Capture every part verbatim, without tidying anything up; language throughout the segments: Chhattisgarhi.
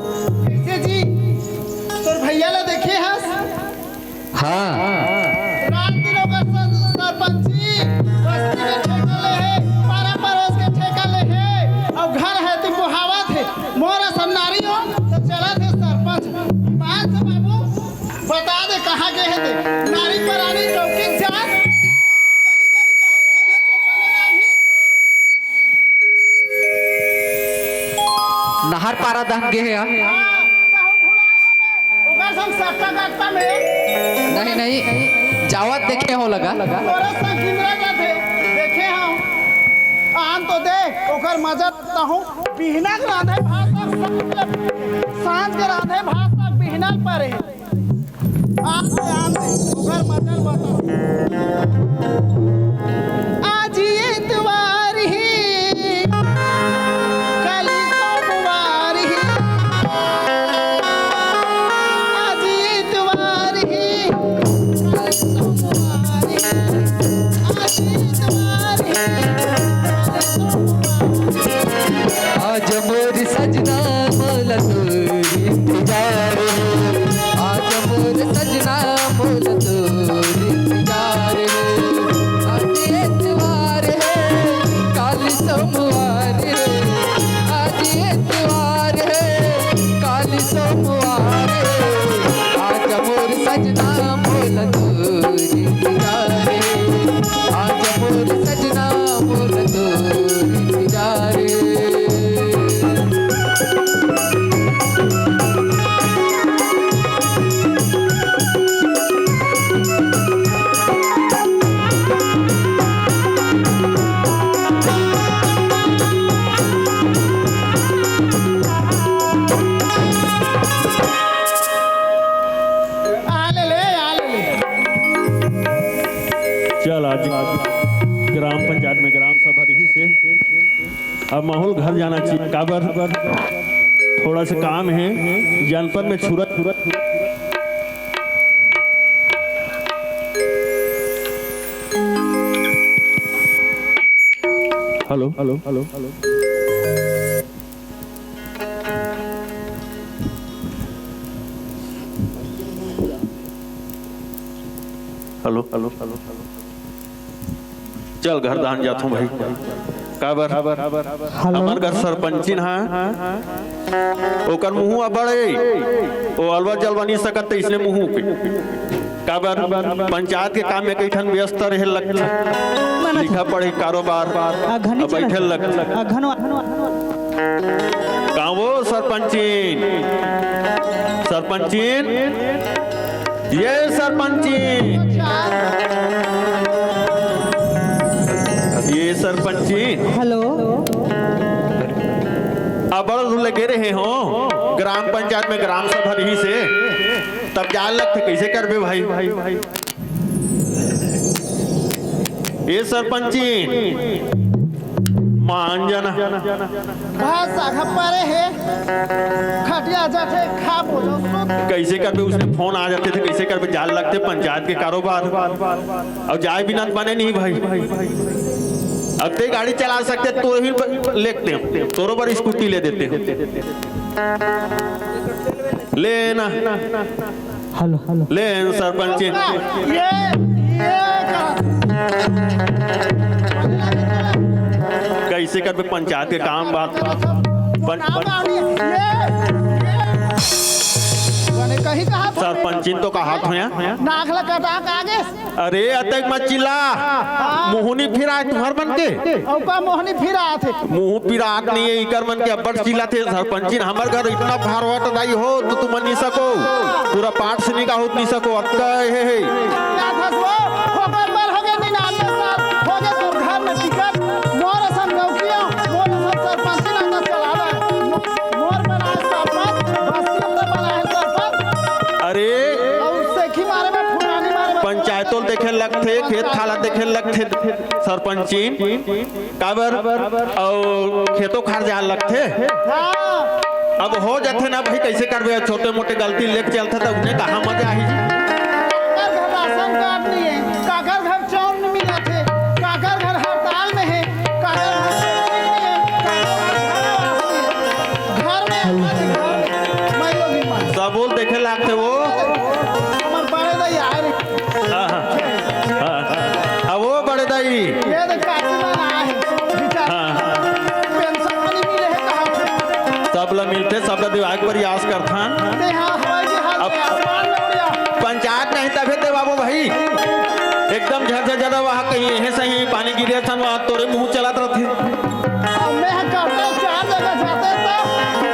कैसे जी, तोर भैया ला देखे हस? हाँ। रात दिन ओकर सर-, सरपंची बस्ती के ठेका ले हे, पारा परोस के ठेका ले हे, अउ घर हे ती बोहावत हे। मोर असन नारी हो तो चलत हे सरपंच। बात से बाबू बता दे कहाँ गे हे ते। नारी परानी चौकी जात। नहर पारा दहन गे हे। हाँ, बहुत भुला हमें। ओकर संग सट्टा गट्टा में। नहीं, नहीं, जावत देखे हो लगा। तोरे संग किंदरा जाथे, देखे हूँ। आन तो दे, ओकर मजा तहूँ। बिहना के रांधे भात तक सांझ के, सांझ के रांधे भात तक बिहना परे। आन दे, आन दे, ओकर मजा ल बता। आज एतवार हे, काली सोमवार हे। आज एतवार हे, काली सोमवार हे। आज एतवार हे, काली सोमवार हे। आज मोर सजना मोला तोर इंतजार हे। आज मोर सजना मोला तोर इंतजार हे। आज एतवार हे, काली सोमवार हे। आज एतवार हे, काली सोमवार हे। आज मोर सजना मोला तोर इंतजार हे। आज मोर सजना मोला तोर इंतजार हे। आ ले ले, आ ले ले। चल, आज ग्राम पंचायत में ग्राम सभा रहिस हे। अब माहौल घर जाना चाहिए। काबर? थोड़ा सा काम हे, जनपद में छुरा, छुरा, छुरा। Hello, hello, hello, hello. Hello, hello, hello, hello. चल, घर दहन जाथों भाई। काबर? हेलो। हमर घर सरपंचिन हा, ओकर मुंह अब्बड़ हे, ओ अलवा जलवा नहीं सकत, त इसने मुंह के। काबर? पंचायत के काम में कई ठन व्यस्त रहे लगथे, लिखा पढ़े, कारोबार, अघनी अब बैठे चलत। लगथे। अघनो, अघनो, अघनो। का वो सरपंचिन? सरपंचिन? ये सरपंचिन, ये सरपंचिन। हेलो। अब्बड़ दूर ले गे रहे हो, ग्राम पंचायत में ग्राम सभा रहिस हे, तब जाए लगथे, कैसे करबे भाई? ये सरपंचिन, मान जाना। बस आघा परे हे, खटिया जाथे, खा बोलो, सुत। कैसे करबे, उसने फोन आ जाथे त कैसे करबे, जाए लगथे पंचायत के कारोबार। अउ जाए बिना त बने नहीं भाई। अब ते गाड़ी चला सकथे, तो ही ब-, लेते हैं, तोरो बर स्कूटी ले देते हैं। ले ना। Hello, hello. ले सरपंचिन। ये, ये का? कैसे करबे पंचायत के काम बात? पं-, पं-, सरपंचिन तो कहात हों यार। नाक ला कटा के आगे। अरे, अतेक मत चिल्ला। हाँ। मोहनी फिराय तुंहर मन के। अउ का मोहनी फिरात हे? मुंह पिरात नहीं हे, इकर मन के अब्बड़ चिल्लाथे। सरपंचिन, हमर घर इतना भार होत दाई हो, तो तुम नहीं सको। पूरा पाठ से निकाल होत नहीं सको, अतका हे, हे। का था सो? होकर बर हो गए निन्यानवे साल, हो गए दुर्घर में टिकट। मोर असन नौकिया, मोर असन सरपंचिन आता चला रहा है। मो-, मोर बनाए सरपंच, बस्ती तो बनाए सरपंच। अरे। अउ सेखी मारे में, फुटानी मारे में। पंचायतों देखे लगथे, खेत खाला देखे लगथे। सरपंचिन, काबर? अउ खेतो खार जाए लगथे। हाँ। अब हो जाथे ना भाई, कैसे करबे? छोटे मोटे गलती लेके चलथे त उन्हें कहाँ मजा आही? काकर घर राशन कार्ड नहीं है, काकर घर चाउर नहीं मिलत हे, काकर घर हड़ताल में है, काकर घर पेंशन नहीं है, काकर घर घर आवास नहीं है। घर में, घर में। बोल, देखे लागथे वो। हमर बड़े दाई आए रे। हाँ, हाँ। हाँ, हाँ। अब वो बड़े दाई। ये देख, काशी में ना आए। बेचारा। हाँ। पेंशन पानी मिले हे कहाँ से? सब ला मिलथे, सब ला दिवाए के प्रयास करथन। ते हाँ, हवाई जहाज अब में आसमान में उड़िया। पंचायत नहीं तभे ते बाबू भाई। एकदम झरझर जदा वहाँ कहीं एहे सही पानी गिरे असन वहाँ तोरे मुँह चलत रथे। अब मैं ह करता चार जगह जाते तो।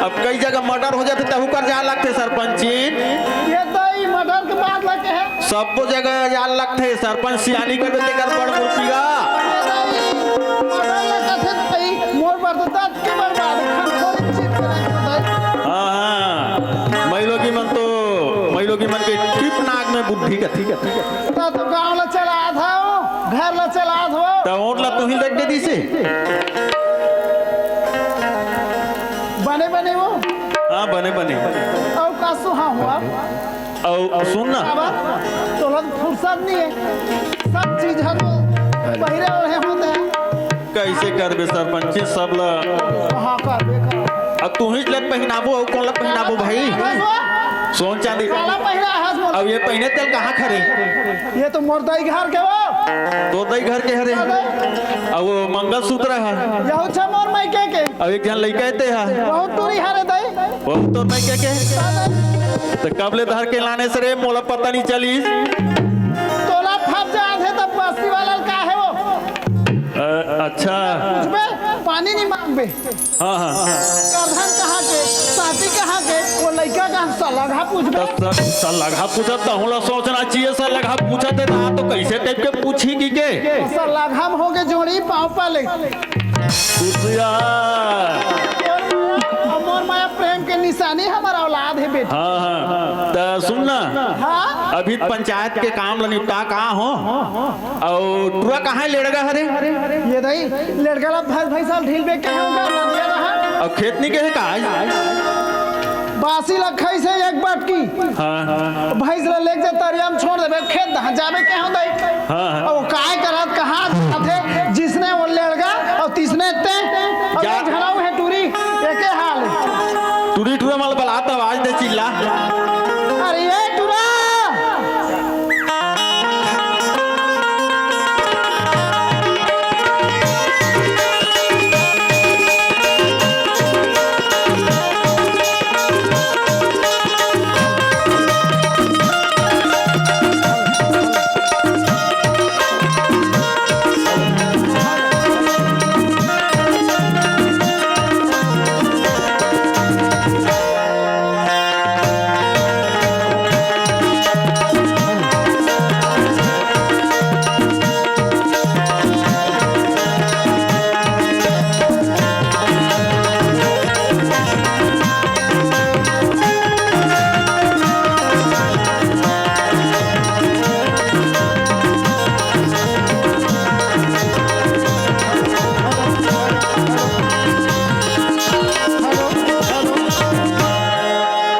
अब कई जगह मर्डर हो जाथे, तहू कर जाए लगथे सरपंचिन। ये तो ई मर्डर के बात लगे है। सब्बो जगह जाए लगथे, सरपंच सियानी कर देथे, कर बड़ मूर्ति का। ये तो ई मर्डर लगे थे तो ई मोर बर तो दस के बर्बाद, खान खोरी चीज करे तो भाई। हाँ, हाँ, महिलोगी मन तो, महिलोगी मन के टिप नाक में बुद्धि का, ठीक है, ठीक है। ना तो गाँव ला चला था वो, घर ला चला था वो। तो वोट ला तू ही लग दे दी से। बने बने वो। हाँ, बने बने। अउ का सुहा हुआ? अउ सुन ना। बाबा, तोला तो फुर्सत नहीं है। सब चीज हम बहिरे ओढ़े होते हैं। कैसे करबे सरपंच, सब ला। हाँ, करबे कर। अब तू ही ले पहिनाबो, अउ कौन ला पहिनाबो भाई? बस वो। सोन चांदी। काला पहिरा है, बोल। अब ये पहिने तेल कहाँ खरे? ये तो मोर दाई घर के वो। तोर दाई घर के हरे। हाँ, दाई। अब वो मंगलसूत्र है। यहू छे मोर मायके के। अब एक झन लइका हे ते हा। बहुत टूरी हरे दाई। बहुत तोर मायके के। हाँ, दाई। तो कब ले धर के लाने से रे, मोला पता नहीं चलिस। तोला फट जात हे तब बस्ती वाला का है वो? अ, अच्छा। पूछबे, पानी नहीं मांगबे। हाँ, हाँ। करधन कहाँ के, साथी कहाँ के, वो लइका का सलगहा पूछबे। तो स-, सलगहा पूछत, तहूँ ला सोचना चाहिए, सलगहा पूछत हे, तो कैसे टाइप के पूछी की के? सलगहा में होके जोड़ी पाँव पाले। खुशिया। मोर माया प्रेम के निशानी हमारा औलाद है बेटा। हाँ, हाँ। तो सुन ना। हाँ? अभी पंचायत के काम ला निपटा का हो? अउ टुरा कहाँ हे, लेड़गा हरे? ये दाई, लेड़गा ला भैंस, भैंसा ला ढील बे के हम कर ना दिया रहा। अउ खेत नहीं गए का आज? बासी ला खाई से एक बाटकी। हाँ। भैंस ला लेके जा तरिया में छोड़ देबे, खेत दहा जाबे के हम दाई। हाँ, हाँ। अउ काय करत कहाँ आथे, जिसने वो लेड़गा अउ तिसने ते, अउ जा। ये घराऊ है टूरी, एके हाल है। टूरी टूरा माल बलात आवाज दे चिल्ला। अरे ये टूरा।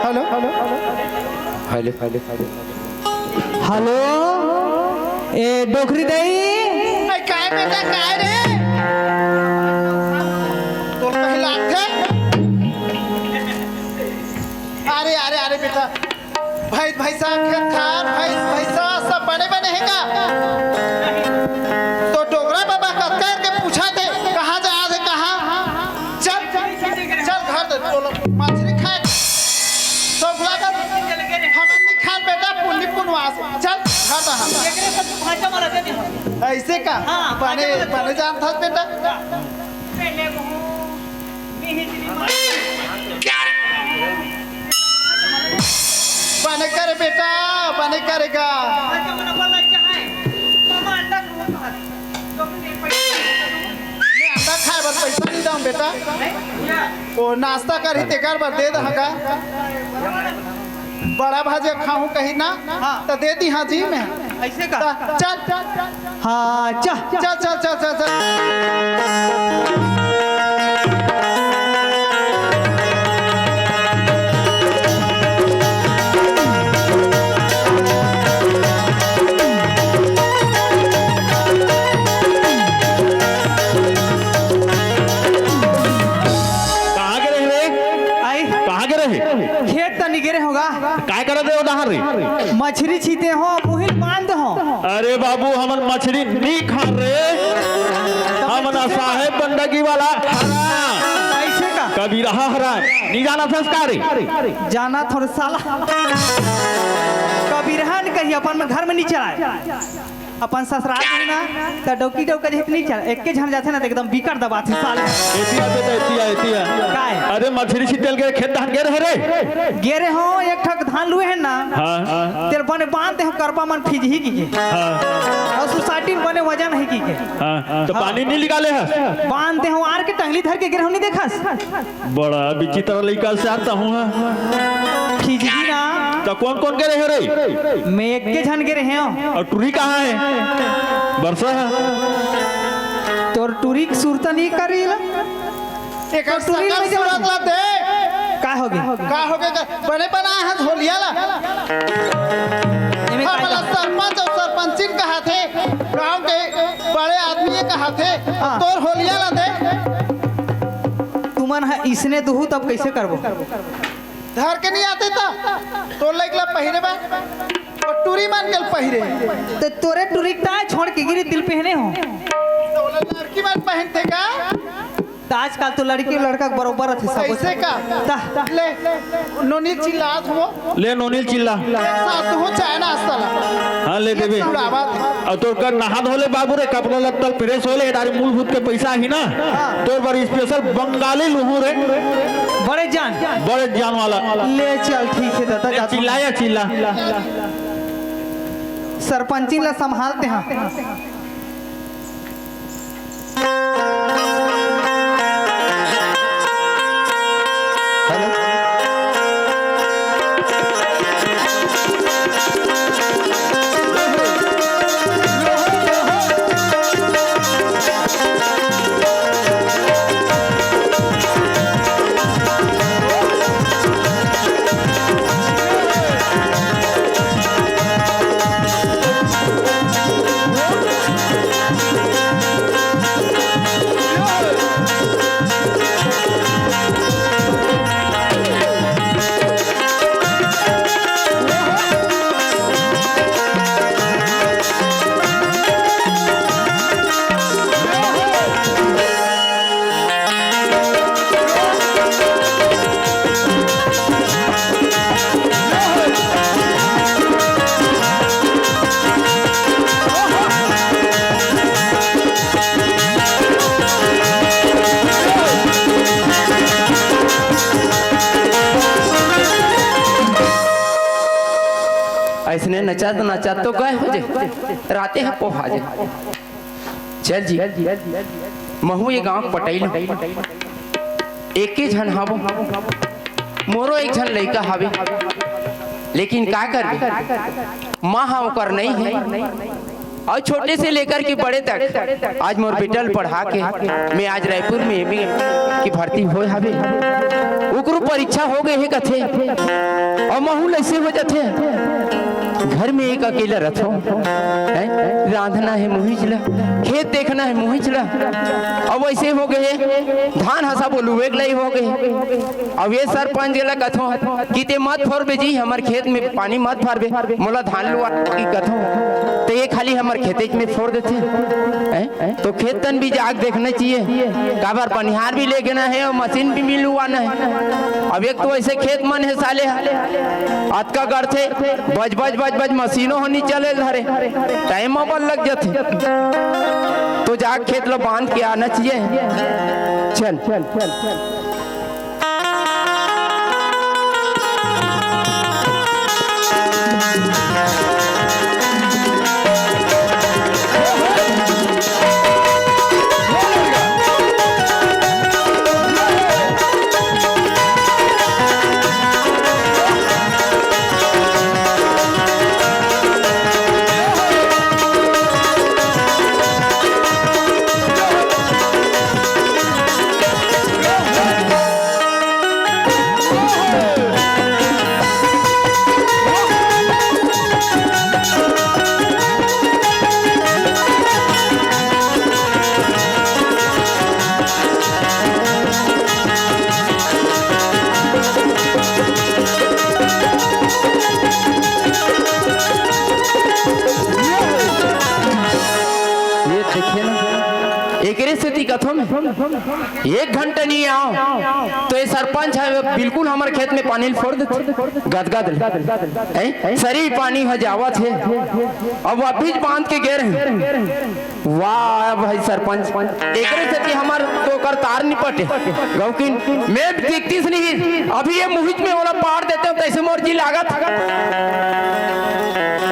Hello, hello, hello. Hello, hello, hello. Hello, ए डोकरी दाई। ए, काय बेटा, काय रे? तोर पहिला थे? अरे, अरे, अरे बेटा, भैंस, भैंसा, खेत खार, भैंस, भैंसा, सब बने, बने हे का? तो डोकरा बाबा कतका करके पूछा थे, कहाँ जा, आज कहाँ? चल, चल, घर दे, बोलो, मछली खाए। तो बुला कर, हम नहीं खान बेटा, पुण्य पुनवास। चल, घर दे हम। एकरे से तू भाषा में रहते नहीं। ऐसे का? हाँ, बने, भाषा में बने जान था बेटा। पहले वो बने करे बेटा, बने करेगा। मैं अंडा खाए बर पैसा नहीं दऊं बेटा। वो नाश्ता करही तेकर बर दे दहा का। बड़ा भाजी खाहूं कही ना, हाँ। तो दे दिहा जी मैं। ऐसे का? चल, चल, चल। हाँ, चल। चल, चल, चल, चल, चल। कहाँ के रहे रे? आई। कहाँ के रहे? खेत त नइ गे रहेंव गा। काय करत हे ओ डहर रे? मछरी छीते हों, मुहिल बांध हों। अरे बाबू, हमन मछरी नइ खान रे, हमन साहेब बंदगी वाला हरन। अइसे का? कबीरहा हरन, नइ जानत हस का रे? जानत हों रे साला। कबीरहा नइ कही, अपन घर में नइ चलाय। अपन ससुराल में ना, त डौकी डौका जहित नइ चल, एके झन जाथे ना, त एकदम बिकट दबाथे साले। एतिया बेटा, एतिया, एतिया। काय? अरे, मछरी छीते ल गे, खेत डहन गे रहे रे? गे रहेंव, एक ठक धान लुए हे ना। हाँ। तेल बने बांध दे हों, करपा मन फिजही कहिके। हाँ। अउ सोसाइटी में बने वजन हे कहिके। हाँ, त हाँ। पानी नइ निकाले हस? बांध दे हों, आर के टंगली धर के गे रहेंव, नइ देखस? बड़ा विचित्र लइका से आता हूँ, हाँ। फिजही ना। त कोन कोन गे रहे रे? मैं एके झन गे रहेंव। अउ टुरी कहाँ हे? बरसा हे। तोर टुरी के सुरता नइ करिला। एकर तोर टुरी ल सकल नइ सूरत जानत। ला देख। का होगे? का होगे का? बने बनाय हस होलिया ला। एमे का हमला जान- सरपंच अउ सरपंचिन कहाथे, गांव के बड़े आदमी कहाथे, हाँ। तोर होलिया ला देख। तुमन ह इसने दुहू तब कइसे करबो? धर के नइ आते त तोर लइक ला पहिरे बर, अउ टुरी मन के ल पहिरे। त तोरे टुरी के ताय छोड़ के गिरी तिल पहने हों। त ओला लड़की मन पहिनथे का? त आजकल तो लड़की लड़का के बरोबर रथे सब। अइसे का? त ले, नोनी ल चिल्लात हों। ले नोनी ल चिल्ला। एक साथ हो चाहे ना साला। हाँ, ले देबे। उड़ावत। अउ तोर कर नहा धो ले बाबू रे, कपड़ा लत्ता ल प्रेस हो ले, डारी मूल भूत के पइसा ही ना। हाँ। तोर बर स्पेशल बंगाली लूहूं रे। बड़े जान। बड़े जान वाला। ले चल, ठीक हे दादा, ए, जा। चिल्ला या चिल्ला। सरपंचिन ला संभाल तेहा। अइसने नचत नचत तो गए हो जे, राते ह पोहा जे। चल जी, महू ये गांव के पटई लूं। एके झन हवं, मोरो एक झन लइका हवे, लेकिन का करबे, माँ ह ओकर नइ हे। अउ छोटे से लेकर के बड़े तक आज मोर बेटा ल पढ़ा के मैं आज रायपुर में एमए की भर्ती होय हवे। ओकरो परीक्षा हो गे हे कथे, अउ महू ल अइसे हो जाथे। घर में एक अकेला रथों, हैं? रांधना हे मुहिच ला, खेत देखना हे मुहिच ला। अब अइसे हो गे हे, धान ह सब लुवे के लई हो गे हे। अब ये सरपंच ला कथों कि ते मत फोरबे जी, हमर खेत में पानी मत भरबे, मोला धान लुवा की कथों, त ये खाली हमर खेते में फोर देथे, हैं? तो खेत तन भी जाके देखना चाहिए, काबर बनिहार भी लेगना हे अउ मशीन भी मिलवाना हे। अब एक तो अइसे खेत मन हे साले, अतका गड़थे, बज बज बज बज मशीनों ह नइ चले धरे, टाइम अब्बड़ लग जाथे। तो जाके खेत ला बांध के आना चाहिए। चल, चल, चल, चल। एक घंटा नहीं आओ, तो ये सरपंच हे, बिल्कुल हमर खेत में पानी ल फोर देथे, गदगद ले। हैं? सरी पानी ह जावत हे, अब अभी बांध के गे रहे। वाह भाई सरपंच, एकरे सेती हमर तो ओकर तार नि पटे। गौकिन, मैं देखतिस नहीं, अभी ये मुहिच में ओला पार देते हो, तैसे मोर जी लागत।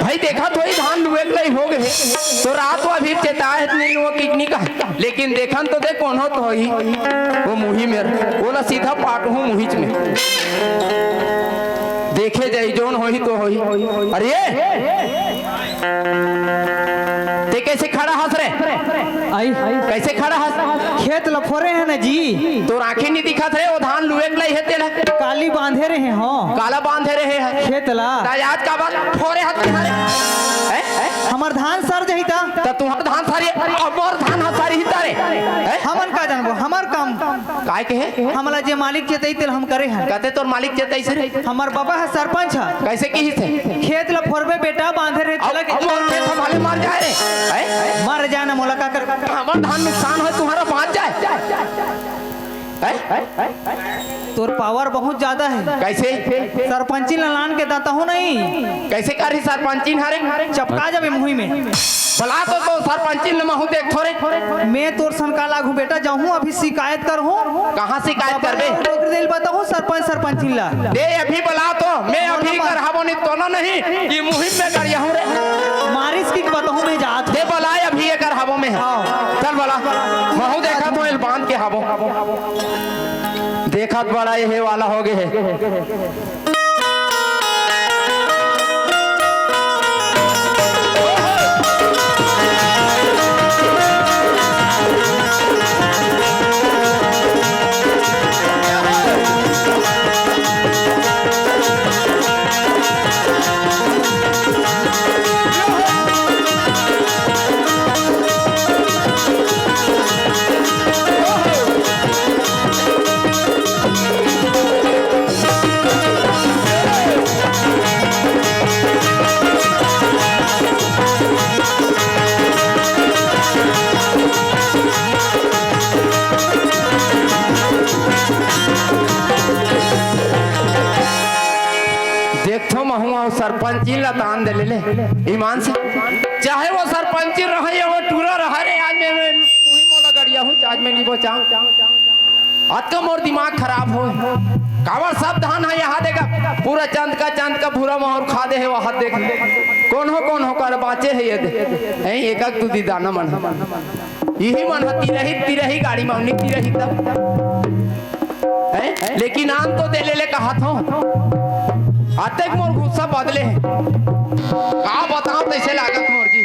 भाई देखा तो ही धान लुए के लई हो गए, तो रात को अभी चेताए नहीं हुआ कि नहीं कहा। लेकिन देखन तो देख, कोनो तो होही, वो मुही में, ओला सीधा पाटहूँ मुहिच में। देखे जाई, जोन होही तो होही। अरे, ते कैसे खड़ा हस रे? आई। कैसे खड़ा हस? खेत ल फोरे हे ना जी। तोर आँखी नहीं दिखत रे, वो धान लुए के लई हे तेला। काली बांधे रहे हो। काला बांधे रहे हे? खेत ला। त आज काबर फोरे हस तुम्हारे? हैं? हैं? हमर धान सर जही ता। त तुम्हार धान सारी, अब मोर धान ह सारी ही तारे। हैं? हमन का जानबो, हमर काम। काय के हे? हमला जे मालिक चेतई तेल हम करे हन। कते तोर मालिक चेतई से रे? हमर बाबा ह सरपंच ह। कैसे किहिस हे? खेत ल फोरबे बेटा, बांधे रहे अब, तेला के अब मोर खेत ह भले मर जाए रे। हैं? मर जाए ना, मोला का कर? हमर धान नुकसान होय, तुम्हारा बांच जाए। हैं? तोर पावर बहुत ज्यादा हे। कैसे? सरपंचिन ल लान के दाता हो नहीं। कैसे करही सरपंचिन हरे? चपका जाबे मुही में। बला तो, तो सरपंचिन ल महू देख थोरे। मैं तोर सन का लागू बेटा, जाहूँ अभी शिकायत करहूँ। कहाँ शिकायत करबे? डोकरी देल बताहूँ सरपंच सरपंचिन ल। दे अभी बला तो, मैं अभी कर हबो नहीं तो ना नहीं, ये मुहिम में कर यहूँ रे। मारिस की बताहूँ मैं जात। दे बला अभी ये कर हबो मैं। हाँ। चल बला, महू देखा तो एल बांध के हबो। देखत बड़ा ये वाला हो गए हे। देखथो महू अउ सरपंची ल तान दे ले, ले। ईमान से, चाहे वो सरपंची रहे या वो टूरा रहे रे, आज मैं, मैं मुही मोला गड़िया हूँ, आज मैं नहीं बचाऊँ। अतका मोर दिमाग खराब हो, काबर सब धान ह यहाँ देखा, पूरा चंद का, चंद का भूरा माहौर खा दे हे, वहाँ देख। कौन हो, कौन हो कर बाँचे हे ये दे। हैं, एक एक दू दी दाना मन ह। यही मन ह तिरही, तिरही गाड़ी में, नहीं तिरही तब। हैं? लेकिन आन तो दे ले, ले कहत हो। अतेक मोर गुस्सा बदले हे। का बताओ, तैसे लागत मोर जी।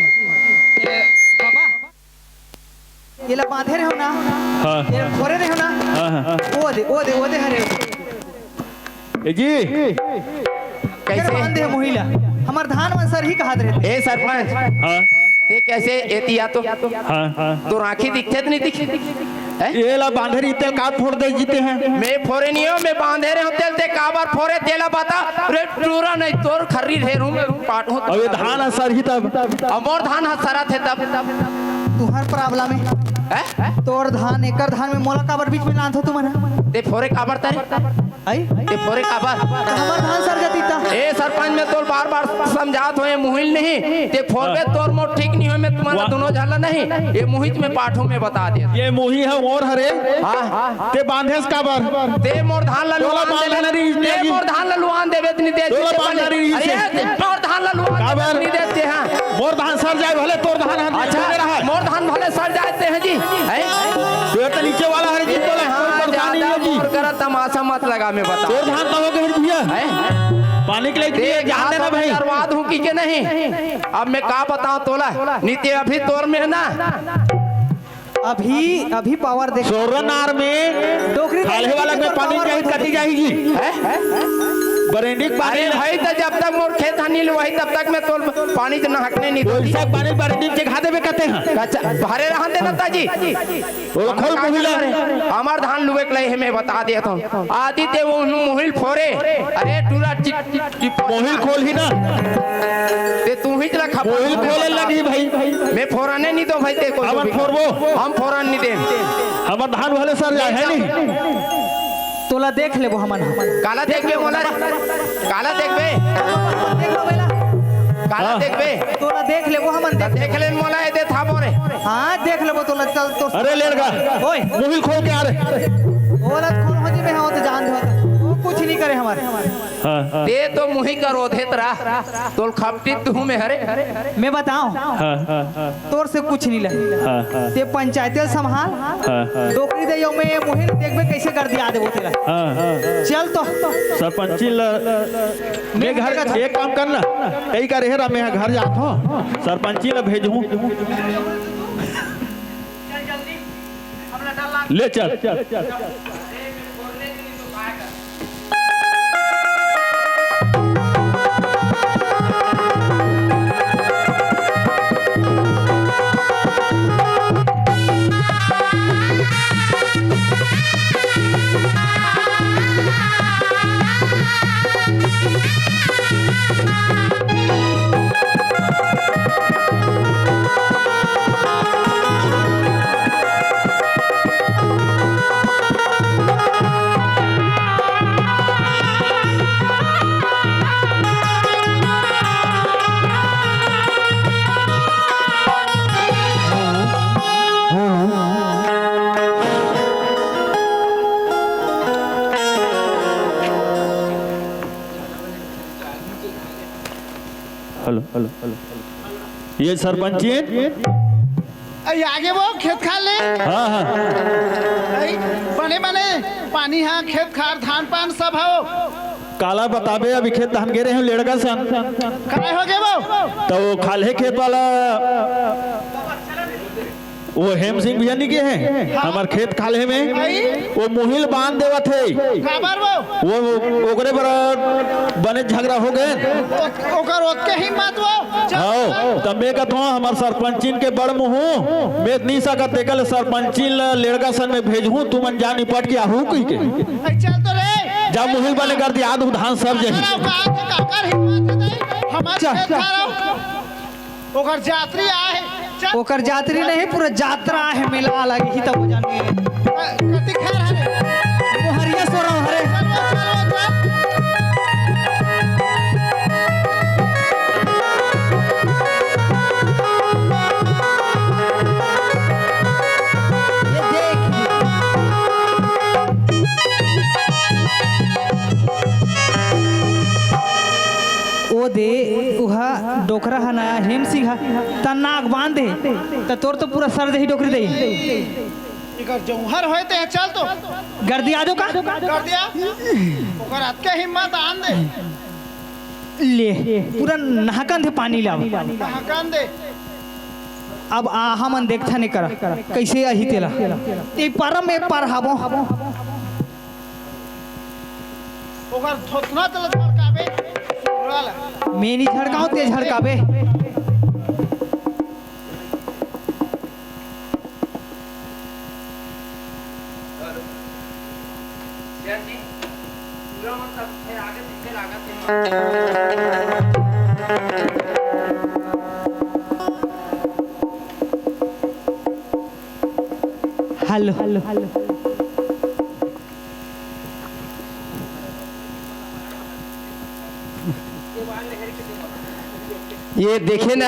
ए, बाबा। ये ला बांधे रहे हो ना? हाँ। ये ला फोरे रहे हो ना? हाँ, हाँ। ओ दे, ओ दे, ओ दे हरे। ए जी। कैसे? बांधे मुहिला। हमर धान मन सर ही कहात रहे। ए सरपंच। हाँ। ते कैसे एतिया तो? हाँ, हाँ। तो राखी दिखते तो नहीं दिखे? हैं? ये ला बांधे रही तेल का फोड़ दे जीते हैं। मैं फोरे नहीं हो, मैं बांधे रहे हो तेल ते काबर फोरे तेला बता। रे टूरा नहीं तोर खर्री ढेरू में पाट हो। अब ये धान सर ही तब। अब मोर धान ह सरा थे तब। तुहर problem हे। हैं? तोर धान, एकर धान में मोला काबर बीच में लानथो तुमन ह? ते फोरे काबर तरे? आई? ते फोरे काबर? त हमर धान सर जाती त। ए सरपंच, मैं तोर बार-बार समझात हों, ये मुहिल नहीं। ते फोरबे तोर मोर ठीक नहीं होय, मैं तुमन वाह। दोनों झन ला नहीं। ये मुहिच में पाठो में बता दे। ये मुही ह मोर हरे। हाँ। ते बांधेस काबर? ते मोर धान ला तोला लुआन बांधना देबे। नहीं ते जी। मोर धान ला लुआन देबे, त नहीं दे तोला ते बांधना वाले। नहीं अरे, से। ते मोर धान ला लुआन काबर? देबे, त नहीं देते, हाँ। मोर धान सर जाए भले, तोर धान हर अच्छा, छोड़े रहा। मोर धान भले सर जाए ते हैं जी। हैं? तू तो नीचे वाला हरे जी, तोला हाँ, कोई परेशानी ज्यादा नहीं है जी। मोर करा तमाशा मत लगा, मैं बता। तोर धान तो हो गए भैया। हैं? पानी के लिए ते ध्यान देना भाई। करवा दूं कि के नहीं? अब मैं का बताऊं तोला? नीति अभी तोर में है ना। अभी, अभी power देख। सोरनार में डोकरी खाल्हे वाला में पानी पावर जाही, बंद कती जाही जी। हैं? बरेंडी के पानी अरे ल भाई, त जब तक मोर खेत ह नी लुवाही, तब तक मैं तोल पानी तो नहकने नहीं दूंगी। वैसा पानी बरेंडी में चघा देबे कहते हैं। अच्छा, भरे रहन देना ताजी। ओला खोल मुहिल ला। हमार धान लुए के लई हे, मैं बता देत हूँ। आदि ते वो मुहिल फोरे। अरे टूरा चिप, चिप, चिप। मुहिल खोल ही ना। ते तू ही चला खपा। मुहिल खोले लगी भाई। मैं फोरने नहीं दो भाई ते को। हमन फोरबो। हम फोरन नहीं दे। हमर धान भले सर जाए है नहीं। तोला देख लेबो हमन। काला देखबे मोला रे? काला देखबे? देखबो बेला। काला हाँ। देखबे? तोला देख लेबो हमन, देख देख लेन मोला, ए दे थाबो रे। हाँ, देख लेबो तोला, चल तो। अरे लेड़गा, ओए। मुहिल खोल के आ रे। ओला खोल हो जी में हो तो जान दो। वो कुछ नहीं करे हमारे। हाँ, हाँ। ते तो मुही करो थे तरा। तोल खपटी तू में हरे। मैं बताऊं? हाँ, हाँ, हाँ। तोर से कुछ नहीं लगे। हाँ, हाँ। ते पंचायती ल संभाल। हाँ, हाँ। डोकरी दे यो मैं मुहिल देखबे कैसे कर दिया देबो तेला। हाँ, हाँ। चल तो। सरपंची ल मैं घर, एक काम करना, कई का रेहे रा, मैं घर जात हूँ, सरपंची ल भेजहूँ। ले चल। Hello, hello, hello. ये सरपंची? अरे आगे वो खेत खार ले। हाँ, हाँ। अरे बने बने पानी हा, खेत खार, धान पान सब हो। काला बताबे, अभी खेत धान गे रहे हो लेड़गा सन। काय हो गे वो? तो वो खाल्हे खेत वाला वो हेम सिंह भैया नहीं के हैं, हमार खेत खाल्हे में, आई? वो मुहिल बांध देवत हे। काबर वो? वो, वो ओकरे बर बने झगड़ा हो गए। ओ-, ओकर ओतके हिम्मत वो? हाँ, तब मैं कहत हूँ, हमार सरपंचिन के बड़ मुँह, मैं नहीं सकत, तेकर ले सरपंचिन ला लेड़गा सन में भेजहूँ, तुमन जा निपट के आहू कहि के। आई चल तो रे। जा मुहिल बने कर दिया, आधू धान सब जही। हमारा औकात है, काकर हिम्मत है, हमार चल। खेत खार हो। ओकर जातरी आहे। चल। ओकर जातरी नहीं, पूरा जात्रा आहे, मेला लगही तब जानिए। क-, कति खार हरे? मोहरिया सोरा हरे। चल, चल, चल। ये देख। ओ दे, उहा डोकरा ह ना, हेम सिंह ह, त नाक बांध दे, त तोर तो पूरा सर देही डोकरी देही। एकर जौहर होय ते चल तो। कर दिया दो का? कर दिया। ओकर अतके हिम्मत आन दे। ले, पूरा नहकन दे पानी लाव। नहकन दे। अब आ हमन देखथन एकर, कैसे आही तेला। ए पारा में पार हाबो। ओकर थोथना तेला झड़काबे, टुरा ला। मैं नी झड़काओं, ते झड़काबे। Hello, hello. ये देखे ना,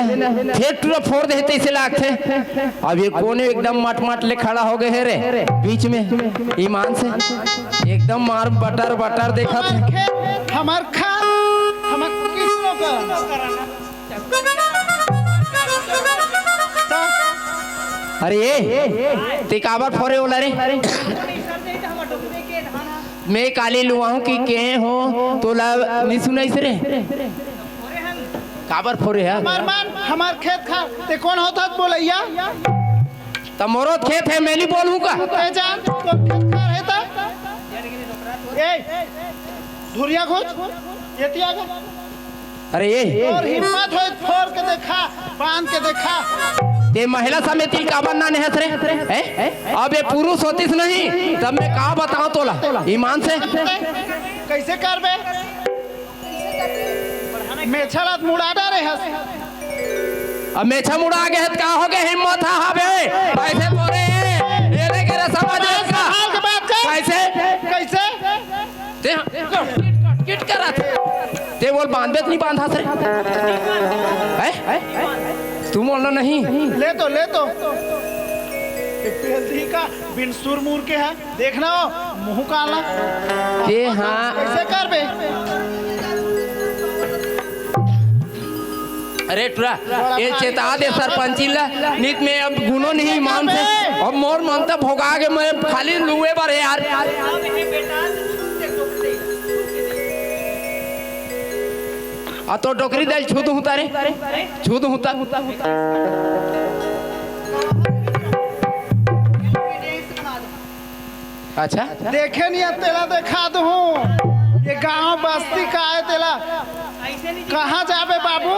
फेर टूरा फोर देहे तइसे लागथे। अब ये कोने एकदम मट मट ले खड़ा हो गए हे रे बीच में, ईमान से एकदम मार बटर बटर देखत हे। हमार खेत, हमार खेत, हमार किसनो का? अरे ए, ते काबर फोरे ओला रे? मैं काली लुआहूं कि के हो, तोला नी सुनाइस रे? काबर फोरे हे? हमार मन, हमार खेत खार, ते कोन होथस बोलइया? त मोरो खेत हे, मैं नी बोलहूं का? ते जान, तोर खेत खार हे त? ए, धुरिया घुस, एती आगे। अरे ये। अउ हिम्मत होय त फोर के देखा, बांध के देखा। ते महिला समिति ल काबर ना नेहस रे? हैं? अब ये पुरुष होतिस नहीं, तब मैं का बतावंव तोला, ईमान से। कइसे करबे? मेछा ला त मुड़ा डारे हस। अब मेछा मुड़ा गे हे त का होगे, हिम्मत हा हवे? कइसे तोरे? ये ले के रे समझ में का? संभाल के बात कर। कइसे? कइसे? ते किट, किट करत। ते बोल बांधबे त नहीं बांधस रे। हैं? तू बोलना नहीं। ले तो, ले तो। बेलदी का बिन सुर मुर के हे। देखना हो, मुंह काला। ते हाँ। कइसे करबे? अरे टुरा, ये चेता दे सरपंची ला, नित में अब गुनो नहीं मान से। अब मोर मन त भोगा गे, मैं खाली लुए बर हे यार। आ तो डोकरी दे ल छू दूहूं त रे, छू दूहूं त। अच्छा। देखे नहीं हे, तेला देखा दूहूं। ये गांव बस्ती का हे तेला। कहाँ जाबे बाबू?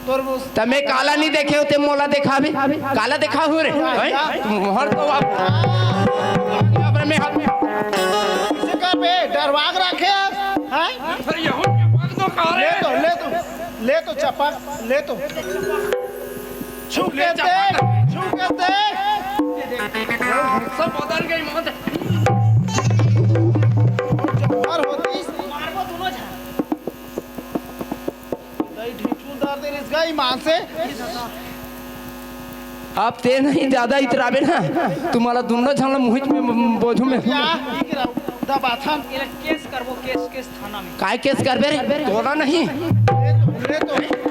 तोर वो त मैं काला नहीं देखे हों ते मोला देखाबे। काला देखाहूं रे। हैं? मोहर तो आप, आप में हाथ में। कइसे करबे? डरवा के रखे हस, हैं? अरे, ये हो, ये बंद तो कर। ले तो, ले तो, ले तो चपक, ले तो। छू के देख, छू के देख। सब बदल गई, मौत। जौहर होतिस। मारबो दोनों झन। दई ढिचू दर दे रिस गई मां से। अब ते नहीं ज्यादा इतराबे ना, तुम्हारा दोनों झन ला मुहिच में बोझू में। क्या? दबाथन। एला केस करबो, केस, केस थाना में। काय केस करबे रे? तोला नहीं। ले तो, ले तो।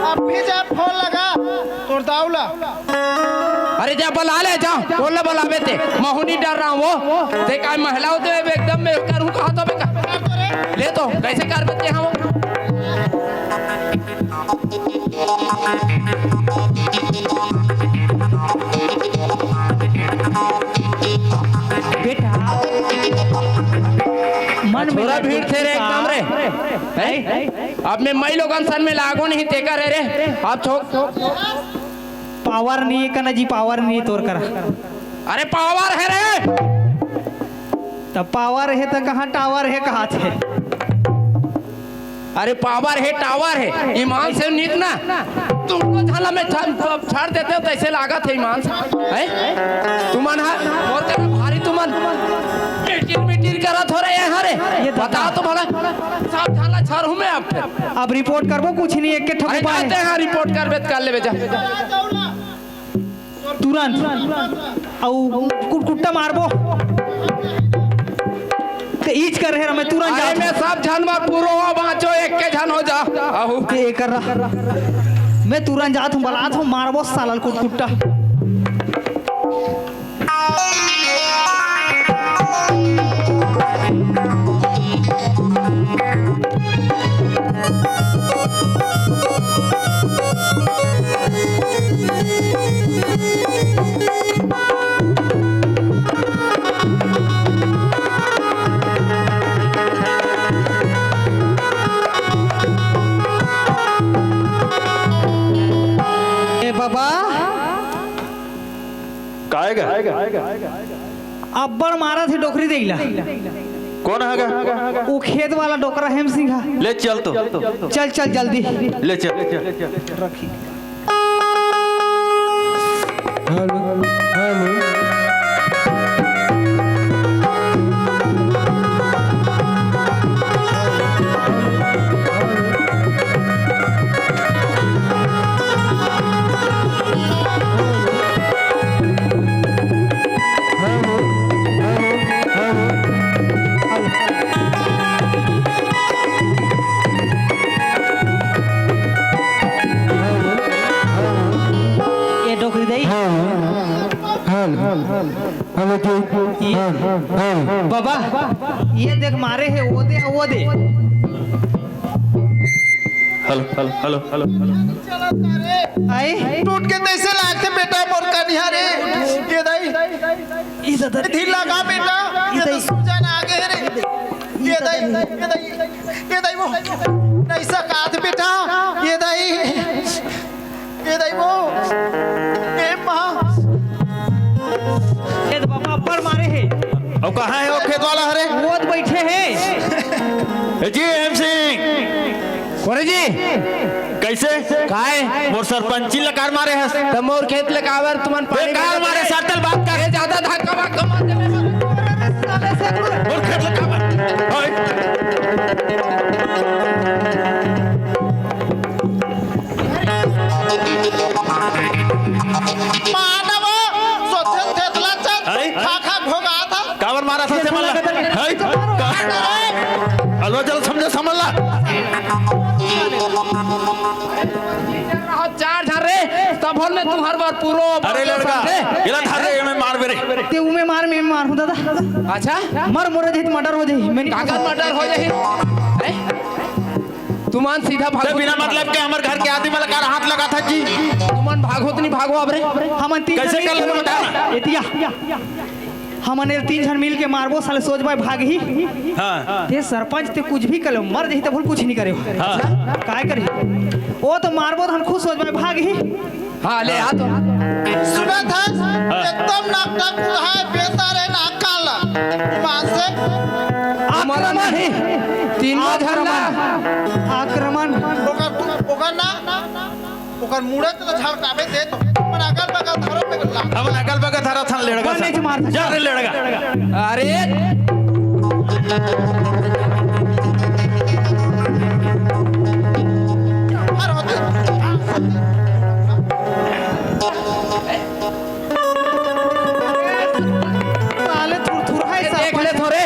अब भी जा फोन लगा, तोर दाऊ ला। अरे जा बला ले, जा। बोल ले बलाबे ते। महू नहीं डर रहा हूँ वो। ते काय महिला होते हैं, एकदम मैं करूँ कहा तो मैं कर। ले तो, कइसे करबे ते हाँ वो? बेटा, मन में छोरा भीड़ थे रे एकदम रे। हैं? अब मैं मई लोगन सन में लागो नहीं तेकर हे रे। अब छोक। पावर नहीं हे कना जी, पावर नहीं हे तोर करा। अरे पावर हे रे। त पावर हे त कहाँ टावर हे कहाथे? अरे पावर हे, टावर हे, ईमान से नित ना। तुमको झाला में छाड़ देते हो, तइसे लागत हे ईमान से। हैं? तुमन हा, मोर करा भारी तुमन मिटिर मिटिर करत हो रहे हैं, अरे। ये तो बताओ तो भला, सब झाला छरहूं मैं अब। अब रिपोर्ट करबो, कुछ नहीं, एक के ठप्पा हे। जाते हैं, रिपोर्ट करबे त कर लेबे जा। तुरंत। अउ कुटकुट्टा मारबो। ते ईच कर हे रे, मैं तुरंत अरे जात मैं हूँ। सब झन बर पूरो हो, बाँचो एक के झन हो जा। आहू। ते एकर रह। मैं तुरंत जात हूँ, बलात हूँ, मारबो साला ल कुटकुट्टा। ए बाबा। काय गा? अब्बड़ मारत हे डोकरी देइला। कोन हा गा? वो खेत वाला डोकरा हेम सिंह हा। ले चल तो। चल, चल जल्दी। ले चल। रखी। Hello, hello. Hello, hello, hello. ये डोकरी दई। Hello, hello, hello. बाबा, ये देख मारे हे, वो दे, वो दे। Hello, hello, hello, hello, hello. आए? टूट के तइसे लागथे बेटा मोर कनिहा रे। ये दई। ई दादा। ढील लगा बेटा, ये तो सूजन आ गे रे। ए दाई, ए दाई, ए दाई वो, नइ सकात बेटा, ए दाई, ए दाई वो, ए माँ। ए तो बाबा अब्बड़ मारे हे। अउ कहाँ हे वो खेत वाला हरे? वो तो बइठे हे। ए जी, एम सिंह। कोरे जी। कइसे? काय? मोर सरपंची ल काबर मारे हस? त मोर खेत ल काबर तुमन पानी बेकार मारे, सर, तल बात कर। ए, जादा धक्का वक्का मत दे। मोर खेत ल काबर? ओए। मानव, सोचल खेत ल चल, हैं? खा खा भोगात ह। काबर मारा सबसे मल्ला? हई? का? अलो चल समझे समझ ला। चार झन रे, तभो ले तुंहर बर पूरो अरे लड़का, समझे? एला धर रे, एमे मार बे रे। ते उमे मार, मैं मार हूँ दादा। अच्छा? मर मोरे जही त मर्डर हो जही। मैं काकर मर्डर हो जही? हैं? तुमन सीधा भागो, बिना मतलब के हमर घर के आदमी मन ला काबर हाथ लगाथा जी? तुमन भागो त नहीं भागो अब रे। हमन तीन कइसे कर लेबे बता? एतिया। हमन एला तीन झन मिल के मारबो, साले सोच भाई भागही। हाँ। ते सरपंच ते कुछ भी कर ले, मर जही त भूल कुछ नहीं करे। हाँ। काय करही? वो तो मारबो त हम खुद सोच भाई भागही। हाँ, ले आ तो। सुनत हस? हाँ। एकदम नाक डाक उधाए बेहतर है ना काला। मान से आक्रमण। तीनों झन ला। आक्रमण। ओकर, ओकर ना, ओकर मुड़े तो झड़कावे दे तो। हमन अगल बगल धरो पे ला। हमन अगल बगल धरो थन लेड़गा बने सा। मार। जा रे लेड़गा। अरे। हर होते। साले थुरथुरा है देख ले सरपंच। थोरे,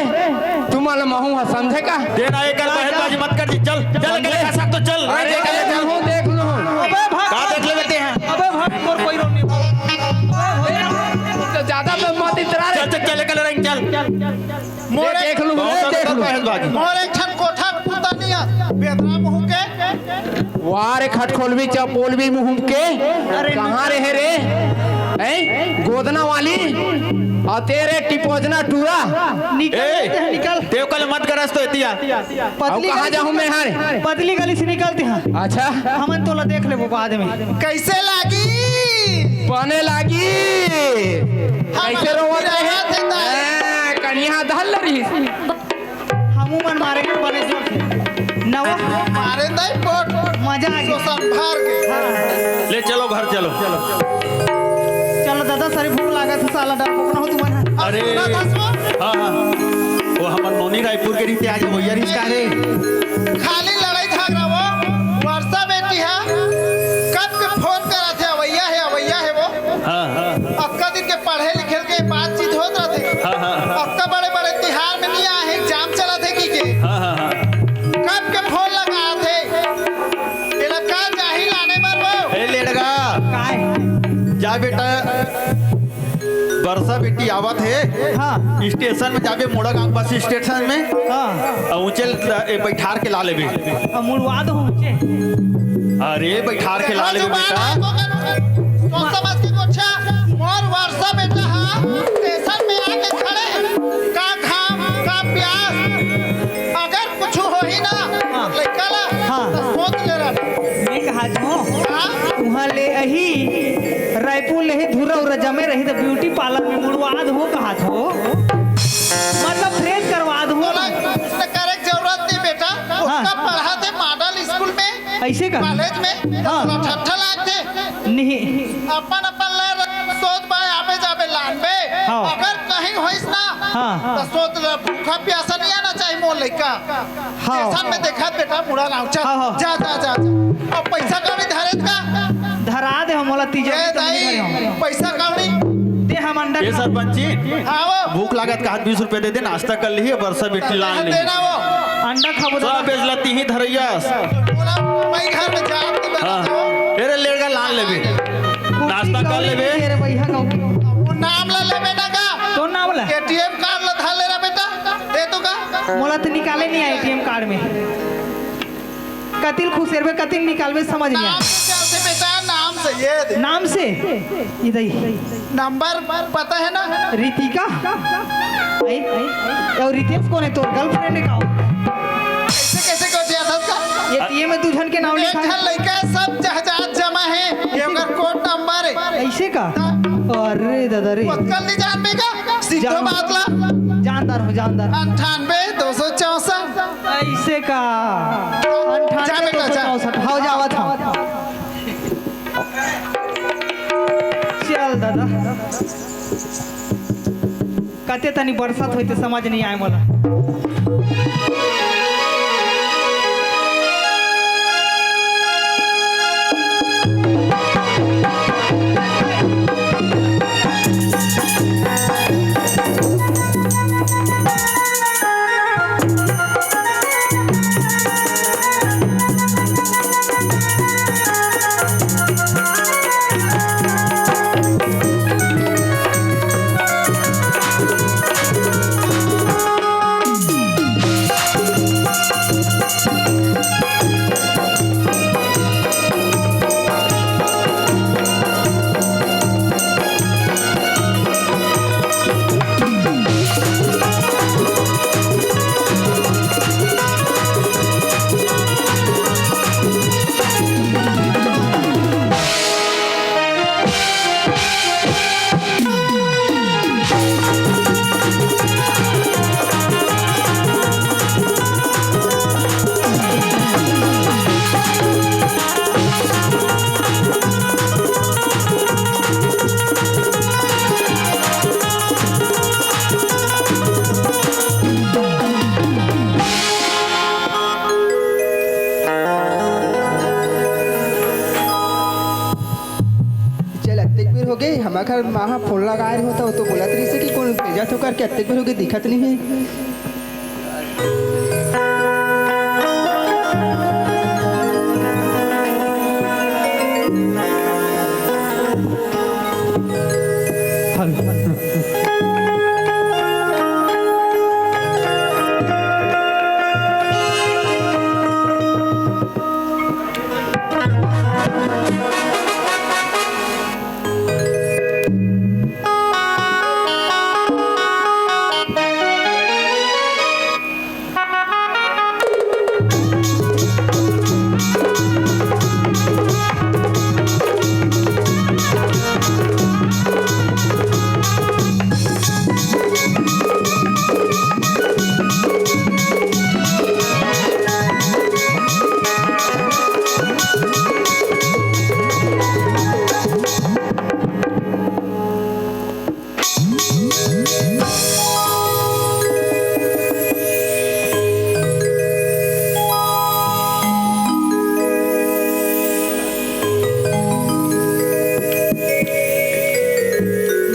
तुमन महू ह समझे का? देना एक कर बहन बाजी मत कर जी, चल, चल, समझे? अकेले खा सक तो चल, अरे, देख ले, देख चल। लूँ, देख लूँ। अबे भाग। का देख ले बेटे हैं? अबे भाग, मोर कोई रोक नहीं। तो ज्यादा तो मत इतरा रे। चल, चल, चल, अकेले रंग, चल। मोर देख लूँ, बहुत देख ज्यादा लूँ। बहन बाजी। मोर एक ठन कोठा कुत्ता नहीं है, बेदरा मुँह के। वाह रे खटखोलवी चपोलवी मुँह के, अरे कहाँ रहे रे? हैं? गोदना वाली? अउ तेरे टिपोजना टूरा। निकल ए, निकल। तें ओकर ले मत करस तो एतिया। पतली अउ कहाँ गली से जाहूँ मैं निकल। हर? पतली गली से निकलते हैं। अच्छा। हमन तोला देख लेबो बाद में। कइसे लागी? बने लागी। हम कइसे रोवत रहे? हाँ, कनिहा धल रही। हमू मन मारे के बने जोर से। नवा। मारे नहीं पोट। मजा आ गया। सोसन भर के। हाँ। ले चलो घर चलो। चलो दादा, सारी भूख लागत है, साला डर भूख ना हो तुम्हारा। अरे। सुना था सो? हाँ, हाँ। वो हमर नोनी रायपुर के रीते आज भैया रिश्ता रे। खाली लड़ाई झगड़ा वो। वर्षा बेटी है। कब के फोन करा थे, अवैया है, अवैया है वो। हाँ, हाँ। अक्का दिन के पढ़े लिखे के बातचीत होत रथे। हाँ, हाँ, हाँ। अक्का बड़े बड़े तिहार में नहीं आए, एग्जाम चलत हे कि के। हाँ, हाँ, हाँ। कब के फोन लगा थे, एला का चाही लाने बर वो? ए लेड़गा। काय? जा बेटा, बरसा बेटी आवत हे। हाँ। स्टेशन में जाबे, मोड़ा गांव बस स्टेशन में। हाँ। अउ ऊंचे ल-, ए, बैठार के ला लेबे। अब मुड़वा दो ऊंचे। अरे, बैठार के ला लेबे बेटा। तो समझ के गोठिया, मोर वर्षा बेटा हा स्टेशन में आके खड़े हे। का घाम, का प्यास, अगर कुछु होही ना, हाँ। लइका ला, हाँ। तो सोच ले रहा। मैं कहा थो, हाँ? उहाँ ले अही, रायपुर ले ही धुर्रा उर्रा जमे रही, तो ब्यूटी पार्लर में मुड़वा दो, कहा थो। मतलब, फ्रेश करवा दो। बोला, कुछ तो करे के जरूरत नहीं, बेटा। हाँ। उसका पढ़ा थे मॉडल स्कूल में। अइसे का? कॉलेज में हाँ। थोड़ा ठट्ठा लागथे। नहीं। अपन, अपन ले सोच पाए, आबे जाबे लानबे। हाँ। अगर कहीं होइस ना, हाँ। तो सोच ले, भूखा प्यासा नहीं आना चाहिए मोर लइका। हाँ। स्टेशन में देखा बेटा, मुड़ा लाऊं। चल, हाँ, हाँ। जा, जा, जा, जा। अब पैसा कौड़ी धरे का? धरा दे, हम वाला तीजोरी ए तो नहीं दाई, धरे हम। पैसा कौड़ी। दे हम अंडा ए खा। सरपंच जी, हाँ वो। भूख लागत का हाथ बीस रुपया दे दे, नाश्ता कर ली, बरसा बेटी लान ली। देना वो। अंडा खाबो सब दादा। बेच ला, तीही धरैया। बोला, मैं घर में जात नहीं हाँ। बनाता हूँ। ए रे लेड़गा लान लेबे। कुर्सी नाश्ता कर कौड़ी लेबे। नहीं दे रे भैया, कौड़ी। वो नाम ला लेबे ना का? कौन नाम ला? एटीएम कार्ड ला धर ले रहा बेटा। दे तो का? मोला तो निकाले नहीं आए एटीएम कार्ड में। कतिल खुसेरबे, कतिल निकालबे, समझ नहीं आया। नाम से चलते बेटा, नाम से ये दे। नाम से? इधर ही। नंबर पता है ना? रितिका? आई? और रितेश कौन है तोर? गर्लफ्रेंड है का? ए दादा रे। पत्तल नहीं जानबे का? सीधो जान-, बात ला। जानदार हूँ, जानदार। अंठानबे दो सौ चौसठ। ऐसे का? जा अंठानबे बेटा, दो सौ चौसठ। जा। हाँ, जावत हूँ। चल दादा। कते तनी बरसात होई ते समझ नहीं आए मोला। चल, अतेक बेर होगे, हमर घर माँ ह फोन लगाए रहे हो, त वो तो बोलत रहिस हे कि कोन भेजत हो करके, अतेक बेर होगे, दिखत नहीं है।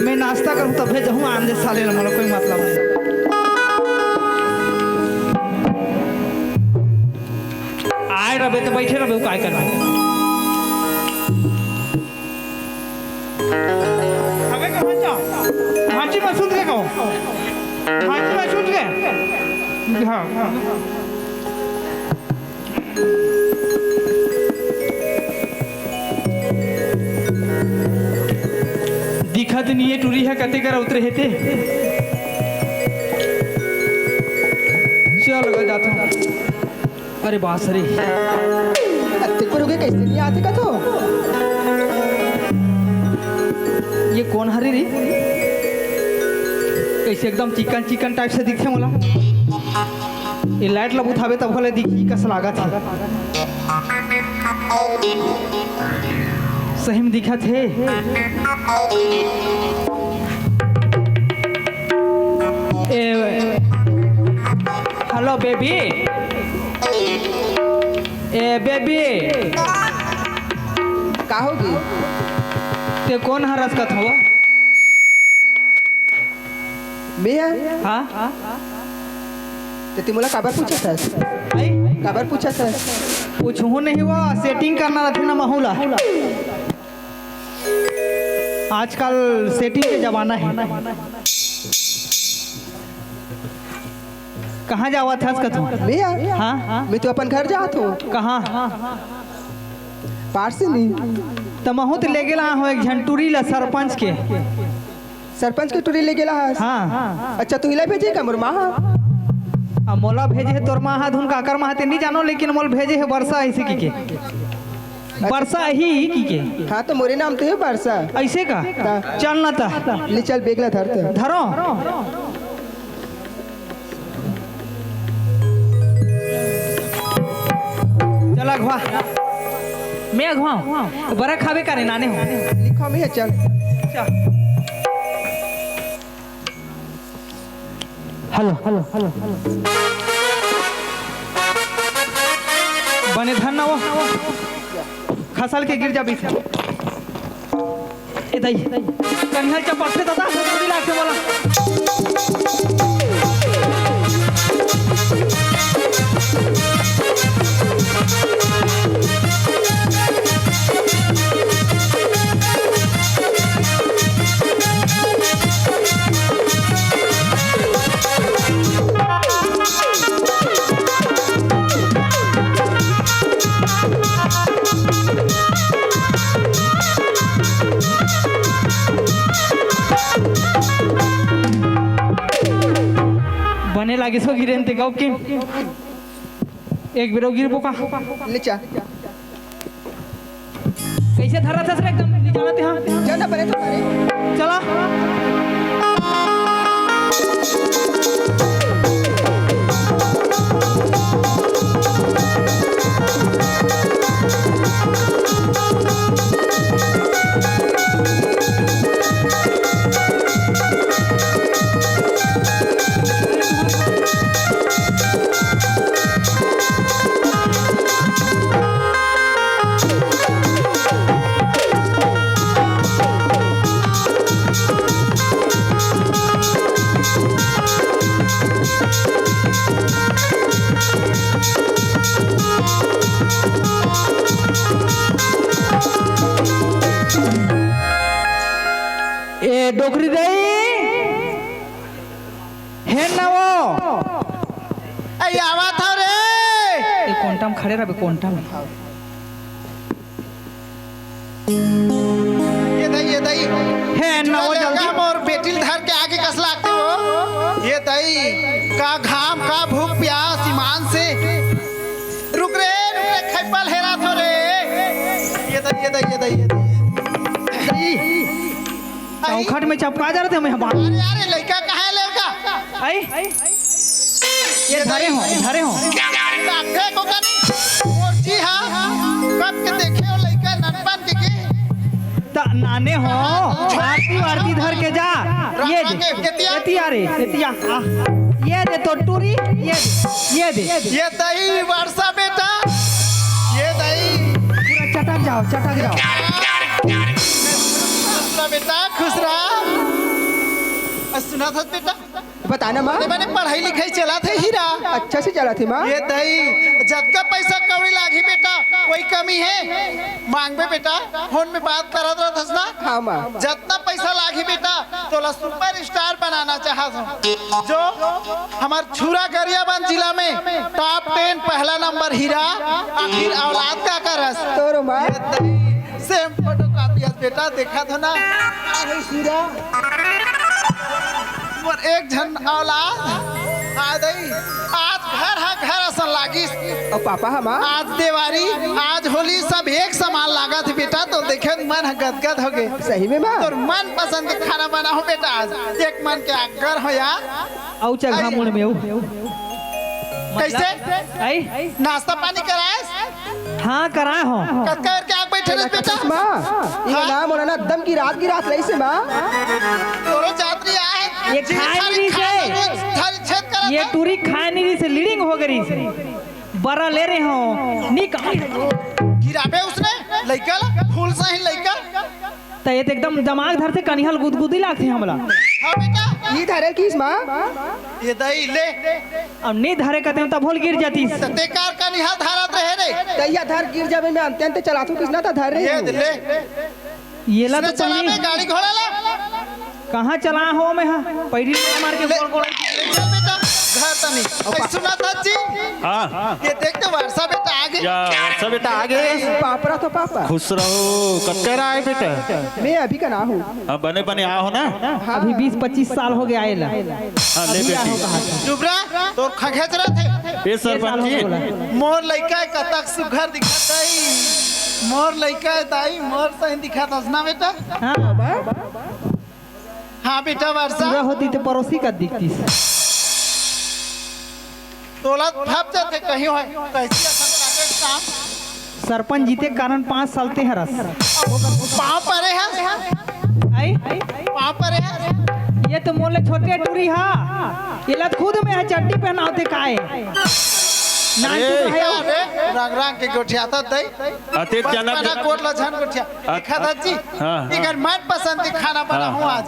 मैं नाश्ता करूँ तभे जहूँ आन दे साले ला, मोला कोई मतलब नहीं। आए रबे तो बैठे रबे, काय करना? अबे कहाँ जा? हाँची में सुत के कहो। हाँची में सुत के। हाँ। दिखत नहीं है टूरी है कते कर उतरे हे ते। चल गा जात हूँ। अरे बास रे। अतेक बेर होगे, कैसे नहीं आते का तो? ये कोन हरे रे? कैसे एकदम चिकन चिकन टाइप से दिखथे मोला। ये लाइट ला बुताबे तब होले दिखी कस लागत हे। सही में दिखत हे। ए, hello baby। ए baby। का होगे? ते कोन हरस कथो? मैं? हाँ? ते, ते मोला काबर पूछत हस? आई? काबर पूछत हस? कुछ हूँ नहीं हुआ, setting करना रथे ना महू ला। आजकल setting के जमाना है। कहाँ जावत हस कथो? मैं? हाँ? मैं तो अपन घर जात हूँ। कहाँ? पास से नहीं। त महू तो ले गेला हो एक झन टूरी ला सरपंच के। सरपंच के टूरी ले गेला हस? हाँ। अच्छा, तुही ला भेजे का मोर माँ ह? अब मोला भेजे हे तोर माँ ह, धुन काकर माँ ह ते नहीं जानो, लेकिन मोल भेजे हे वर्षा ऐसे की के। बरसा ही की के? हाँ, तो मोरे नाम तो हे बरसा। अइसे का? हाँ। चल ना ता। ले चल, बेग ला धर ता। धरो। चल अघवा। मैं अघवा हूँ। बरा खाबे करे नाने हो। लिखो मैं, चल। चल। Hello, hello, hello, hello. बने धन ना वो। खसल के गिर जाबे। ए दाई, कनिहा चपकथे दादा, गोली लागथे मोला। बने लागिस हो गिरेन ते गप के। एक बेर अउ गिरबो का? ले चा। कइसे धरत हस रे एकदम? नहीं जानत हस? जाना पड़े तो सारे। चला। ए डोकरी दाई, हे नवो। ए, आवत हव रे। ए, कोंटा म खड़े रहबे, कोंटा म। ये दई, ये दई। हे नवो, जल्दी। मोर बेटी ल धर के आगे कस लागते हो। ये दई, का घाम, का भूख प्यास ईमान से। रुक रे, रुक रे, खैपल हेरा थो रे। ये दई, ये दई, ये दई, ये दई। दई। चौखट में चपका जा रहे थे, मैं हमार। अरे, अरे, लइका कहाँ है, लइका? आई? ये धरे हो, धरे हो। देखो कनी, मोर जी हाँ, कब के देखे हो लइका ननपन के के? त नाने हो, आरती वारती धर के जा। ये दे, एतिया रे, एतिया, आ। ये दे तो टूरी, ये दे, ये दे। ये दई वर्षा बेटा, ये दई। पूरा चटक जाओ, चटक जाओ। खुश रह बेटा, खुश रह। आ, सुना था बेटा? बताना माँ। अरे, बने पढ़ाई लिखाई चलत हे हीरा। अच्छा से चलत हे माँ। ये दई, जतका पैसा कौड़ी लागही बेटा, कोई कमी हे? मांगबे बेटा, फोन में बात करत रहत हस ना? हाँ माँ। जतना पैसा लागही बेटा, तोला सुपर स्टार बनाना चाहत हूँ। जो हमार छुरा गरियाबंद जिला में टॉप टेन पहला नंबर हीरा, आखिर औलाद का करस। तोरो माँ। ये दई, सेम फोटो कॉपी हस बेटा, देखत हो ना? अरे हीरा। मोर एक झन औलाद, आ दई, आज घर हा घर असन लागिस। अउ पापा हमार? आज देवारी, आज होली, सब एक समान लागत हे बेटा, तो देखे मन ह गदगद हो गे। सही में माँ? तोर मन पसंद के खाना बनाहूँ बेटा आज, एक मन के आगर हो यार। अउ चघा आई। मुड़ में अउ। कइसे? आई? नाश्ता पानी करायस? हाँ, कराए हो। कतका करके आग बैठे रहे बेटा? माँ, ये हाँ? ना मोला ना दम की रात की रात रही से माँ। तोरो जात नहीं आए। ये जी, खाए खाली नहीं खाना से। रोज धर छेद करत ये है। टूरी खाए नहीं रही से, लीडिंग हो गई से। बरा ले रहे हो, निकाल। गिराबे उसने, लइका ला, फूल सही लइका। त ये तो एकदम दिमाग धर से कनिहल गुदगुदी लागथे हमला। हाँ बेटा। ई धरे किस माँ? ये दई ले। अब नहीं धरे कहते हैं तब होल गिर जातीस। त ते कार कनिहल धरत रहे रे। तैया धर गिर जाबे में अंते अंते चलाथू किसना त धर रहे ये हो। ले। ये ला तो इसने चलावे पहली गाड़ी घोड़ा ला। कहाँ चला हो मैं हाँ? पहली मार के ले। गोल गोल। ले चल बेटा, घर तनी। ए, सुना था जी? हाँ। ये देख तो वर्षा बेटा आ गई। या, वर्षा बेटा आ गए। पापरा तो पापा। खुश रहो। कब कह रहा है बेटा? मैं अभी का ना हूँ। हाँ, बने बने आओ ना। अभी बीस पच्चीस साल हो गया आए ला। हाँ, ले अभी आओ बेटी। कहा था। चुप रहा, तोर खखेच रहा थे। ए सरपंच जी। मोर लइका कतक सुघर दिखत है। मोर लइका हे दाई, मोर सही दिखत हस ना बेटा। हाँ। हाँ बेटा वर्षा। पूरा होती तो पड़ोसी का दिखतीस। तोला फप जाथे कहीं होय, कैसी असन काटे काम? सरपंच जीते कारण पाँच साल ते हरस। पाँव परे हस? आई? पाँव परे हस? ये तो मोले छोटे टूरी हा। ये लत खुद में है, चड्डी पहनावते काय? नानचुक अरे। है। अरे, रंग रंग के गोठियाता दई। अतेक जनक बचपना कोट ला झन गोठिया। अ-, देखा था जी, हाँ। एकर मनपसंद के खाना बना हाँ। हूँ आज।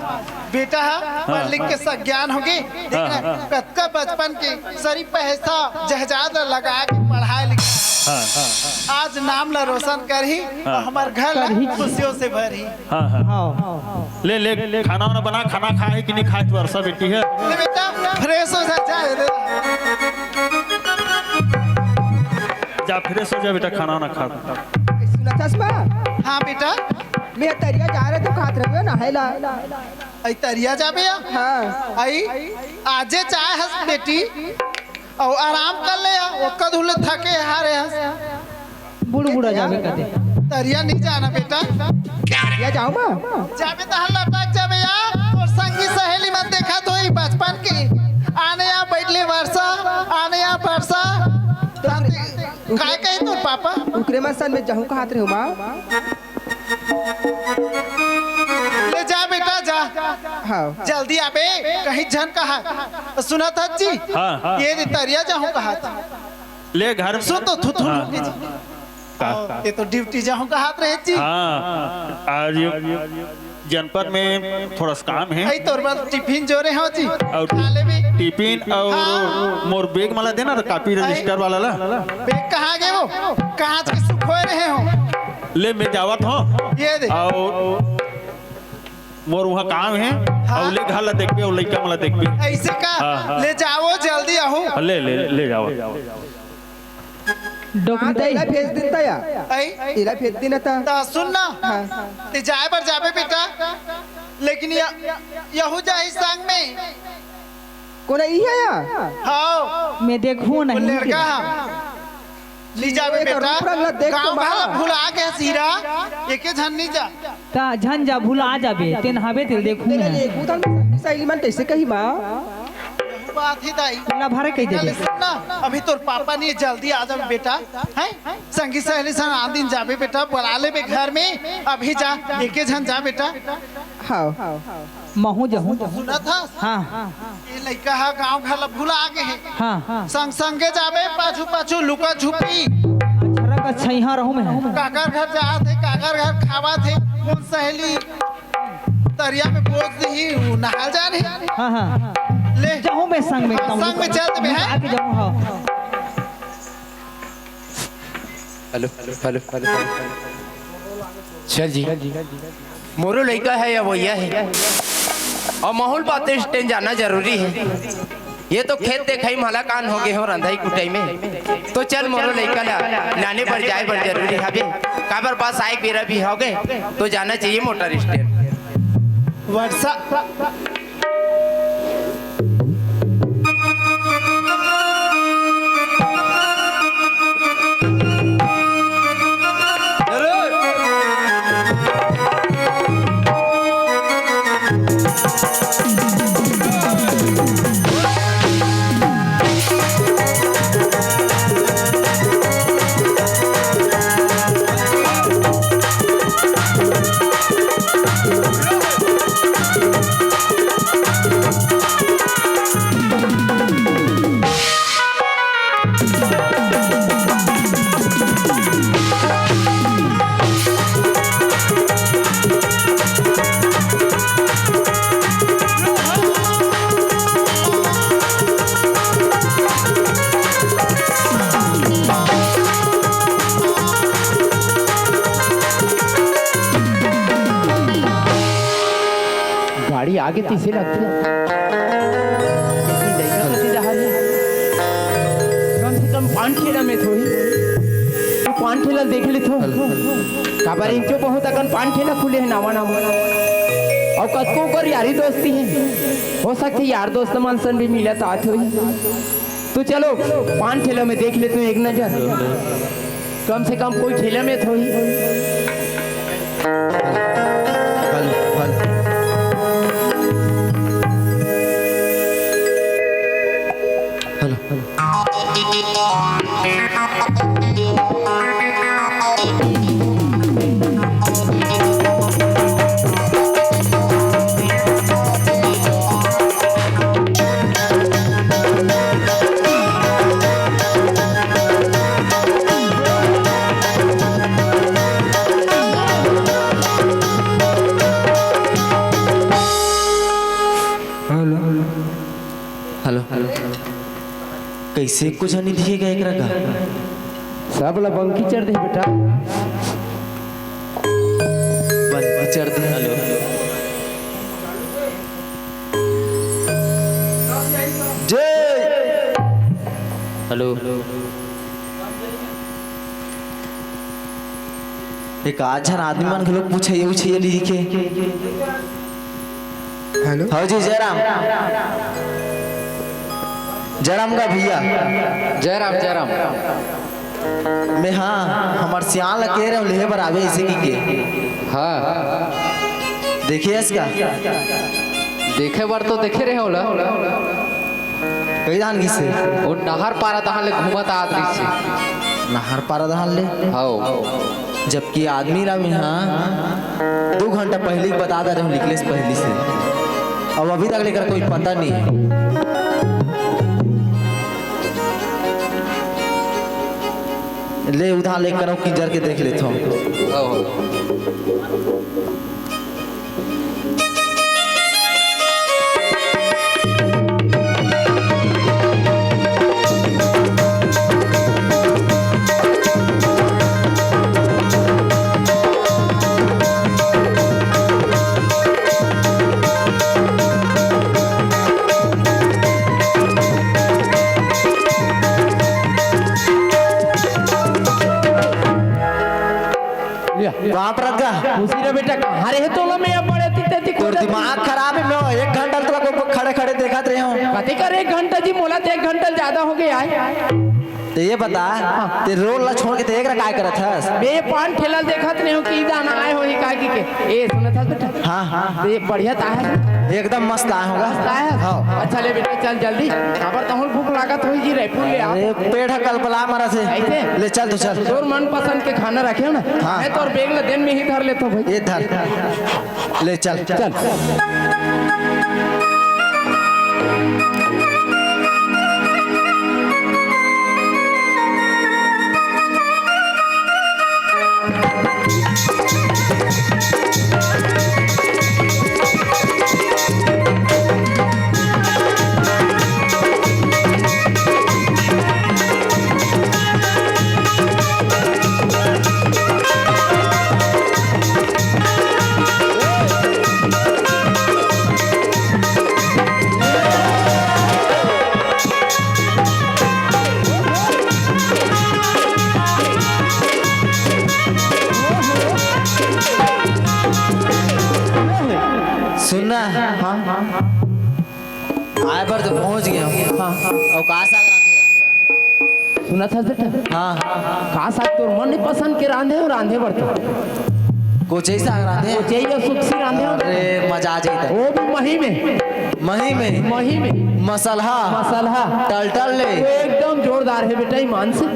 बेटा हा, हाँ। पढ़ लिख के सज्ञान होगे। देख हाँ, ना, हाँ। कतका बचपन के सरी पैसा जहाजात ला लगा के पढ़ाई लिखाई। हाँ, हाँ, हाँ। आज नाम ला रोशन करही हाँ। और हमार घर ला करही। खुशियों से भरही। हाँ, हाँ। हाँ। ले, ले, खाना वाना बना, खाना खाए कि नहीं खाए, तू वर्षा बेटी है। ले बेटा, fresh हो जा, जा, दे। जा, fresh हो जा बेटा, खाना वाना खा। सुना चश्मा? हाँ बेटा। मैं तरिया जा रहे तो खात रहे ना, है ला। आई तरिया जाबे या? हाँ। आई, आजे चाहे हस बेटी, अउ आराम कर ले या, ओतका धुले थके हारे हस। बूढ़ बूढ़ा जाबे कते। तरिया नहीं जाना बेटा। या जाओ माँ। जाबे तो हल्ला लटक जाबे या, तोर संगी सहेली मन देखत होई बचपन के। आने या बैठले वर्षा, आने या वर्षा। तो काय कहे तोर पापा? उकरे मन सन में जाहूँ कहत रहे हो माँ। ले जा बेटा, जा। हाँ। जल्दी आबे, कहीं झन कहा। सुनत हस जी? हाँ, हाँ। ये दे तरिया जाहूँ कहा था। ले घर में। सुन तो थुथुन हाँ, होके जी। हाँ। का? ये तो ड्यूटी जाहूँ कहा रहे जी। हाँ, आज जनपद में थोड़ा सा काम है। आई तोर बाद टिफिन जोरे हो जी। और खा लेबे। टिफिन और हाँ। मोर बैग मला देना तो कॉपी आई। रजिस्टर वाला ला। बैग कहाँ गए वो? कहाँ से सुखोए रहे हो? ले, मैं जावत हूँ। ये दे। और मोर वहाँ काम है, हाँ। अउ ले घर ला देखबे, अउ लइका मन ला देखबे। ऐसे का? हाँ, हाँ। ले जाओ, जल्दी आहू। हाँ, ले, ले, ले जाओ। डोकरी हाँ, तो दाई। इला भेज दिन ता या। आई? इला भेज दिन ता। ता सुन ना। हाँ। ते जाए बर जाबे बेटा, लेकिन या, यहू जाही संग में। कोन इही या? हाँ। मैं देखूँ वो नहीं लड़का के। हा। ली जाबे एक बेटा। रूप रंग ला देख गाँव तो वाला माँ। भुला के सीरा, एके झन नहीं जा। ता झन जा, भुला जाबे, तेन हबे तेल देखूँ तेला मैं। देखूँ तन सहेली मन कैसे कही माँ? यहू बात ही दाई। ला भरे कही देबे। सुन ना, अभी तोर पापा नहीं, जल्दी आ जाबे बेटा। हैं? संगी सहेली सन आन दिन जाबे बेटा, बुला लेबे घर में। अभी जा, एके झन जा बेटा। हाँ। महूँ जहूँ। सुनत हस? हाँ। ये लइका हा गाँव घर ला भुला गे हे। हाँ। संग संगे जाबे, पाछू पाछू लुका छुपी। अछरा का छैहा रहूँ मैं। काकर घर जात हे, काकर घर खावत हे, कोन सहेली तरिया में बोझ दिही, वो नहाल जा रही। हाँ, हाँ। ले। जाहूँ मैं संग में, हाँ, संग में चल देबे, हैं? आके जाहूँ, हाँ। Hello, hello, hello, hello. चल जी, मोरो लइका है या भैया है, और माहौल बात स्टैंड जाना जरूरी है। ये तो खेत देखाई में हलाकान हो गए हो रंधाई कुटाई में, तो चल मोरो लइका ला लाने बर जाए बर जरूरी हवे, काबर बस आए बेरा भी हो गए, तो जाना चाहिए मोटर स्टैंड। वर्षा गाड़ी आगे तीसे लगथे। लेकिन लइका कति डहर हे? कम से कम पान ठेला में तो होही। तो पान ठेला देख लेथो। काबर इंचो बहुत अकन पान ठेला खुले हे नावा नावा। अउ कतको ओकर यारी दोस्ती हे। हो सकथे यार दोस्त मन सन भी मिलत आत होही। तो चलो पान ठेला में देख लेथो एक नजर। कम से कम कोई ठेला में तो ही। Hello, hello. Hello, hello. Hello. Hello. कइसे कुछ नहीं दिखेगा एकरा का? सब ला बंकी चढ़ दे बेटा। बंकी चढ़ दे। हेलो। जय। हेलो। एक आध झन आदमी मन घलो पूछे, ये पूछे, ये लिखे। हेलो। हाँ जी, जयराम। जयराम का भैया। जयराम, जयराम। मैं, हाँ, हमर सियान ला कहे रहे लेहे बर आवे, ऐसे की के। हाँ। देखिए इसका। देखे बर तो देखे रहे होला। कई धान गिसे? वो नहर पारा धान ले घूमत आत रहिसे। नहर पारा धान ले? हव। जबकि आदमी ला मैं, हाँ, दू घंटा पहली बता दे रहे हूँ, निकले से पहली से। अब अभी तक लेकर कोई पता नहीं है। ले उधार लेकर किंजर के देख लेता हूँ। हव, हव। बाप रद्दा। खुशी रे बेटा, कहाँ रहे तोला मैं अब बड़े अति तेती तोर खोजत दिमाग खराब है, मैं एक घंटा तक खड़े खड़े देखत रहे हूँ। कते कर एक घंटा जी, मोला तो एक घंटा ज्यादा हो गया है। तो ये बता, हाँ। ते रोल ला छोड़ के ते एक रकाय करत हस? मैं पान ठेला देखत रहे हूँ कि जाना आए हो ही का की के। ए, सुनत हस बेटा? हाँ, हाँ। तो ये बढ़िया ता है। एकदम मस्त आए होगा। मस्त आए है? हाँ। अच्छा ले बेटा, चल जल्दी। काबर तहुल भूख लागत होई जी, रायपुर ले आ। अरे, पेट ह कलपला मरा से। ऐसे? ले चल तो चल। तोर मनपसंद के खाना रखे हो ना? हाँ। मैं तोर बैग ला देन में ही धर लेता हूँ भाई। ये धर। ले चल। चल। सुनना। हाँ, हाँ। आए बर तो पहुंच गया हूँ। हाँ, हाँ। अउ का साग रांधे हस? सुनत हस बेटा? हाँ। का साग तोर मन पसंद के रांधे हो, रांधे बर तो? कोचई साग रांधे। कोचई अउ सुकसी रांधे हो। अरे, मजा आ जाई त। वो भी मही में। मही में। मही में। मसलहा। मसलहा। टलटल ले। वो एकदम जोरदार है बेटा, ईमान से।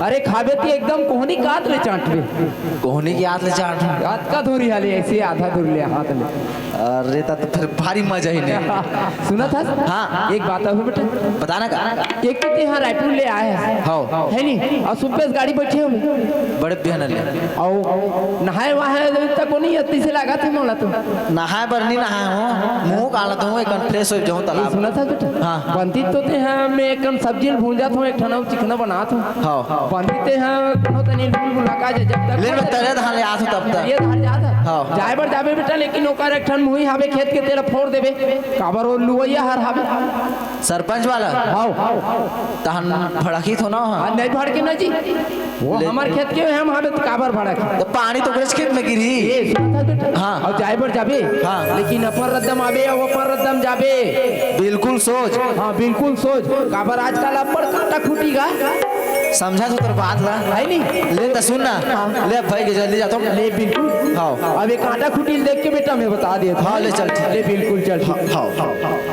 अरे, खाबे ती एकदम कोहनी कात ले चाटबे। कोहनी के हाथ ले चाट। हाथ का धोरी हाले, ऐसे आधा धोरी ले हाथ ले। अरे, ता तो फिर भारी मजा ही नहीं। सुनत हस? हाँ। एक बात अउ बेटा। बता ना का? एक तो ते यहाँ रायपुर ले आए हस। हव। है नी? अउ सुबह से गाड़ी बैठे हो। बड़े बिहान ले। अउ नहाए वहाए तक को नहीं, अति से लागत है मोला तो। नहाए बर नहीं नहाए हूँ, मुँह कालत हूँ, एक फ्रेश हो जाऊँ ये तालाब। सुनत हस बेटा? हाँ। बनती तो ते हैं, मैं एक सब्जी भूंजत हूँ, एक ठन अउ चिकना बनात हूँ। हव। बनती ते हैं, कोनो तनी लूल मुलाकात है, जब तक ले मैं तरे धान ले आत हूँ तब तक। ये धान जात है। हाँ। जाए बर जाबे बेटा, लेकिन ओकर एक ठन मुही हावे खेत के, तेला फोड़ देबे। काबर वो लुवैया हर हावे। सरपंच वाला? हव। तहन भड़की थो ना, हाँ। हाँ, नहीं भड़के ना जी। वो ले। हमर खेत के हम हावे त काबर भड़क? तो पानी तो ओकरेच खेत में गिरी। ए, सुनत हस बेटा? हाँ। अउ जाए बर जाबे? हाँ। लेकिन अपन रद्दम आबे अउ अपन रद्दम जाबे। बिल्कुल सोच। हाँ, बिल्कुल सोच। काबर आजकल अब्बड़ काटा खूटी गा। समझा तो तोर बात ला। है नहीं? ले त सुन ना। हाँ। ले अब भाई के जल्दी जाता हूँ। ले बिल्कुल। हाँ। अब एक आटा खुटी देख के बेटा मैं बता देता हूँ। हाँ, ले चल, ठीक। ले बिल्कुल चल, ठीक। हाँ, हाँ।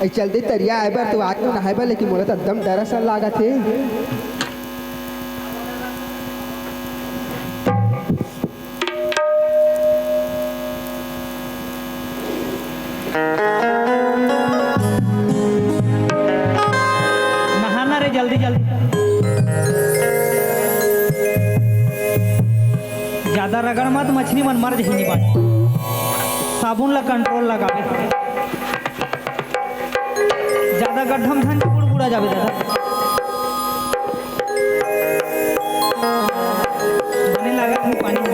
ए, चल दे तरिया आए बर, तो आए तो नहाए बर, लेकिन मोला तो एकदम डर असन लागत हे। नहाना रे जल्दी जल्दी। ज्यादा रगड़ मत, मछली मन मर जही नी बात। साबुन ला कंट्रोल लगावे। ज्यादा गड्ढा म झन बुड़बुड़ा जाबे दादा। बने लागत हे पानी में।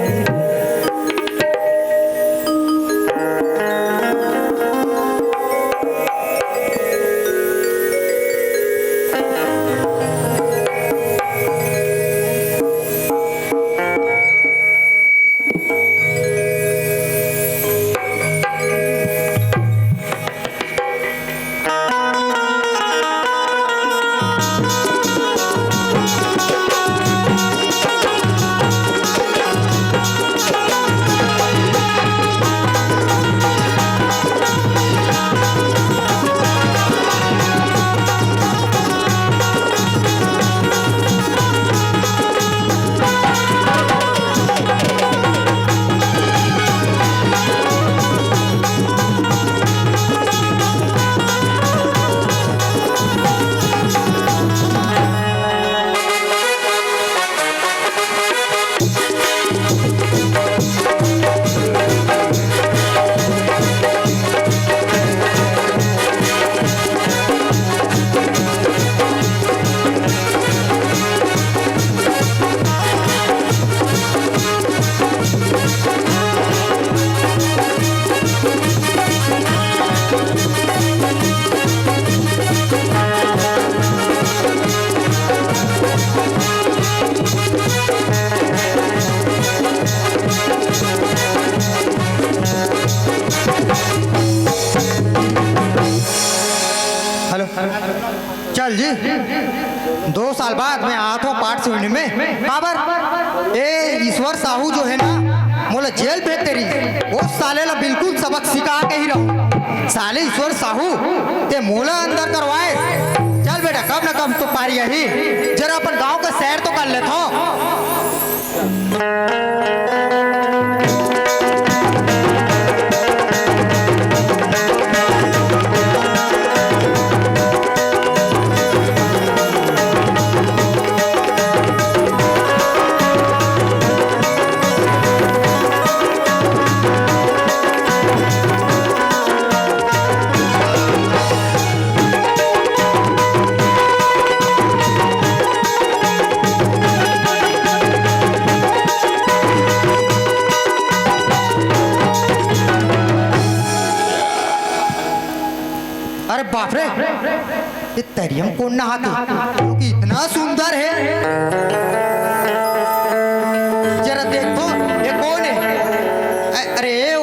हेलो। चल जी, दो साल बाद मैं आत हूँ पाठ सुनने में। काबर? ए ईश्वर साहू जो है ना, मोला जेल भेजते रही। ओ साले ला बिल्कुल सबक सिखा के ही रहूँ। साले ईश्वर साहू, ते मोला अंदर करवाए। चल बेटा, कब ना कब तो पारी आही। जरा अपन गांव का सैर तो कर लेथों। अरे बाप रे, ये तरिया म कोन नहात हे? जो कि इतना सुंदर है। जरा देख तो, ये कोन है? अ-, अरे ए ओ,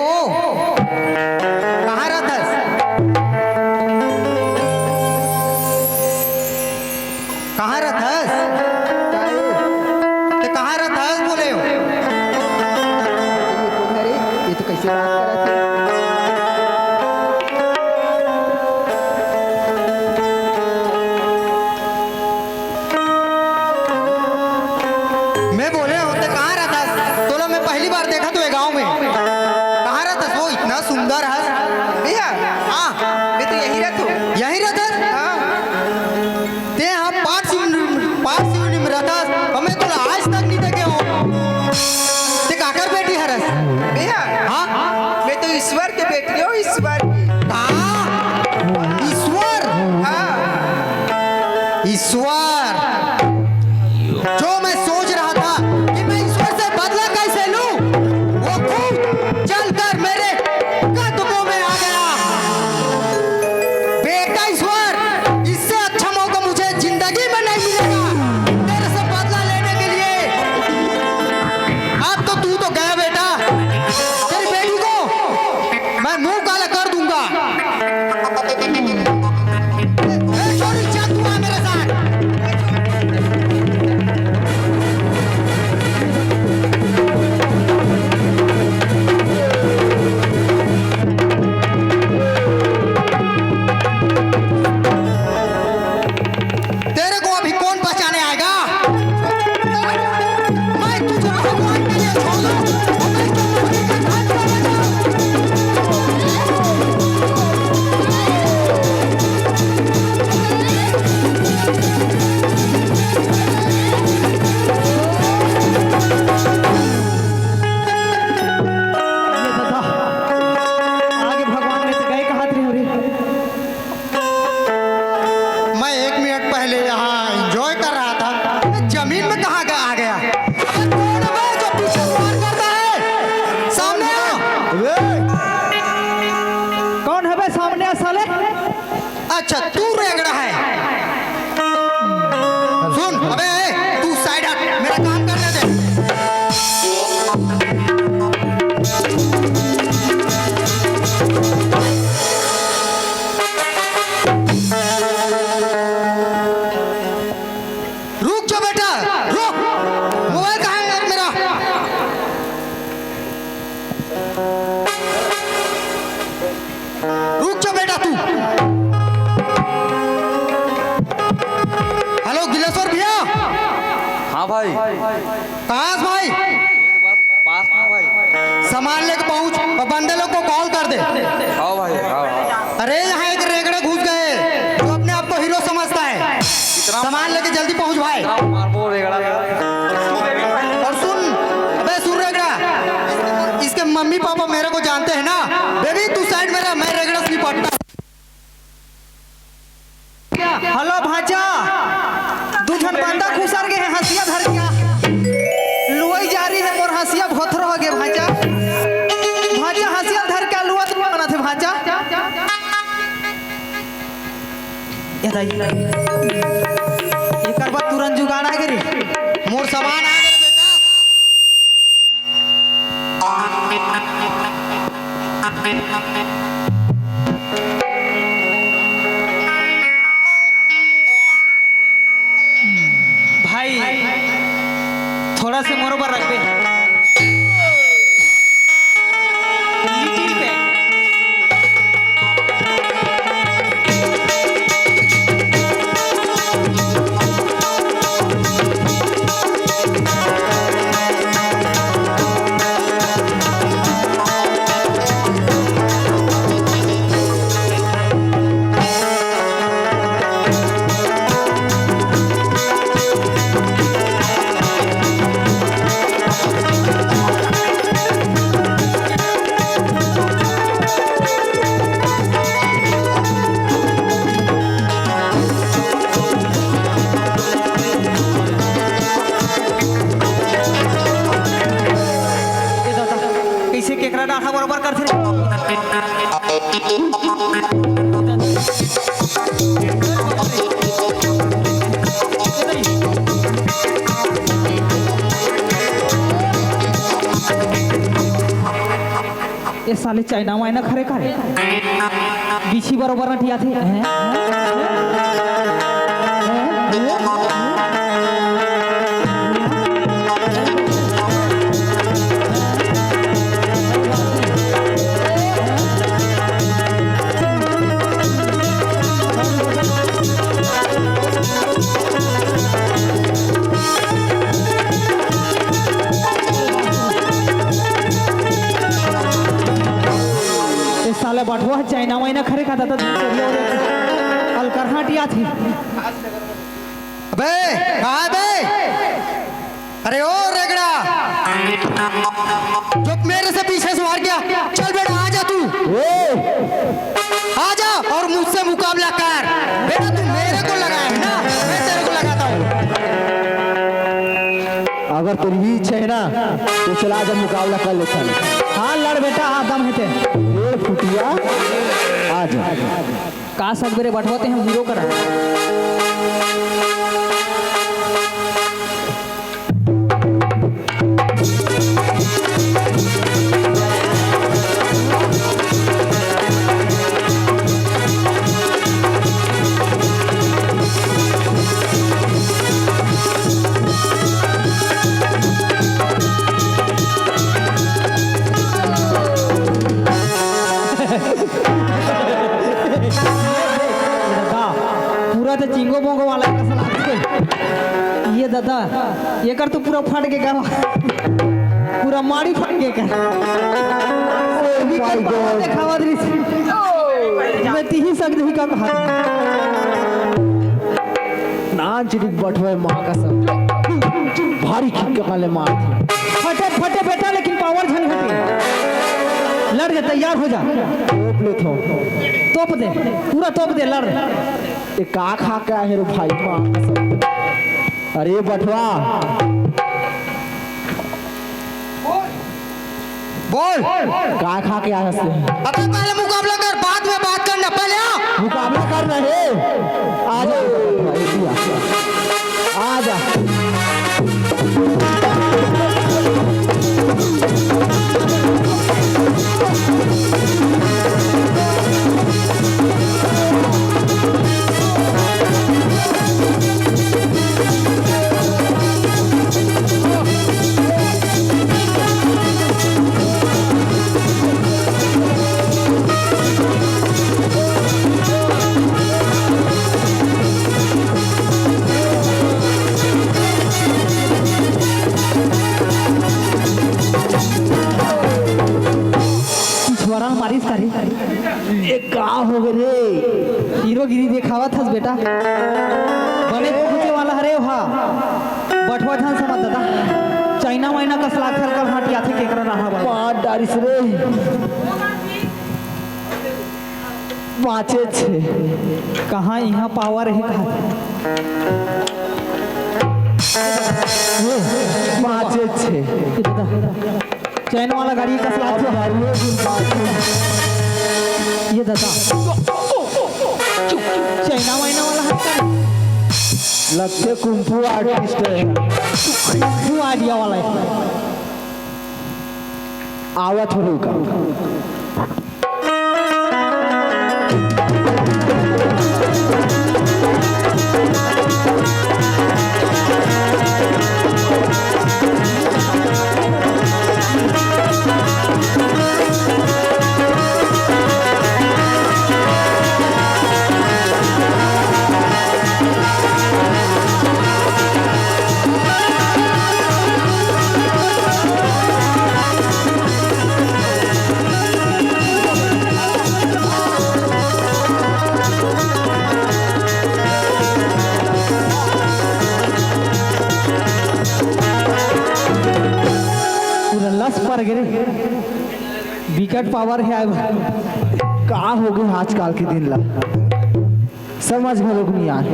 कहाँ रहत हस? कहाँ रहत हस? ते कहाँ रहत हस बोले हो? ये कोन हरे? ये तो कैसे बात करत हे? इतना सुंदर हस। भैया, हाँ। मैं तो यही रहता हूँ। यही रहता? हाँ। ते हाँ पाठ शिविर, पाठ शिविर में रहता, और मैं तोला आज तक नहीं देखे हूँ। ते काकर बेटी हरस? भैया, हाँ? मैं तो ईश्वर के बेटी हूँ, ईश्वर की। कहाँ? ईश्वर? हाँ। ईश्वर। जो मैं सोच रहा था कि मैं ईश्वर से बदला कैसे लूं, वो खुद चलकर मेरे कदमों में आ गया। बेटा ईश्वर, इससे अच्छा मौका मुझे जिंदगी में नहीं मिलेगा तेरे से बदला लेने के लिए। अब तो तू तो गया बेटा, तेरी बेटी को मैं मुंह काला कर दूंगा। ए, छोरी, चल तू आ मेरे साथ। तेरे को अभी कौन पहचाने आएगा? मैं तुझे भगवान के लिए छोड़ दूं। ये दादा, आगे भगवान में से गए कहाँ रे? मैं एक मिनट पहले यहाँ एंजॉय कर रहा था, जमीन में कहाँ गया, आ गया? अबे कौन है बे जो पीछे से वार करता है? सामने आ। कौन है बे सामने आ साले? अच्छा, तू रेगड़ा है। सुन, अबे, ए, तू साइड हट, मेरा काम करने दे। रुक जा बेटा, रुक। मोबाइल कहाँ है यार मेरा? रुक जा बेटा तू। हेलो गिलेश्वर भैया। हाँ भाई। कहाँ है भाई? पास में भाई। सामान लेके पहुंच और बंदे लोग को कॉल कर दे। हाँ भाई, हाँ, हाँ। अरे यहाँ एक रेगड़े घुस गए जो अपने आप को हीरो समझता है। सामान लेके जल्दी पहुंच भाई। मारबो रेगड़ा। और सुन, अबे सुन रेगड़ा, इसके मम्मी पापा मेरे को जानते हैं ना। बेबी तू साइड में रह, मैं रेगड़ा से निपटता हूँ। हेलो भांचा, दू झन बंदा खुसर गे हे हंसिया धर के। लुवई जारी हे मोर हंसिया भोथरो हो गे भांचा। भांचा हंसिया धर के लुवत बनत हे भांचा। ए दाई, एकर बर तुरंत जुगाड़ आ गे रे। मोर सामान आ गे रे बेटा। भाई, थोड़ा से मोरो बर रख दे। लिटिल पे। ए दादा, कइसे केकरा डाढ़ा बरोबर करथे रे? ए साले चाइना वाइना खरे का रे? बिछी बरोबर नटियाथे। हैं? बटवा ह चाइना वाइना खरे खाता था, चोरिया ओरिया अलकरहाटी आथे। अबे, कहाँ बे? अरे ओ रेगड़ा, जो मेरे से पीछे से मार गया, चल बेटा, आ जा तू। ए! आ जा और मुझसे मुकाबला कर। बेटा, तू मेरे को लगाया है ना, मैं तेरे को लगाता हूँ। अगर तेरी इच्छा है ना, तो चला जा, मुकाबला कर लेता हूँ। हाँ, लड़ बेटा, हाँ, दम है ते। ए फुटिया, आ जा। का सब बेरे बटवा ते हम हीरो करा। दादा, पूरा तो चिंगो बोंगो वाला कस लागथे। ये दादा, एकर तो पूरा फट के गला, पूरा माड़ी फट के कर। Oh my God। देखावत रहिस। मैं तिही सक नहीं का कहा। नान चिटिक बटवे माँ कसम। भारी खिक के काले मार दिया। फटे, फटे बेटा, लेकिन पावर झन घटे। लड़ जा, तैयार हो जा। तोप ले थो। तोप दे, पूरा तोप दे, लड़। ए का खा के आहे रे भाई माँ कसम। अरे बटवा। बोल। का खा के आया हंसते हैं? अबे पहले मुकाबला कर, बाद में बात करना, पहले आ। मुकाबला कर रहे। आ जा। आ जा। पिछवाड़ा मारिस का रे? ए, का हो गे रे? हीरोगिरी देखावत हस बेटा। बने पहुंचे वाला हरे हा। बटवा झन समझ दादा। चाइना वाइना कस लागथे, कल हाटी आथे केकरा रहा बा। मार डारिस रे। बाँचे छे। कहाँ इहाँ पावर हे का? बाँचे छे। चैन वाला गाड़ी कस लागथे। ये दादा। चैना वाइना वाला हाथ का? लगथे कुंफू आर्टिस्ट हे। कुंफू आइडिया वाला हे। आवत हो रुका। पूरा लस पर गिरे। विकट पावर हे आए भाई। का हो गे आजकल के दिन ला? समझ घलोक नहीं आए।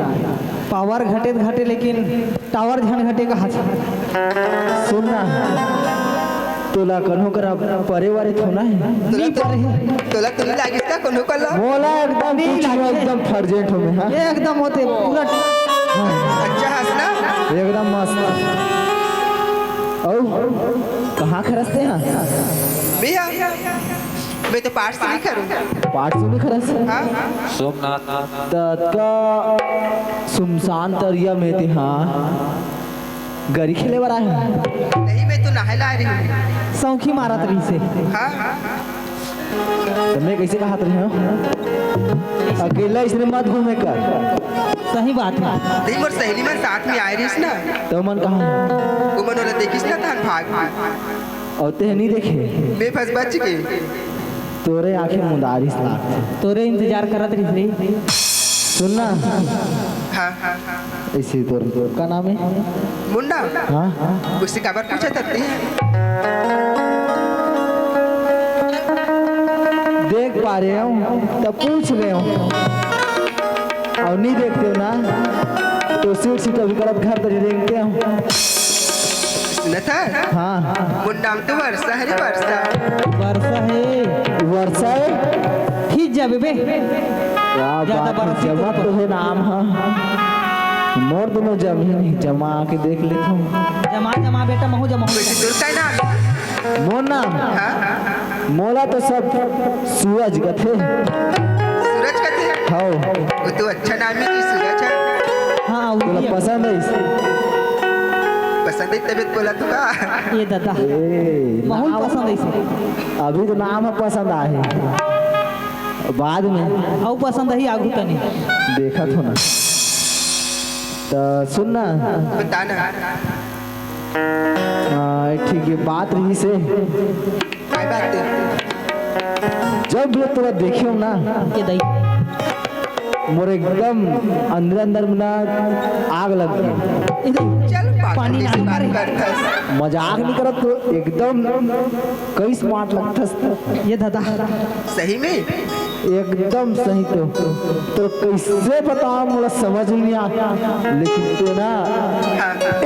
पावर घटे त घटे, लेकिन टावर झन घटे कहा था। सुन ना, तोला कन्हो करा परे वारे थोना हे। तोला नहीं तो, परे हे। तोला तो नहीं लागिस का कन्हो करा? मोला एकदम नहीं कुछ लागे। एकदम फर्जेंट हो में, हाँ? ये एकदम होते पूरा। अच्छा हंसना। एकदम मस्त। औ, कहाँ खरसते हैं? भैया। मैं तो पार्ट सुनी करूँ। पार्ट सुनी खरस? हाँ। सोमनाथ। ततका सुमसान तरिया में ते हाँ गरी खेले बर आए हन। नहीं, मैं तो नहाए ला रही हूँ। सौखी मारत रही से। हाँ। तो मैं कैसे कहत रहे हूँ? अकेला इसने मत घूमे कर। सही बात है। नहीं, मोर सहेली मन साथ में आए रहिस ना। तो मन कहाँ? वो मन वाला देखिस ना, तहन भाग। और ते नहीं देखे? मैं फंस बच गई। तोरे आँखी मुंदारिस लागथे। तोरे इंतजार करत रहिस रे। सुन ना। हाँ, हाँ, हाँ, हाँ। ऐसे तोर, तोर का नाम हे? मुन्ना। हाँ? उससे काबर पूछत हस? देख पा रहे हो, तब पूछ रहे हो। अउ नहीं देखते हो ना, तो सीट सीट अभी करत घर तरी रेंगते हो। सुनत हस? हाँ। मोर नाम तो वर्षा हे रे, वर्षा। वर्षा हे। वर्षा हे? खींच जाबे बे। क्या ज्यादा बात हे, बरस जमा तो हे नाम, हाँ। मोर दोनों जमीन हे, जमा के देख लेथों। जमा, जमा बेटा, महूँ जमा। वैसे तोर का नाम? मोर नाम? हाँ, हाँ, हाँ। मोला तो सब सूरज कथे। सूरज कथे? हव। वो तो अच्छा नाम हे जी, सूरज हे। हाँ, वो तोला भी हे। पसंद हे इसे? पसंद हे तबे तो बोला तो का? ए दादा। ए, बहुत नाम पसंद हे इसे। अभी तो नाम हे पसंद आहे। बाद में। अउ पसंद आही आगू तनी। देखत हो ना। त सुन ना। बता ना। आ, एक ठीक ये बात रहिस हे। काय बात हे? जब ले तोला देखे हो ना, ये दई। मोर एकदम अंदर अंदर में ना आग लग गे। ये दई। चल, पागल पानी जैसे ना बात मारे। करथस। मजाक नहीं करत तो एकदम कई smart लगथस। ये दादा। सही में? एकदम सही तो। तो कैसे बताओ, मोला समझ में नहीं आ, लेकिन तो ना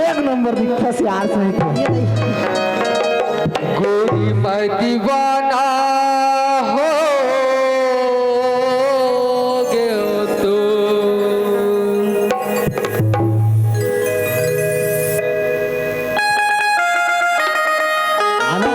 एक नंबर दिखथस यार, सही तो। गोरी मैं दीवाना हो गयो तो। आना।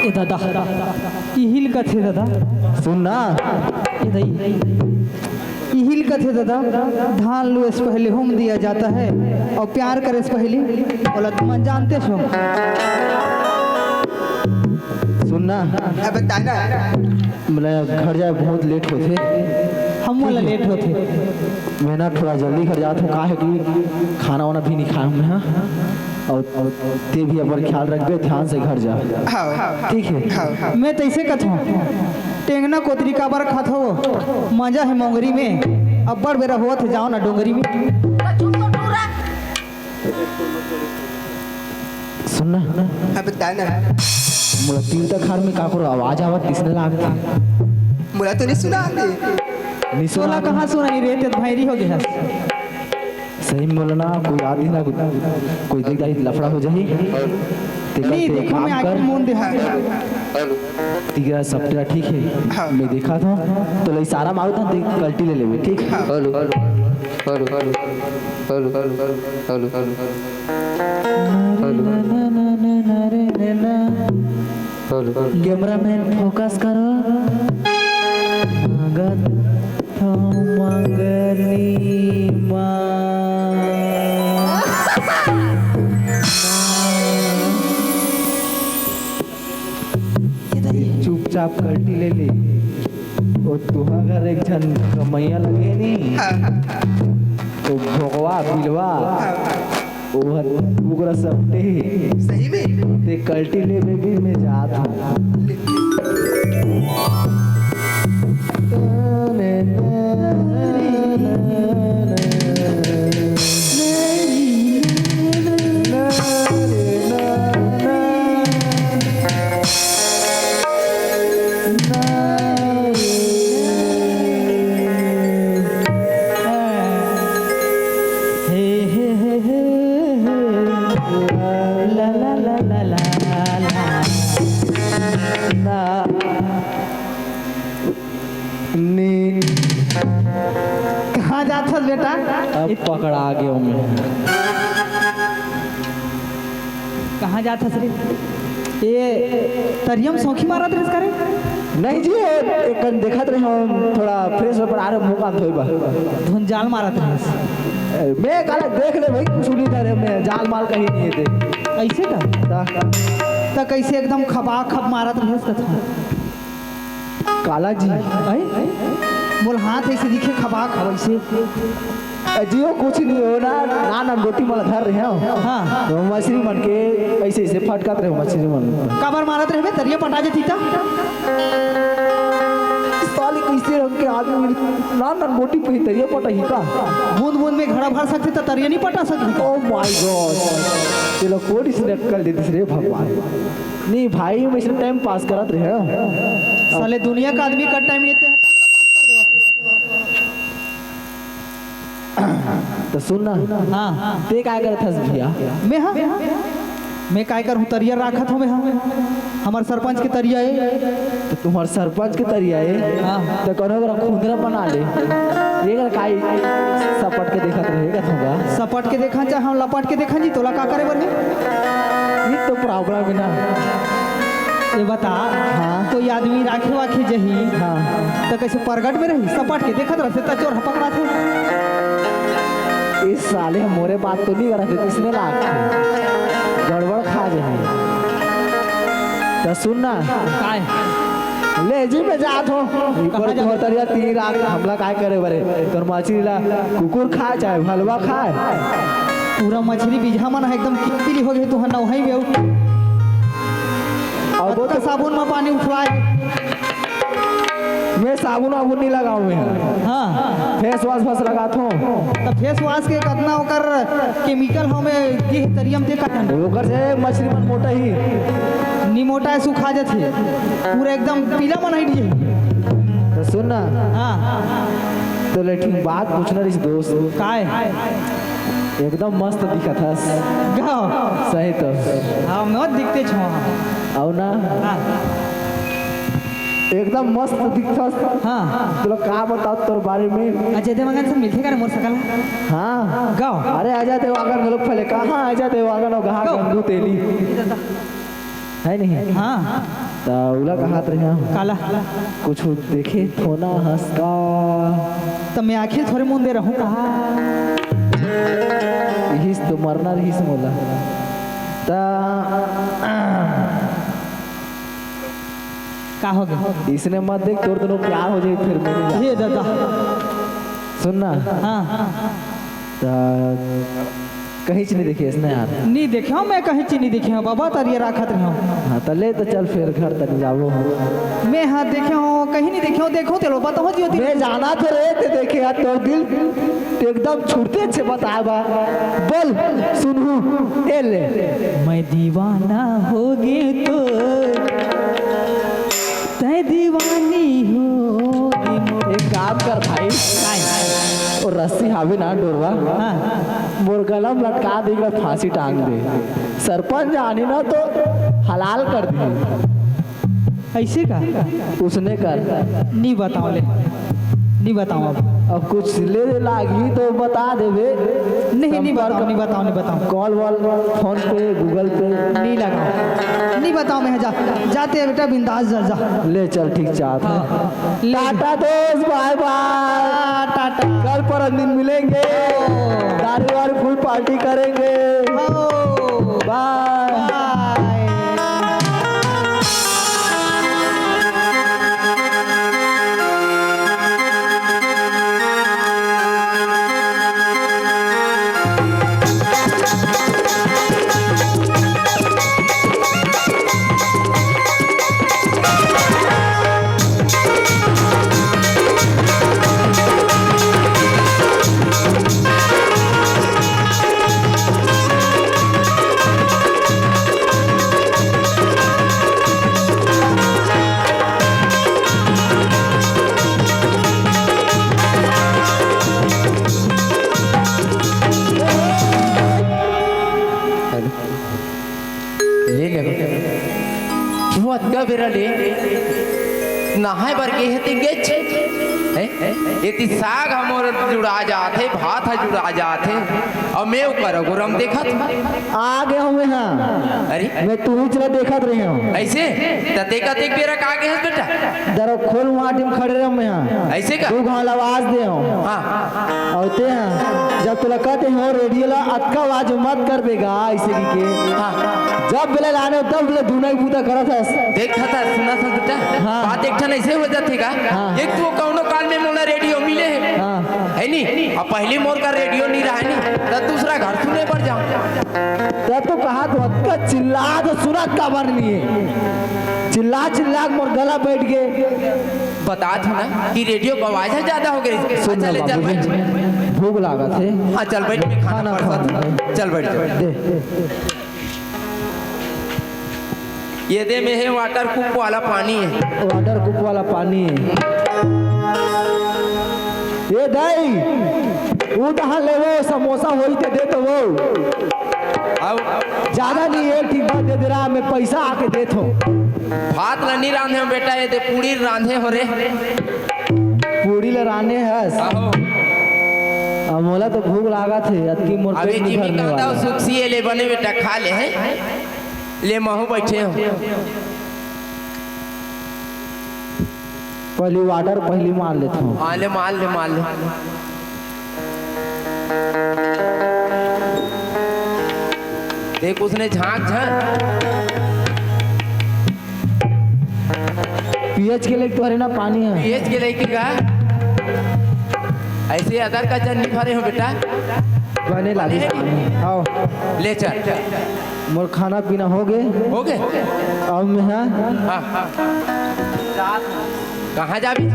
ए दादा, इही ल कथे दादा। सुन ना। ए दई, इही ल कथे दादा, धान लुए से पहले हूम दिया जाता है और प्यार करे से पहले ओला मन जानते हो। सुन ना, अब बता ना। मोला घर जाए बहुत लेट होथे। हम मोला लेट होथे। मैं ना थोड़ा जल्दी घर जात हूँ, का है कि खाना वाना भी नहीं खाया हूँ मैं, हाँ। और, और ते भी अपन ख्याल रखबे, ध्यान से घर जा। हाँ। ठीक है। हाँ। मैं तैसे कथों, टेंगना कोतरी काबर खाथो, मजा है मोंगरी में, अब्बड़ बेरा होत है, जाओ ना डोंगरी में। सुन ना। हाँ, बता ना। मोला तीर तखार में काकरो आवाज आवत, किसने लागथे? मोला तो नहीं सुना आते। नहीं सुना तोला आते। कहाँ सुनाई रे, ते भैरी हो गया। सही में मोला ना कोई आदि ना कोई, कोई देख दाई लफड़ा हो जाही। ते नहीं, एक देखो, काम मैं कर। आँखी मूंद दे। हाँ। ठीक है, सब तेरा ठीक है। हाँ। मैं देखा था, तो ले इशारा मारो था, देख, कल्टी ले लेवे, ठीक? हाँ। Hello, hello, hello, hello, hello, hello, hello, hello, hello, hello. Hello. Cameraman focus करो। मांगत हो मंगनी माँ। चुपचाप कल्टी ले ले। वो तुहा घर एक झन कमैया लगे नी। हाँ। तो भोगवा, बिलवा। हाँ। ओहर कुकरा सपटे हे। सही में? ते कल्टी ले बेबी, मैं जात हूँ। हे, हे, हे, हे, हे। ला, ला, ला, ला, ला, ला। ना। नी। कहाँ जात हस बेटा? अब पकड़ा गयो मैं। कहाँ जात हस रे? ए, तरिया म सौखी मारत रहिस का रे? नहीं जी, ए, एकन देखत रहे हम, थोड़ा फ्रेश होकर आ रहे, मुंह कान धोए बर। धुन जाल मारत रहिस। ए, मैं काला देख ले भाई, कुछ नहीं था रे, मैं जाल माल कहीं नहीं थे। ऐसे का? ता। त कैसे एकदम खपा खप मारत रहिस कथा? काला जी। हैं? मोर हाथ ऐसे दिखे खपा खप ऐसे। ए, जियो कुछ नहीं हो ना, ना, ना, गोटी मोला धर रहे हो। हाँ। तो मछरी मन के ऐसे, ऐसे फटकत रहे हो मछरी मन। काबर मारत रहे बे? तरिया पटा जेती ता? साले कैसे रंग के आदमी, ना, ना, गोटी पे ही तरिया पटा ही का? बूंद बूंद में घड़ा भर सकथे त तरिया नहीं पटा सकथे का? Oh my God। चलो, कोड़ी से अक्कल दे दिस रे भगवान। नहीं भाई, मैं इसे टाइम पास करत रहे हो। साले दुनिया का आदमी का टाइम नहीं देते हैं, टाइम पास कर दे। तो सुन ना। हाँ। ते काय करत हस भैया? मैं हाँ? मैं काय करहूँ, तरिया राखत हूँ मैं हाँ। हमार सरपंच के तरिया है। तो तुम्हार सरपंच के तरिया है? हाँ। तो कोनो ओकरा खुंदरा बना ले। ये कर काई सपट के देखत रहेगा तुमका? सपट के देखा चाहे हम लपट के देखा जी, तोला का करे बर है? ये तो प्रॉब्लम है ना। ये बता, हाँ। कोई आदमी राखे वाखे जही, हाँ। तो कैसे प्रगट में रही? सपट के देखत रहते त चोर ह पकड़ाथे। इस साले मोरे बात तो नहीं करत हे, किसने लाग गड़बड़ खा जाही। तो सुन ना। काय? ले जी, मैं जात हूँ। ऊपर कहाँ जात? तोहर तरिया तीन रात हमला काय करे बरे? तोर मछली ला कुकुर खाए चाहे भलवा खाए? पूरा मछली बीजा मन ह एकदम किलपिली हो गए, तू ह नहाई बेउ। अब वो अतका तो साबुन में पानी उठवाए। मैं साबुन वाबुन नहीं लगाऊं मैं। हाँ। फेस वॉश बस लगात हूँ। तो फेस वॉश के कतना ओकर केमिकल हमें दिह तरियम ते का? ओकर से मछली मन मोटा ही। नी मोटा है, सुखा जाथे। पूरा एकदम पीला मन ही दिए। तो सुन ना। हाँ। तो लेकिन बात पूछना रही दोस्त। काय? एकदम मस्त दिखत हस। गाओ। सही तो। हाँ, मैं दिखते छो। आओ ना। हाँ। एकदम मस्त दिखत हस। हाँ। तोला का बताओ तोर बारे में? अजय देवगन से मिलथे का रे मोर सकल? हाँ। गाओ। अरे अजय देवगन घलो पहले कहाँ अजय देवगन और कहाँ गाओ। गंगू तेली? है नहीं? हाँ। त उला कहात रहे हम। काला? कुछ देखे थोना हंस का। त मैं आखिर थोरे मुंदे रहूं कहा। यही तो मरना रही से मोला। त का हो गे? इसने मत देख, तोर दोनों प्यार हो जाए फिर मेरी। हे दादा। सुन ना। हाँ। त कहीं चीज नहीं देखी इसने यार। नहीं देखे हूँ मैं, कहीं चीज नहीं देखे हूँ बाबा, तरिया राखत रहे हूँ। हाँ, त ले त चल फिर घर तक जाबो। मैं हाँ देखे हूँ, कहीं नहीं देखे हूँ, देखो तेलो बताओ जी होती। मैं जाना तो रे, ते देखे यार तोर दिल एकदम छुटते छे बताए बा। बोल सुनहू, ए ले। मैं दीवाना हो गे तो तै दीवानी हो गे मोर। एक काम कर भाई, काय? वो रस्सी हावे ना डोरवा, हाँ। मोर गला में लटका दे, एक बार फांसी टांग दे। सरपंच आनी ना तो हलाल कर दी। ऐसे का? उसने कर। नहीं बताओ ले, नहीं बताओ अब। अब कुछ ले दे लागी तो बता देबे। नहीं, नहीं संपर्क बताओ, नहीं बताओ, नहीं बताओ। कॉल वॉल, फोन पे, गूगल पे। नहीं लगा, नहीं बताओ मैं, जा, जाते हैं बेटा, बिंदास जा, जा। ले चल, ठीक चाहत है। हाँ, ले। टाटा दोस्त, बाय बाय। हाँ, टाटा। कल पर दिन मिलेंगे। ओ। दारू वारू फुल पार्टी करेंगे। ओ। बाय। बाय। ये ले। वो अतका बेरा ले नहाए बर गे हे ते गेच। हैं? एती साग ह मोर जुड़ा जात हे, भात ह जुड़ा जात हे। अउ मैं ओकर अगोरम देखत हूँ। आ गे हूँ मैं, हाँ। अरे? मैं तू ही चला देखत रहे हूँ। ऐसे? त ते कतेक बेरा का गे हस बेटा? दरो खोल माटी में खड़े रहे मैं, हाँ। ऐसे का? दू घाव आवाज दे हूँ। हाँ। अउ ते ह, जब तोला कहते हो रेडियो ला अतका आवाज मत कर बेगा, ऐसे की के। हाँ। जब बेला लाने हो, तब बेला धुनाई बूता करत हस। देख था, सुना था बेटा? हाँ। बात एक ठन ऐसे हो जाथे का? हाँ। एक तो कौनो काल में मोला रेडियो मिले हे। हाँ। है नी? अब पहली मोर का रेडियो नहीं रहा है नी, तब दूसरा घर सुने बर जाऊँ। तब तो कहा तो अतका चिल्ला तो सुना काबर नहीं है। चिल्ला चिल्ला के मोर गला बैठ गए। बतात हूँ ना कि रेडियो का आवाज ह ज्यादा हो गई। सुन अच्छा, ना ले, चल बाबू, बैठ। भूख लागत हे। हाँ, चल बैठ, मैं खाना खाना परसत हूँ। चल बैठ, चल। दे। ये दे में हे वाटर कूप वाला पानी हे। वाटर कूप वाला पानी हे। ए दाई, उ तहाँ ले वो समोसा होई ते दे तो वो। अब ज्यादा नहीं, एक ठीक बात दे दे रहा, मैं पैसा आके देत हूँ। भात ला नहीं रांधे हो बेटा, ये दे पूड़ी रांधे हो रे। पूड़ी ला रांधे हस? आहो। अब मोला तो भूख लागत हे, अतकी मोर अभी पेट नहीं जिमी भरने कहता वाला। हूँ, सुखसी ये ले बने बेटा, खा ले, हैं? ले, महू बैठे हो। पहली वाटर पहली मार लेत हूँ। हाँ, ले, मार ले, मार ले। देख, उसने झांक झांक। पीएच के लिए तो हरे ना पानी है। पीएच के लिए का? ऐसे अदर का जन नहीं भरे हो बेटा। बने लागे बने? पानी। आओ। ले चल। मोर खाना पीना हो गए। हो गए? अब मैं, हाँ। हाँ। कहाँ जाबी?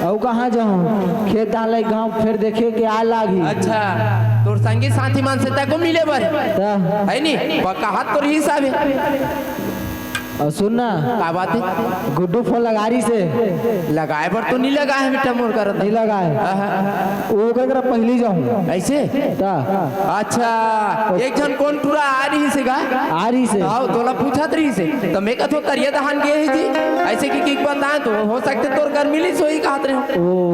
अउ कहाँ जाऊँ? खेत धान लग गाँव, फिर देखे के आ लागी। अच्छा, तोर संगी साथी मन से तको मिले बर। त? है नी? पक्का हाथ तोर हिसाब है। अउ सुन ना। का बात है? गुड्डू फोन लगा रही से। लगाए बर तो नहीं लगा है बेटा, मोर करत। नहीं लगा है। हाँ, हाँ। वो ओकर करा पहली जाऊँ। ऐसे? त? अच्छा, एक झन कौन टूरा आ रही से गा? आ रही से। आओ, तोला पूछत रही से। त मैं कथो तरिया दहान गे ही जी। ऐसे कि, कि बताएं तो हो सकते तोर घर मिली सोई कहत रहे। ओ।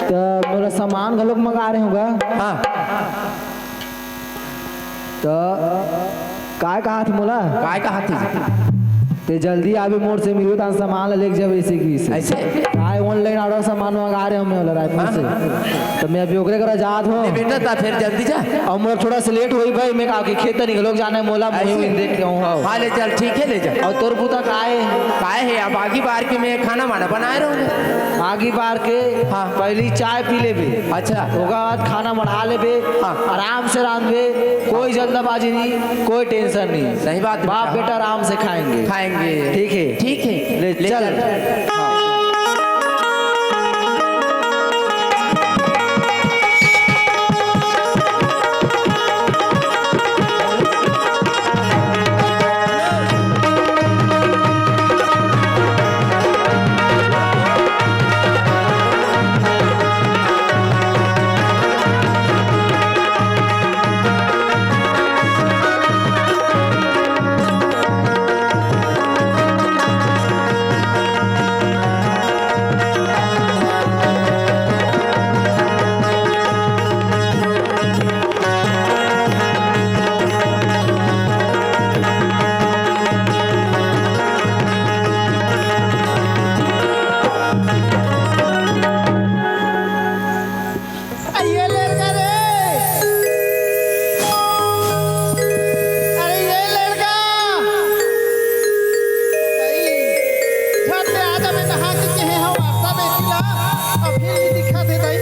त मोला सामान घलोक मंगा रहे होगा। हाँ। त काय कहा थी मोला? काय कहा थी? ते जल्दी आबे, मोर से मिलबे, तान सामान ला लेके जाबे, ऐसे की से। ऐसे? आय, online order सामान मंगा रहे हमें वाला रायपुर से। हाँ। तो मैं अभी ओकरे करा जात हूँ। नहीं बेटा, ता फिर जल्दी जा। और मोर थोड़ा से लेट होई भाई, मैं आके खेत निकलो जाना है, मोला मुही ऐसे? देख के आऊँ। हाँ, ले चल, ठीक है, ले जा। और तोर पुता काय? काय है, अब आगी बार के मैं खाना वाना बनाए रहूँगा। आगी बार के? हाँ। पहली चाय पी लेबे। अच्छा। ओकर बाद खाना बढ़ा लेबे। हाँ। आराम से रांधबे, कोई जल्दबाजी नहीं, कोई tension नहीं। सही बात है बाप बेटा। बेटा आराम से खाएंगे। खाएंगे। ठीक है। ठीक है। ले ले चल। चल। हाँ। अरे ये लड़का रे, अरे ये लड़का, भाई, झट ले आ जा, मैं नहा के कहे हूँ, वर्षा बेटी ला, अभी नहीं दिखा दे दाई,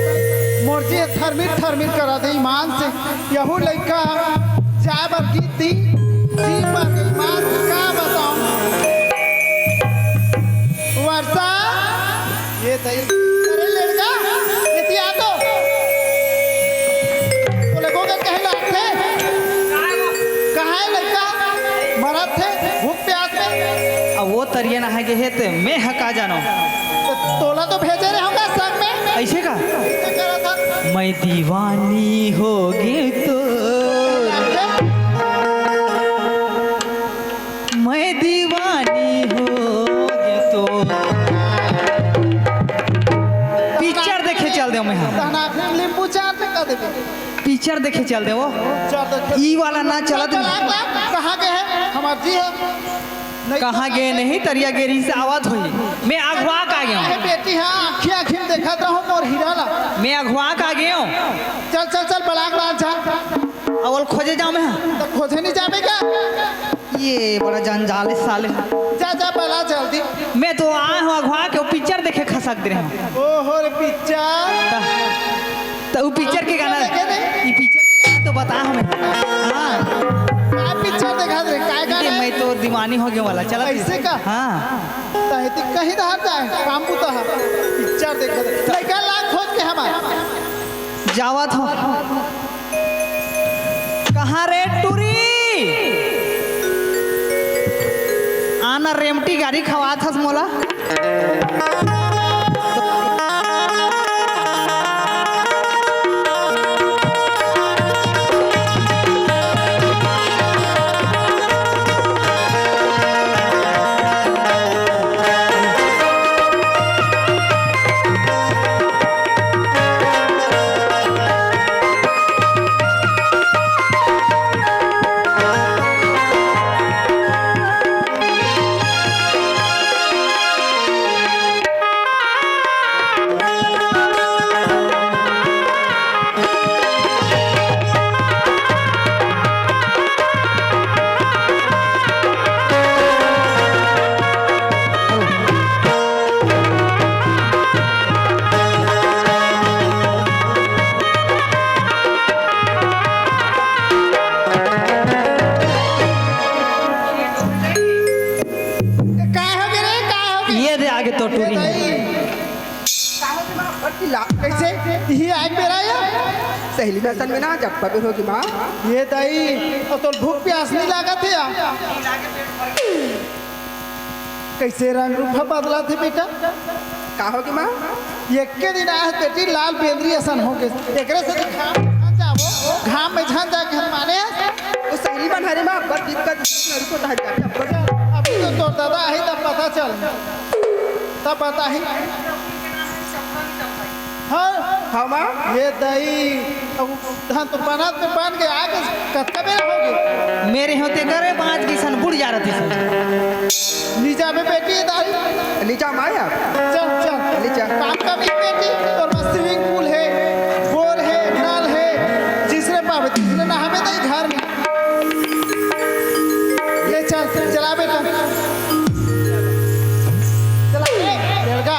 मोर जी थर्मिट थर्मिट करा दे ईमान से, यहू लइका जाए बर गीत दी, जी पर ईमान से का बताऊं, वर्षा, ये तई। अरे लड़का, एती आ तो। तोला गोगन कहे लागथे? कहाँ है लड़का? मरत थे, भूख प्यास में। अब वो तरिया नहाए गे हे ते मैं ह का जानो। तो तोला तो भेजे रहे होंगे संग में। ऐसे का? ऐसे करा था। मैं दीवानी हो गई तो। मैं दीवानी हो गे तो। पिक्चर देखे चल देव मैं, हाँ। तहना फिल्म लिंबू चाट में कर देबे। पिक्चर देखे चल देव। पिक्चर देखे। ई वाला ना चलत। चल, चल, चल, कहाँ के है? हमार जी है। नहीं कहाँ तो गे नहीं, तरिया गे रही से आवत होई। मैं अघवा का गया हूँ। अरे बेटी, हाँ, आँखी आँखी में देखत रहूँ मोर हीरा ला। मैं अघवा का गया हूँ। चल, चल, चल, बलाक राज जा। अवल खोजे जाओ मैं। तो खोजे नहीं जाबे का? ये बड़ा जंजाल है साले। जा, जा, बला जल्दी। मैं तो आए हूँ अघवा के, वो पिक्चर देखे खसक दे रहे हूँ। ओहो रे पिक्चर। त, त वो पिक्चर के गाना, देखे नहीं? ये पिक्चर के गाना तो बता हमें। हाँ। का पिक्चर देखा दे, काय गाना ये है? मैं तो दीवानी हो गए वाला, चला ऐसे का? हाँ। तहे ती कहीं दहर जाए, काम बुता है। पिक्चर देखा दे। लइका ला खोज के हमार। जावत हो। कहाँ रे टूरी? आना रेमटी गारी खवात हस मोला। काय हो गे रे, काय हो गे? ये दे आगे तो टूरी है। कैसे? यही आए मेरा या? सहेली में असन में ना जब पबे होगी माँ। ये दाई, और तो भूख प्यास नहीं लागत है या? कैसे रंग रूप ह बदलत हे बेटा? का होगे माँ? एक्के दिन आए बेटी लाल बेंदरी असन होगे। एकरे से घाम में झन जाबो, घाम में झन जाके हम माने। वो सहेली मन हरे माँ, अब्बड़ दिन कर नरू को तहन जाके अब्बड़। अभी तो तोर दादा आही तब पता चल, तब बताही। हाँ। हाँ माँ। ये दई, अब धान तो बनत में बन गया, आगे कतका बेरा होगे? मेरे होते करे पाँच किसन बुढ़ जा रहती सन। अबे बेटी, ये दारी। ले जा माया। चल, चल। ले जा। काम का भी बेटी, तोर पास swimming pool हे, बोर हे, नल हे, जिसने पावे, जिसने नहावे दे घर में। ले चल, चला बेटा। चला, ए, बेलगा।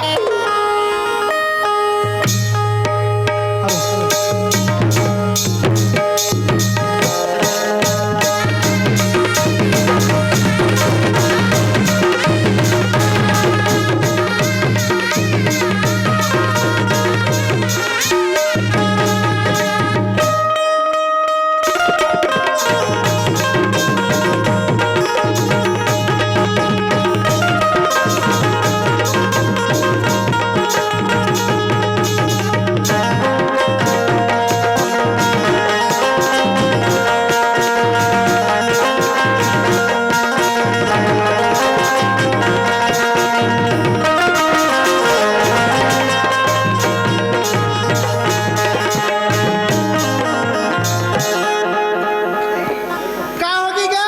का होगे गा?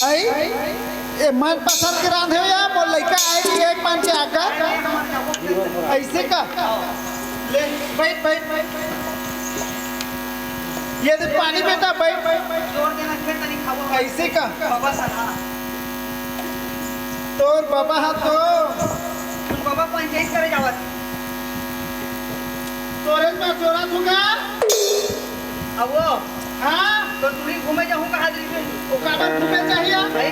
आई? ए, मन पसंद के रांधे हो या मोर लइका आए कि एक मन के आगा? अइसे का? ले, बइठ, बइठ, बइठ। ये दे पानी बेटा, बइठ। जोर देना, फिर तनी खाओ। अइसे का? बाबा सा, हाँ। तोर बाबा हा तो। तोर बाबा पंचायत करे जावत। तोरे में चोरा थूका? अब वो। हाँ? तो टूरी घूमे जाहूँ कहा दे रही। ओका बर घूमे चाहिए? भाई।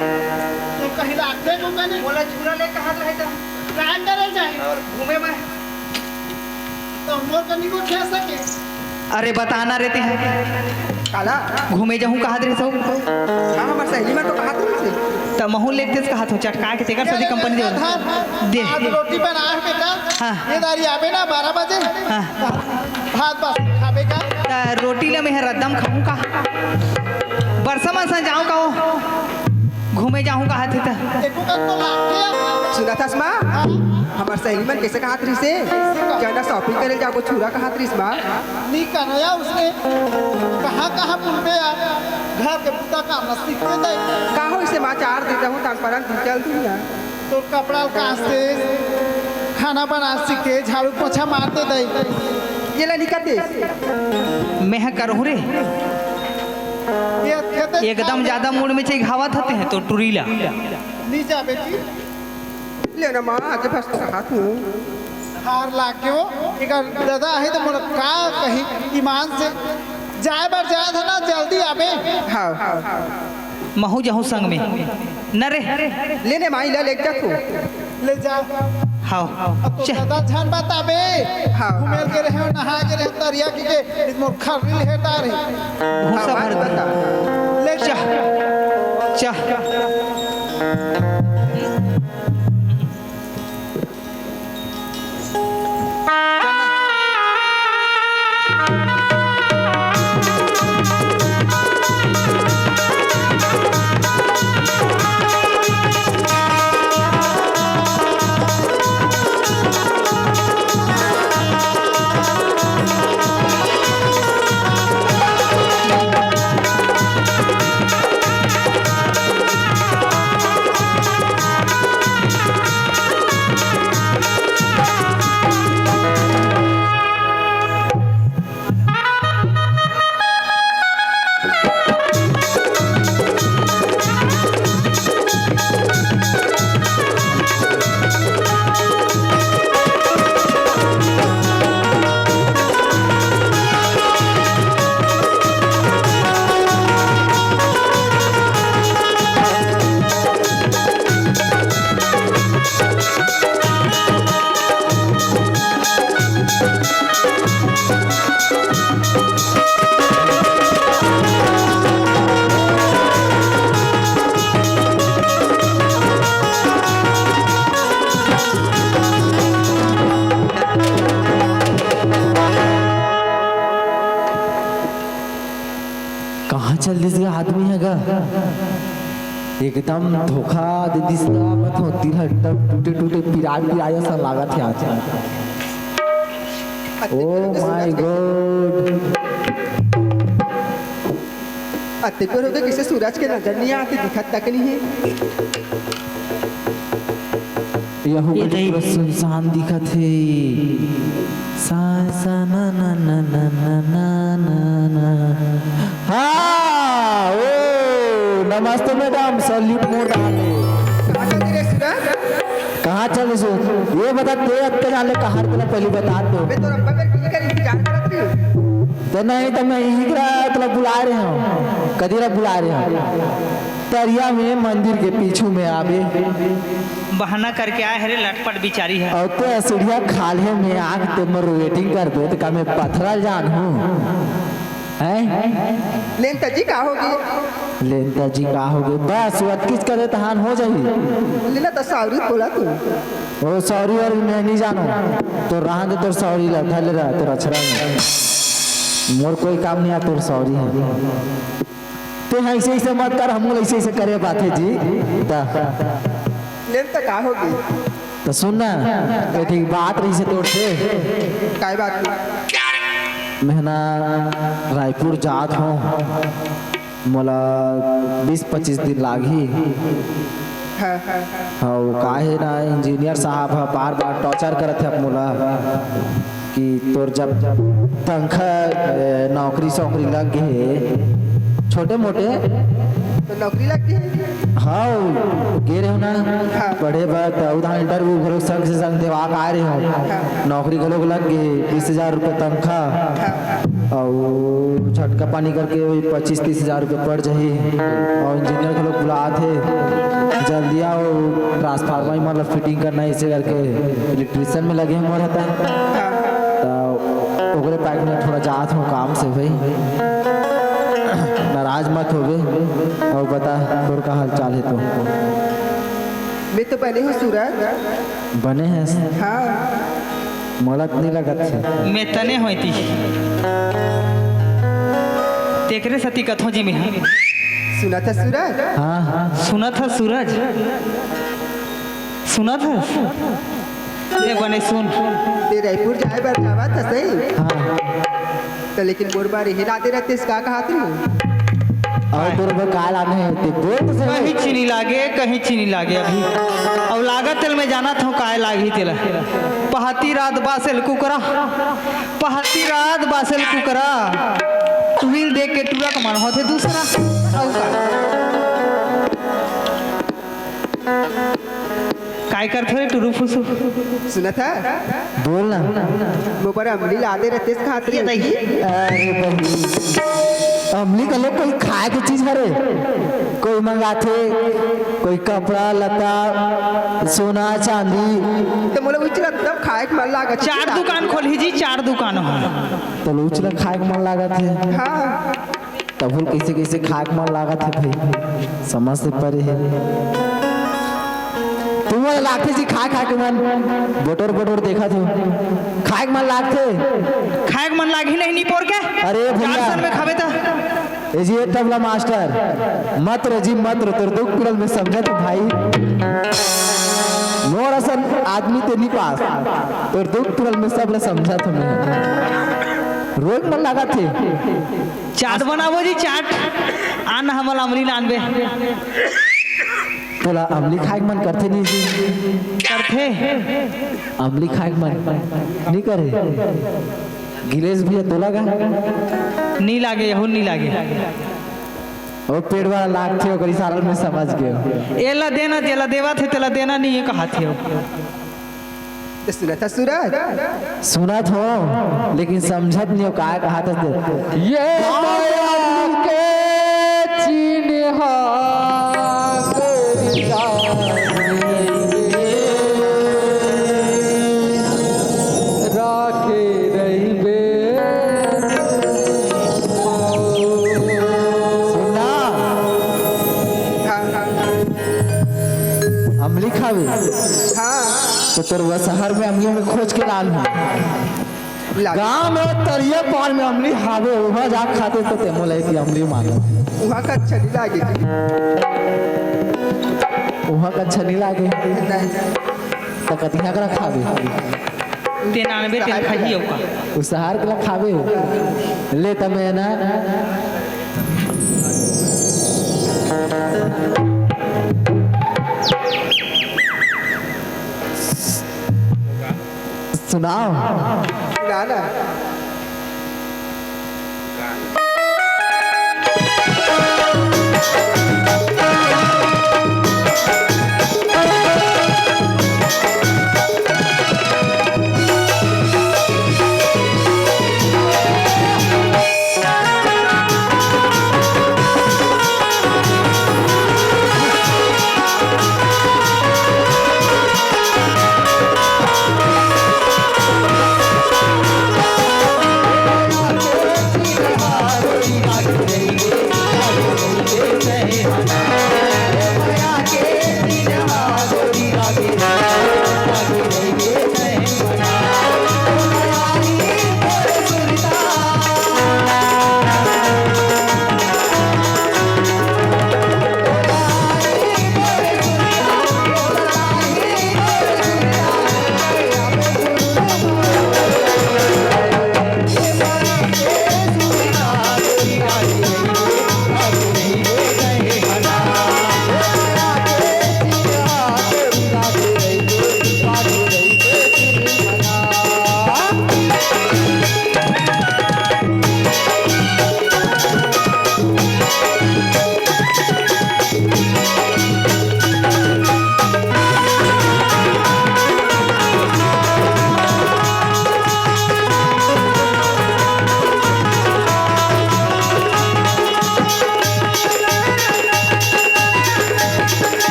तो कहीं लागते घूमे नहीं? बोला छुरा ले कहा रहे था। काय करे चाहिए? और घूमे में। तो मोर कनी को खेल सके। अरे बताना रे तें। काला? घूमे जाहूँ कहा दे रहे सब। हाँ, हमर सहेली मन तो कहा दे रहे। त महूँ लेग देस कहा थो, चटका के तेकर सदी कंपनी दे। हाँ, दे। आज रोटी बनाए हे बेटा। हाँ। ये दारी आबे ना बारह बजे। हाँ। भात बस खाबे का? त रोटी ल मैं ह रद्दम खाहूँ का? बरसा मन सन जाऊँ का वो? घूमे जाहूँ कहा थे त? एको कन तो लागथे। सुनत हस माँ? हाँ। हमर सहेली मन कइसे कहत रहिसे? कइसे कहत? चना shopping करे जाबो छुरा कहत रहिस माँ। नी कनया उसने कहाँ कहाँ पुलबे यार, घर के बुता काम न सीखते दे। का होइसे माँ, चार दिन रहूँ तान परन दिन चल दुनिया। तोर कपड़ा ल कांचते, खाना बना सीखते, झाड़ू पोछा मारते दे। ये ला निकलते। मैं ह करहूँ रे। ये खेते एकदम जादा मूड़ में चइघावत हते हैं तो टुरी ला। नी जा बेटी। ले ना माँ, आगे बस कहा तू। हार लाग के वो, एकर दादा आहे तो मोला का कही ईमान से। जाए बर जाए था ना, जल्दी आबे। हाँ। महूँ जाहूँ संग में। न रे। ले ने माई ला लेग जा तू। ले जा। हाँ। अब तो चल। दादा झन बताबे। हाँ। घूमेल के रहे, नहा के रहे, तरिया के, के मोर खर्री ले हेटा रही। भूसा हाँ, भर दे। बता। ले जा। चल। चल। कहाँ चल दिस गा आदमी ह गा? एकदम धोखा दे दिस गा, मैं तो तीर एकदम टूटे टूटे पिराय पिराय असन लागत हे आज। Oh my God। अतेक बेर होगे, कइसे सूरज के नजर नइ आत हे, दिखत तक नइ हे। यहू ये कति दई। पूरा सुनसान दिखत हे। सा, सा, ना, ना। हाँ, ओ, नमस्ते मैडम, सैल्यूट मोर डाले। कहाँ चल दे रे सूरज? कहाँ चल दे सूरज? ये बता, ते अत्ते डाले कहाँ रे, तोला पहली बता तो। मैं तो रब्बा बेर की कर इंतजार करत रही हूँ। ते नहीं तो मैं यही करा, तोला बुला रहे हूँ। कदी रा बुला रहे हूँ? तरिया में मंदिर के पीछू में आबे। बहाना करके आए हरे लटपट बिचारी है। अउ ते सीढ़िया खाल्हे में आके ते मोर वेटिंग कर दे, तो का मैं पथरा जान हूँ? हैं? लेंता जी का होगे? लेंता जी का होगे? बस, वो अतकिच करे तहान हो जाही। लेना तो सॉरी बोला तू। ओ, सॉरी और मैं नहीं जानो। तो रहन दे तोर सॉरी ला, धर ले रहा, तोर अछरा में। मोर कोई काम नहीं आ, तोर सॉरी है। ते हाँ, ऐसे, ऐसे मत कर, हम लोग ऐसे, ऐसे करे बात है जी। ता। लेन तो का होगे? तो सुन ना, ये ठीक बात रही से तोर से। काय बात? मैं ना रायपुर जात हूँ, मोला बीस पच्चीस दिन लागही। हाँ, हाँ, हाँ। हाँ, वो का हे ना, इंजीनियर साहब ह बार-बार टॉर्चर करत हे अब मोला कि तोर जब तनखा, ए, नौकरी सौकरी लग गे हे, छोटे मोटे। तो नौकरी लग गे? हाँ, वो गे रहे हो ना, हाँ। पढ़े बर, त उधार इंटरव्यू घलो संग से संग देवा के आए रहे हो। हाँ। नौकरी घलो लग गे, बीस हजार रुपये तनखा। हाँ। अउ झटका पानी करके वही पच्चीस तीस हजार रुपये पड़ जाही। अउ इंजीनियर घलो बुलात हे, जल्दी आओ, ट्रांसफार्मर ही मतलब फिटिंग करना है, इसे करके इलेक्ट्रिशियन में लगे हैं मोर हता। त ओकरे पैक में थोड़ा जात हो काम से भाई, नाराज मत होबे। अउ बता, तोर का हाल चाल है तो? मैं तो बने हूँ सूरज। बने हस? हाँ। मोला त नइ लगत हे। मैं तने होती। तेकरे सती कथों जी में। सुनत हस सूरज? हाँ, हाँ। सुनत हस सूरज? सुनत हस? ले बने सुन। ते रायपुर जाए बर जावत हस, सही? हाँ। त लेकिन मोर बर इही लादे रहतेस, का कहत रहे? अउ तोर बर का लाने हे? ते बोल तो सही। कहीं चीनी लागे, कहीं चीनी लागे अभी। अउ लागत तेला मैं जानत हूँ काय लागही तेला। पहाती रात बासेल कुकरा, पहाती रात बासेल कुकरा। तुहिल देख के टुरा के मन होथे दूसरा। अउ का? काय करथो रे टुरू फुसू? सुनत हा? बोल ना। मोर बर अमली लादे रहतेस खात ये रही। देखिए। अरे बहू, अमली का लोग कोई खाए के चीज हरे, कोई मंगाथे, कोई कपड़ा लत्ता, सोना चांदी। त मोला उचरा तब खाए के मन लागत। चार दुकान खोलही जी, चार दुकान हो। त उचरा खाए के मन लागत हे। हाँ। तभो ले कइसे कइसे खाए के मन लागत हे भाई, समझ से परे हे। तुमन ला लागथे जी खाए खाए के मन, बटोर बटोर देखत हो, खाए के मन लागथे। खाए के मन लागही नहीं निपोर के? अरे भैया। चार सन में खाबे त। ए जी, ए तबला मास्टर, मत रे जी, मत रे, तोर दुख पीड़ा ल मैं समझत हूँ भाई। मोर असन आदमी ते नी पास, तोर दुख पीड़ा ल मैं सब ल समझत हूँ मैं। रोए के मन लागत हे। चाट बनाबो जी, चाट। आन हमला अमली लानबे। तोला अमली खाए के मन करथे नहीं जी? करथे। अमली खाए के मन नहीं करे? गिलेस भैया तोला का? नहीं लागे, यहू नहीं लागे। ओ पेट वाला लागथे, ओकर इशारा में समझ गए। एला देना, जेला देवा थे, तेला देना नहीं, ये कहा थे। ते सुनत हा सूरज? सुनत हो, लेकिन समझत नहीं हो, काय कहा था ते? ये माया के चिन्हा करिया राखे रहिबे। सुन ना। हाँ, हाँ। अमली खावे? हाँ। तो तोर वो शहर में अमली में खोज के लान हूँ। लागे। गांव में तरिया पार में अमली हावे, उहाँ जा खाते तो ते मोला एक अमली मांगे। उहाँ का अच्छा नहीं लागे जी। उहाँ का अच्छा नहीं लागे। नहीं। त कतिहा करा खाबे? तेनानबे तेन खाही हो का? उ शहर के ला खाबे हो। ले त मैं ना, सुनाओ। सुना ना।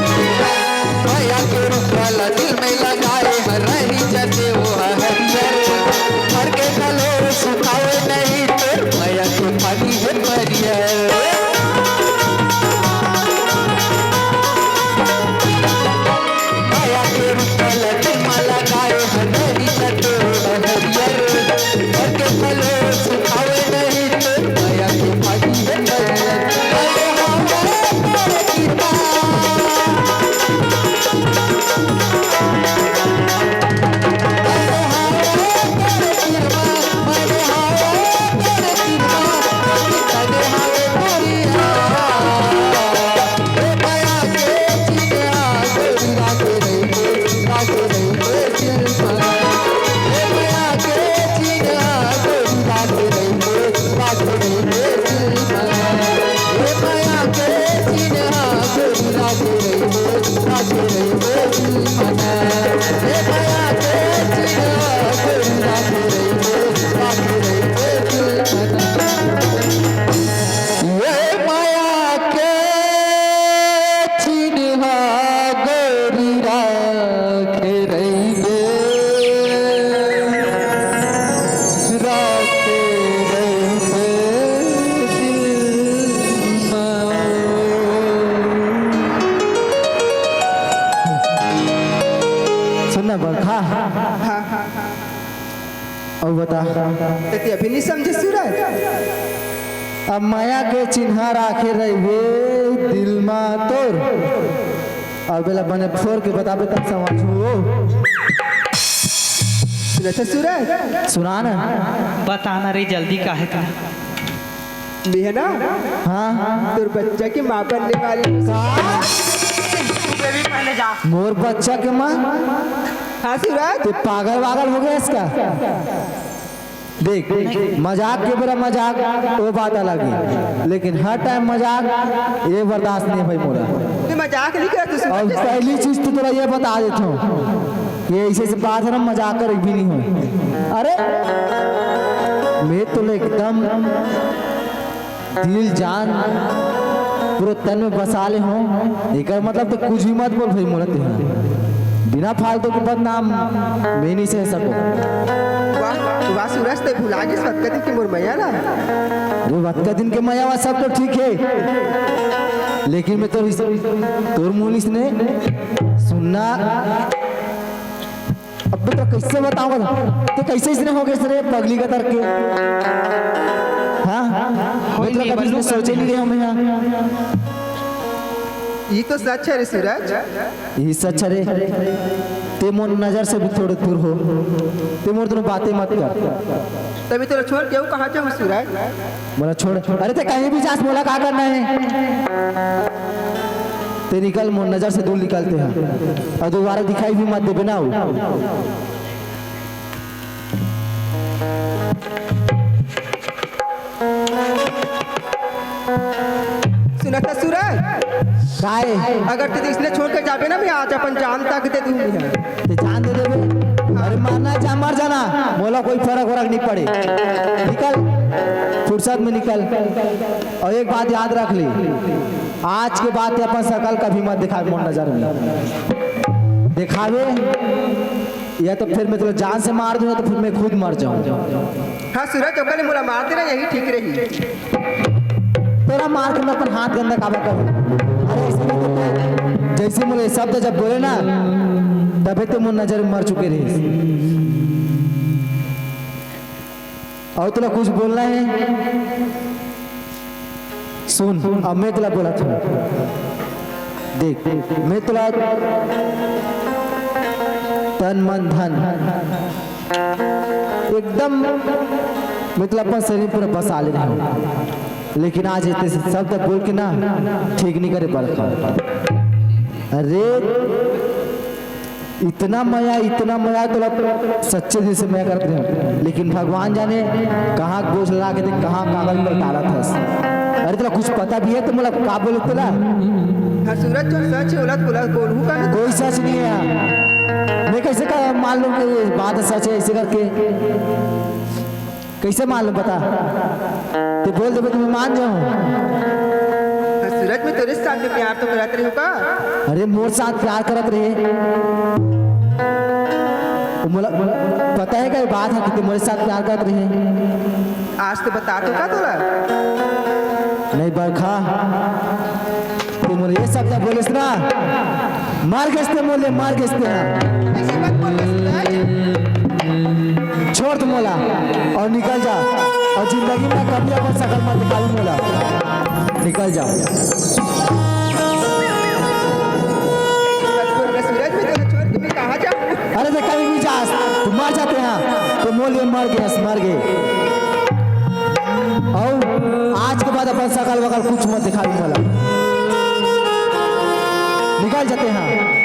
मया के रूप वाला दिल में लगाए हर रही जते वो हरियर। हर के कलो सुखावे नहीं तोर मया के पानी है परियर। मया के रूप वाला दिल में लगाए हर रही जते वो हरियर। हर के कलो सुखावे नहीं तोर मया के पानी है परियर। ये मया के चिन्हा गोरी राखे रहिबे, राखे रहिबे दिल मा। सुन ना बड़का। हाँ, हाँ, हाँ। अउ बता। ते अभी नहीं समझे सूरज? अब मया के चिन्हा राखे रहिबे दिल मा तोर। अब एला बने फोर के बताबे तब समझबो। अच्छा सूरज, सुना ना। बताना रे जल्दी, काहे का? मैं है ना, हाँ। तोर बच्चा के माँ बनने वाली हूँ। का? मोर बच्चा के माँ? हाँ सूरज। ते पागल वागल हो गया इसका? देख, मजाक के बेरा मजाक, वो बात अलग है, लेकिन हर टाइम मजाक ये बर्दाश्त नहीं है भाई मोरा। मैं मजाक नहीं करत हूँ और सूरज। पहली चीज तो तोरा ये बता देता हूँ, ये ऐसे ऐसे बात है ना, मजाक कर भी नहीं हो। अरे मैं तो एकदम दिल जान पूरा तन में बसा ले हो, एकर मतलब तो कुछ भी मत बोल भाई मोला तेहा। बिना फालतू के बदनाम मैं नहीं सह सको। वाह, वाह सूरज, ते भुला गिस वतका दिन के मोर मैया ला। अरे वतका दिन के मैया वा सब तो ठीक है, लेकिन मैं तो इस, तोर मुँह से ने सुनना। अब तो कैसे बताऊंगा? ते कैसे इसने हो गए रे पगली का तरके? हाँ, मैं तो कभी इसने सोचे नहीं रहे हमें यहाँ। ये तो सच है रे सूरज। ये सच है रे। ते मोर नजर से भी थोड़े दूर हो। ते मोर दोनों बातें मत कर। तभी तेरा छोड़ के वो कहाँ जाऊँ सूरज? मोला छोड़। अरे ते कहीं भी जास, मोला का करना है? ते निकल, मोर नजर से दूर निकलते हैं और दोबारा दिखाई भी मत दे बिना हो। सुनत हस सूरज? काय? अगर ते इसने छोड़ के जाबे ना, मैं आज अपन जान तक दे दूंगी। ते जान दे देबे? अरे मरना जा, मर जाना, मोला कोई फर्क वरक नहीं पड़े। निकल, फुर्सत में निकल। और एक बात याद रख ले, आज के बाद ते अपन शकल कभी मत दिखावे मोर नजर में। दिखावे या तो फिर मैं तुला जान से मार दूंगा, तो फिर मैं खुद मर जाऊं। हाँ सूरज, ओकर ले मोला मार देना, यही ठीक रही। तोरा मार के मैं अपन हाथ गंदा काबर करूं? अरे ऐसे नहीं तो जैसे मोला ये शब्द जब बोले ना, तबे तो मोर नजर में मर चुके रहे। और तोला कुछ बोलना है? सुन, अब मैं तोला बोलत हूँ। देख, मैं तोला तन मन धन एकदम, मतलब अपन शरीर पूरा बसा ले रहा हूँ, लेकिन आज इतने से शब्द बोल के ना ठीक नहीं करे बड़का। अरे इतना मया, इतना मया, तोला सच्चे दिल से मया करत रहे, लेकिन भगवान जाने कहाँ बोझ लगा के देख, कहाँ कागज पर डालत हस। अरे तोला कुछ पता भी है तो मोला का बोले तोला? हाँ सूरज, जो सच है ओला बोला, बोलहू का ना? कोई सच नहीं है। मैं कैसे का मान लूँ कि ये बात सच है ऐसे करके? कैसे मान लूँ बता? ते बोल देबे तो मैं मान जाऊँ। हाँ सूरज, मैं तोरे साथ में प्यार तो करत रहे हो का? अरे मोर साथ प्यार करत रहे। वो मोला पता है का ये बात है कि ते मोरे साथ प्यार करत रहे? आज तो बता तो का तोला? नहीं बरखा, ते मोला ये शब्द बोलिस ना, मर गेस ते मोले, मर गेस ते। हाँ। ऐसी बात बोल के सुना है। छोड़ तू मोला और निकल जा, और जिंदगी में कभी अपन शकल मत दिखावे मोला। निकल जा। सूरज, मैं तेरे छोड़ के मैं कहाँ जाऊँ? अरे देख, कभी भी जा, तू मर जाते हैं, तो मोले मर गेस, मर गे। और आज के बाद अपन शकल वकल कुछ मत दिखावे मोला। निकल जाते हैं।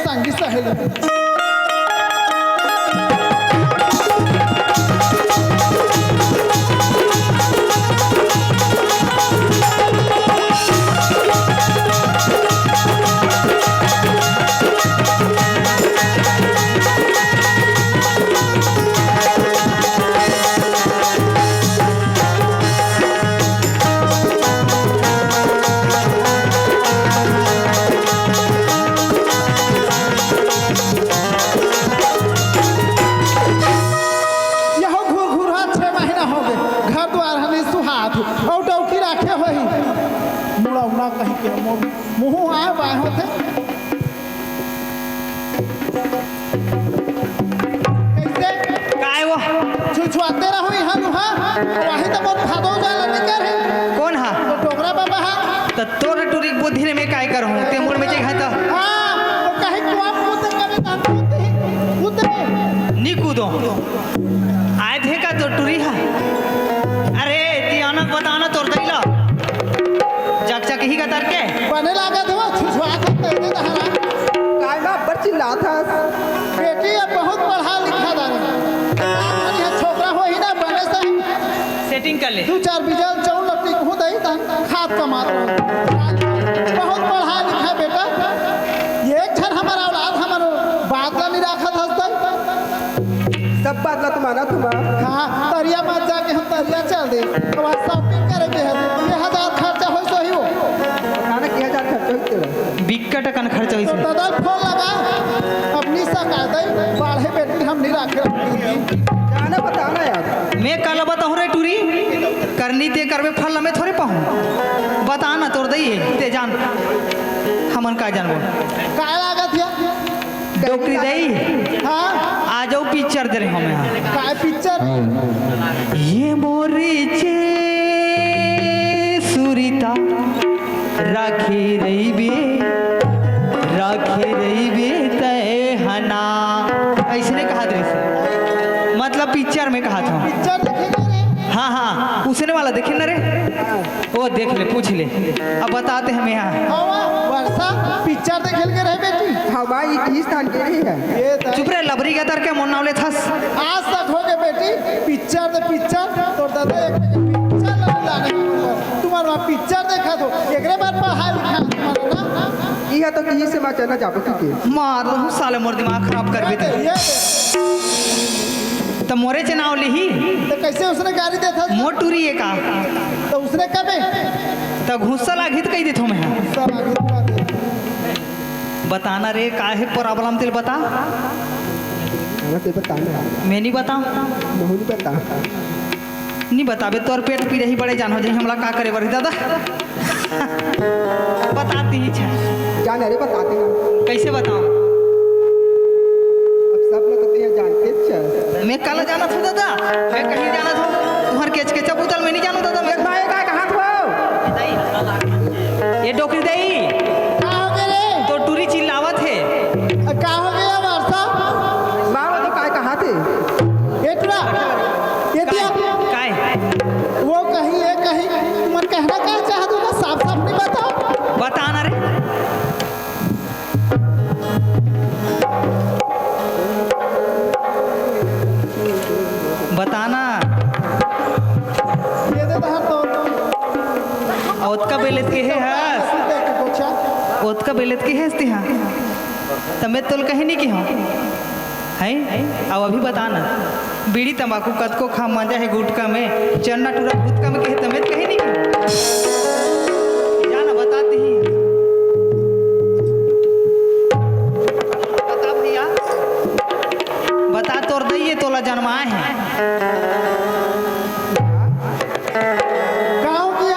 संगी सहेली। यहो घुरघुरहा छह महीना होगे, घर दुवार ह नइ सुहात हे, अउ डौकी राखे होही। मुड़ौना कहीं के मोर मुँह आय बाय होथे। कइसे? काय वो? छुछुआते रहो इहाँ उहाँ, वही तो मोर भादो जाला निकर हे। कोन हा? तो डोकरा बाबा हा। त तोर टुरी के बुद्धि ले मैं काय करहूँ? ते मोर में जगह त। हाँ, वो कहीं कुआँ कूदे कभी ना कूदे ही, कूदे। नी कूदो। आय थे का तोर टुरी हा? अरे, तियानक बताना तोर दई ला। जक जक ही का तरके। बने लागत हो, छुछुआत हो, तेरे दहरा। काय बा, अब्बड़ चिल्लात हस? बेटी अब बहुत पढ़ा लिखा दारे। का करी, छोकरा होही ना, बने सही। Setting कर ले। दू चार बीघा चाउर लट्टी कहूँ दई, तहन खात कमात रहो। बहुत पढ़ा लिखा बेटा। एक झन हमर औलाद हमर बात ला नइ राखत हस तई। सब बात ला तो मानत हँव। हाँ, तरिया म जाके हम तरिया चल दे। तो आज shopping करे के हे। ये हजार खर्चा होइस होही वो। ना ना, के हजार खर्चा होइस तेला? बिक्कट अकन खर्चा होइस। तो ददा ल phone लगा, अब निशा का दई, बाढ़े बेटी हम नइ राखे। जाना बता ना यार। मैं काला बताहूँ रे टुरी, करनी ते करबे, फल ल मैं थोरे पाहूँ। बता ना तोर दई हे, ते जान, हमन का जानबो। काय लागत हे? डोकरी दई। हाँ। आ जाओ, picture दे रहे हँव मैं। काय picture? ये मोरी चे सुरिता, राखे रहिबे, राखे रहिबे तय हना। अइसने कहत रहिस। मतलब picture में कहत हँव। Picture देखे रे? हाँ, हाँ, उसने वाला देखे ना रे। ओ देख ले, पूछ ले। अब बताते हँव मैं। हाँ, वर्षा, picture देखे ल गे रहे बेटी? हाँ माँ, ये किस स्थान के रही है? ये तो चुप रे, लबरी के तर के मोर नाव लेथस। आज तक होगे बेटी, picture दे picture, तोर ददा एक picture ला लाने। तुम्हार वहाँ picture देखत हो, एकरे बर पढ़ाई लिखाई तुम्हारा ना। इहाँ तो किही से माँ चना जाबो की के। मार दहूँ साले, मोर दिमाग खराब करबे ते। ये त मोरे चे नाव लिही। त कइसे उसने गारी देथस? मोर टुरी ए का? त उसने कबे? त गुस्सा लागही त कहि देथँव मैं। गुस्सा लागही त कहि देथँव। बताना रे, का हे problem तेला बता। हाँ, ते बताना। मैं नइ बताँव। महूँ नइ बताँव। नइ बताबे, तोर पेट पीरा ही बड़े जान हो जाही, हमला का करे बर हे ददा। बता दिही छे। जान रे, बता दे ना। कइसे बताँव? अब सब लोग तो तें जानते छे। मैं काला जानत हँव ददा, मैं कहीं जानत हँव? तुम्हर केचकेचा बुता ल मैं नइ जानँव ददा, मैं। भाई का कहाँ थो? ये डोकरी दई। का होगे रे? तोर टुरी चिल्लावत हे। अ, का होगे या वर्षा? माँ, वो तो काय कहाथे? ए टुरा, ये दिया। काय? वो कहीं, ये कहीं, तुमन कहना का चाहत हो ना, साफ साफ नइ बताव। बता ना रे। बता ना। ये दे तहर तो। ओतका बेले त केहे हस। देख के पूछा। ओतका बेले त केहे हस तिहाँ। त मैं तोला कहीं नइ केहेंव। हैं? अब अभी बता ना। बीड़ी तंबाकू कतको खा, मजा हे गुटखा में, चन्ना टूरा भुतका में, केहे त मैं कहीं नइ केहेंव। जा ना, बता दिही। बता भैया, बता, तोर दई ए तोला जनमाए हे। का होगे?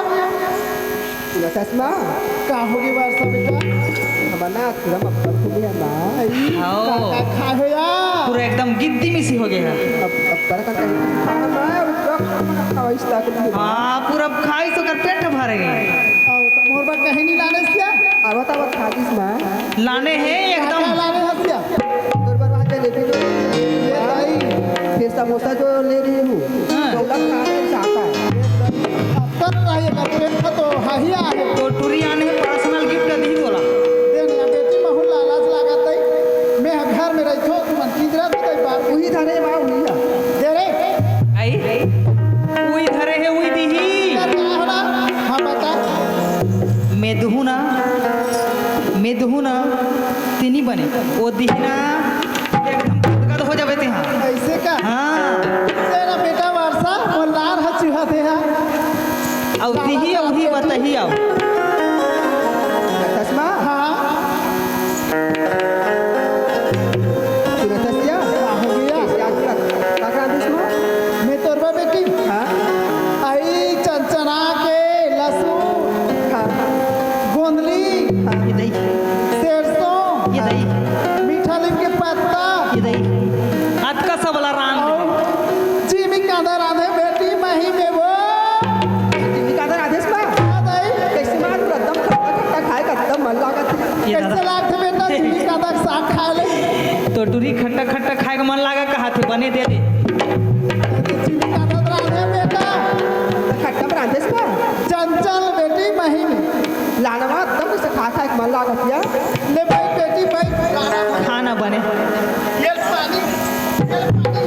पूरा चश्मा। का होगे वर्षा बेटा? हमर ना पूरा मक्का फूले हे ना। हव। का, का खाए हो या? पूरा एकदम गिद्दी मिसी होगे हे। अब, अब बड़ा का कहीं खाना ना, अब पूरा खाना खावा इस ताकत में। हाँ, पूरा खाई तो कर पेट भर गे। अब तो मोर बर कहीं नइ लाने हस या? आवत, आवत खा दिस माँ। लाने हे का, एकदम। का लाने हस या? तोर बर वहाँ जलेबी ले। ये भाई। फिर समोसा जो ले रही हूँ, हाँ। वो लग खा के चाहता है। अब तो रही है, अब तो हाही आहे। तोर टुरी आने हे, personal gift ला दिही तोला। दे ना बेटी, महूँ लालच लागत हे। तिही ना, एकदम गदगद हो जाबे तेहा। अइसे का? हाँ। तेरा बेटा वर्षा, मोर लार ह चुहा दे हा। अउ तिही, अउ ही बताही अउ। चश्मा? हाँ। सुनत हस या? का हो गया? कइसे आज पूरा का, का रांधेस माँ? मैं तोर बर बेटी। हाँ। आई चनचना के लहसुन, हाँ। गोंदली, हाँ। ये दही। सरसों, ये दही। मीठा नीम के पत्ता। ये दही। अतका सबला रांध। अउ जिमी कांदा रांधे बेटी, मही में वो। जिमी कांदा रांधेस माँ? हाँ दही। कइसे माँ, तू एकदम खट्टा खट्टा खाए का एकदम मन लागत हे। ये कइसे दादा। लागथे बेटा, जिमी कांदा के साग खाए ले? तो टुरी खट्टा खट्टा खाए का मन लागा कहा थे, बने दे दे। जिमी कांदा तो रांधे बेटा। खट्टा में रांधेस माँ? चंचल बेटी मही में। लाना माँ, एकदम कइसे खा खा के मन लागत या। ले भाई बेटी, भाई, लाना। खाना बने। ये पानी, ये पानी।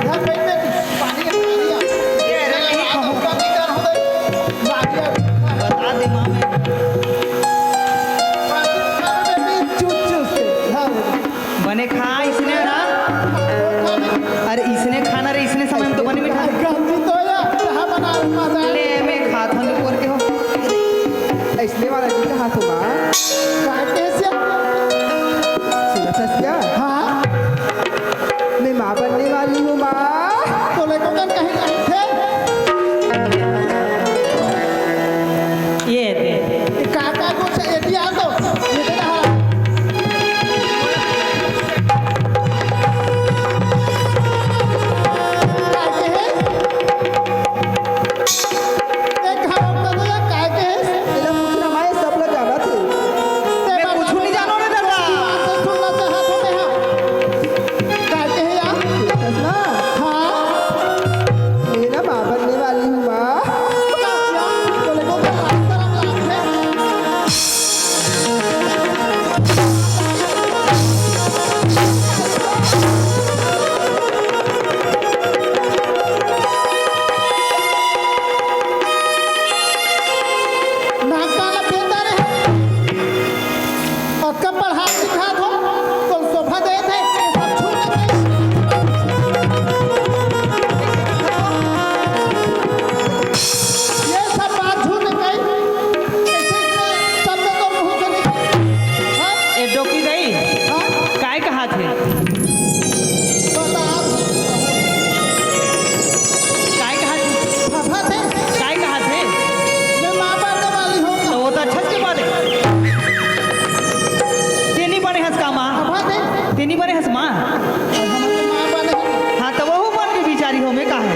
धर भाई बेटी, पानी, पानी आ। ये रे, ये कहूँ। पानी कर हो गई। लागिया। बता दे माँ मैं। पानी कर बेटी, चुप चुप से। हाँ बेटी। बने खा इसने ना। अरे इसने खाना रे, इसने समय में तो बने मिठा। गंदी तो या, चाह बना मजा। ले मैं खात हूँ, निपोर के हो। अइसने वाला नहीं कहा तू माँ। काहे से? सुनत हस या? हाँ। मैं माँ बनने वाली हूँ माँ। तो लेको कन कहीं थे? ये दे। का, का कुछ ये दिया तो? ये दे ना। काहे के हे? ए, का बात कर रहा है? काहे के हे? एला पूछना माय, सब ला जानत हे। मैं कुछ नहीं जानो रे दादा। बात सुनना चाहत होते हैं। काहे के हे यार? सुनत हस ना? हाँ। मैं ना माँ बनने वाली हूँ, माँ। नाक कान ला फेंदा रहे। अतका पढ़ात लिखात हो, तो शोभा देत हे, ये सब झूठ हे। ये सब बात झूठ हे कहीं। कैसे, कैसे शब्द तो मुंह से निकले? हाँ? ए डोकी दाई, हाँ? काय कहाथे? बता। काय कहाथे? हाँ, हाँ, थे। काय कहाथे? मैं माँ बनने वाली हूँ। तो वो तो अच्छा के बात हे। तेनी बने हस का माँ? हाँ, थे। तेनी बने हस माँ? अब हम तो माँ बने। हाँ, तो वहू बन के बिचारी हो, मैं का हे?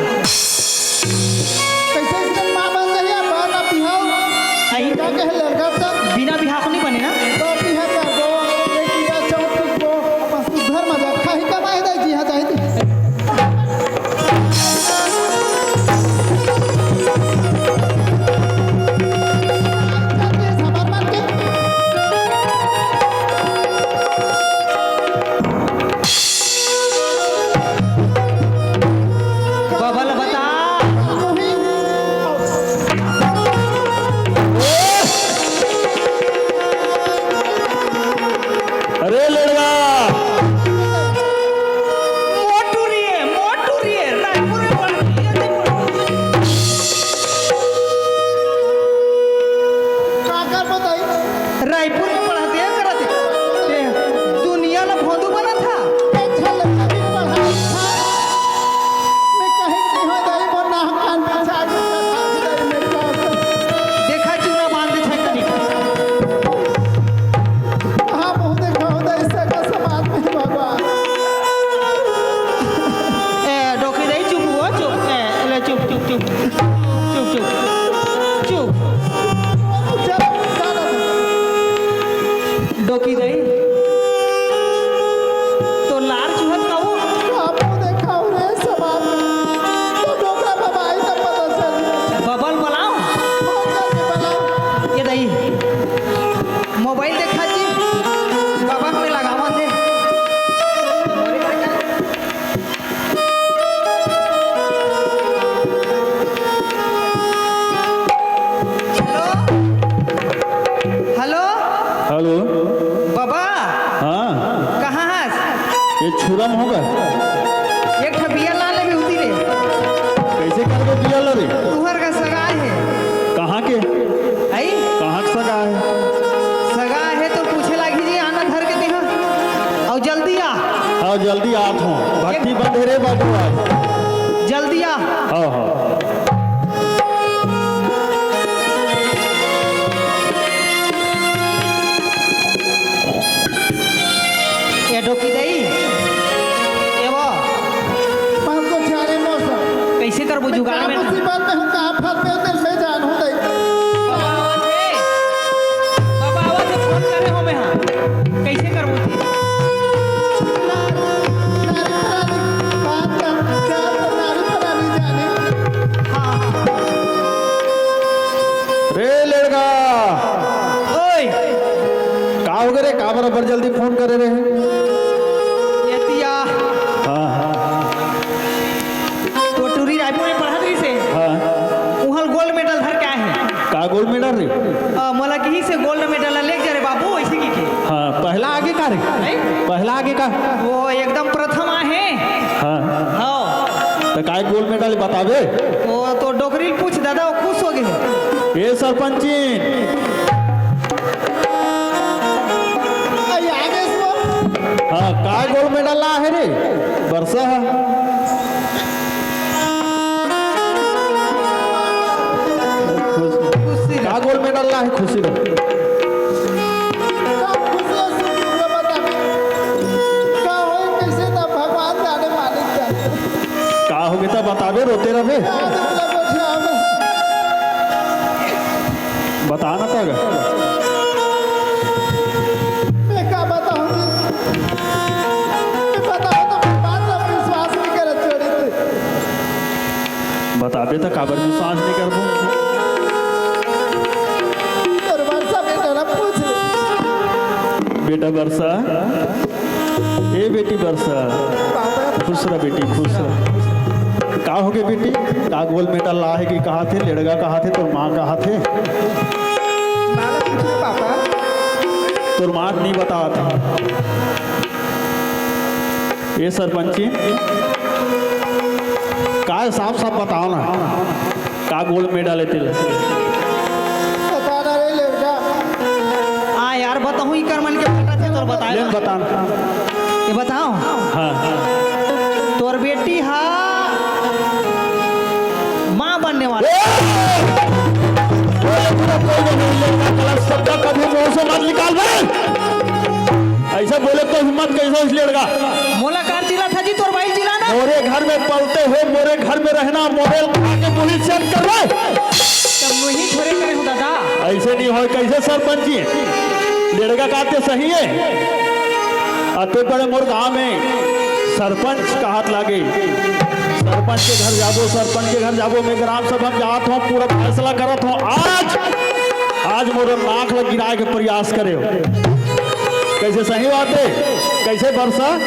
कैसे इसने माँ बन रही है? बात आप बिहाव। आई। क्या कहे लड़का तक? बिना बिहाव नहीं बने ना? तो बिहाव कर दो, एक बिहाव चौक को, बस घर में जा, खाही कमाई दे जी, हाँ, जाए दे। बाबा ला बता। अरे लड़का। मोटू रे, मोटू रे, रायपुर में पढ़, ये तो पढ़। का कर बताई? रायपुर में पढ़त हे, करत हे। ते दुनिया ला भोंदू बनत हा। ए, झलक भी पढ़ाई था। मैं कहे कि हो जाई, वो नाक कान पछा के पढ़ा दे, मेरे पास। देखा, चूना बांध दे छै कनिक। हाँ, बहुत देखा होता है, इससे का समाज में भगवान। ए, डोकी दे, चुप हुआ, चुप। ए, ले, चुप, चुप, चुप। चुप, चुप। चुप। डोकी दई, तो लार चुहत का वो? आपको देखा हो रे सवाल। तो डोकरा बाबा आई तब पता चली। बबल बलाओ। फोन करके बलाओ। ये दई, मोबाइल देखा जी। बाबा में लगावा दे। जुगाड़ में मुसीबत में हूँ, का फंस गए दिल में जान हूँ दई। बाबा आवत हे, बाबा आवत हे, फोन करे हो मैं, हाँ, कैसे करबो जी? नारी, नारी परानी, बात कर, क्या तो नारी परानी जाने। हाँ, हाँ। रे लेड़गा। ओए। का हो गे रे? का बराबर जल्दी फोन करे रहे? ये तिया। हाँ, हाँ। तो टूरी रायपुर में पढ़त रहिस हे। हाँ। उहाँ ल गोल्ड मेडल धर के आए हे। का गोल्ड मेडल रे? अ, मोला किहिस हे गोल्ड मेडल ला लेके जा रे बाबू, ऐसे कहिके। हाँ, पहला आगे का रे? नहीं। पहला आगे का? वो एकदम प्रथम आहे। हाँ। हाँ। त काय गोल्ड मेडल बताबे? वो तो डोकरी ल पूछ दादा, वो खुश हो गे। ए सरपंचिन। अरे आगे सो। हाँ, काय गोल्ड मेडल ला हे रे? बरसा ह। खुश, खुशी का रह। गोल्ड मेडल ला हे, खुशी रह। का खुशी है, सुख दुख में बताबे। का होई, कैसे त भगवान जाने, मालिक जाने। का हो गे त बताबे, रोते रहबे। का दुख लगे छावे। बता ना तब। मैं का बताऊं जी? मैं बताऊं तो मैं बात ला विश्वास नहीं करत छोड़ी थे। बताबे त काबर विश्वास नहीं करबो? तोर बरसा बेटा ला पूछ ले। बेटा बरसा, ए बेटी बरसा, खुश रह बेटी, खुश रह। का हो गे बेटी? का गोल्ड मेडल ला हे कि कहाथे? लेड़गा कहाथे? तोर माँ कहाथे? माँ ला पूछ ले पापा। तोर माँ नहीं बतात। ए सरपंची, का साफ साफ बताओ ना। का गोल्ड मेडल हे तेला? पता ना रे लेड़गा। आ यार, बताऊं, इकर मन के फटा थे तोर बताए ले ना। बता ना। ये बताओ। हाँ। तोर बेटी हा माँ बनने वाला। ए! ए, पूरा कोई नहीं, लेड़गा गलत शब्द कभी मुंह से मत निकाल बे। ऐसा बोले तो हिम्मत कैसे इस लेड़गा? मोला कार जिला था जी, तोर बाई जिला ना। मोरे घर में पलते हो, मोरे घर में रहना, मोरे खा के पुलिस चेक कर रहे। तब वही थोड़े करे हूँ दादा। ऐसे नहीं होय, कैसे सरपंच जी? लेड़गा का ते सही है। अते बड़े मोर गांव में सरपंच कहत लागे, सरपंच के घर जाबो, सरपंच के घर जाबो, मैं ग्राम सभा में जात हूँ, पूरा फैसला करत हूँ। आज, आज मोर नाक ला गिराए के प्रयास करे हो। कैसे सही बात है? कैसे बरसा?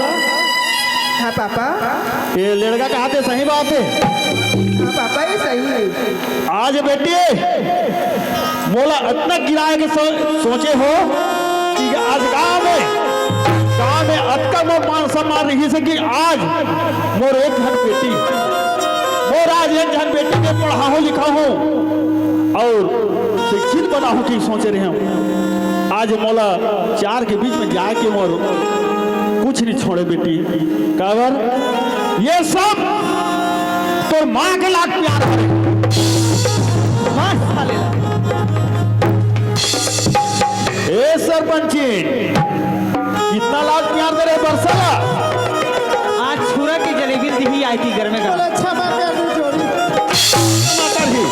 हाँ पापा। ये लेड़गा कहाथे सही बात है। हाँ पापा, ये सही है। आज बेटी मोला अतना गिराए के सो-, सोचे हो कि आज गांव में, गांव में अतका मोर मान सम्मान रहिस हे कि आज मोर एक झन बेटी, मोर आज एक झन बेटी के पढ़ाहूं लिखाहूं और शिक्षित बनाहूं कि सोचे रहे हूं। आज मोला चार के बीच में जाके मोर कुछ नहीं छोड़े बेटी। काबर? ये सब तोर माँ के लात प्यार हरे। मार साले ला। ए सरपंची, इतना लात प्यार दे रहे बरसा ला। आज छुरा के जलेबी दिही आई थी घर में का। बोले, "अच्छा बात है, तू जोड़ी।" माता जी।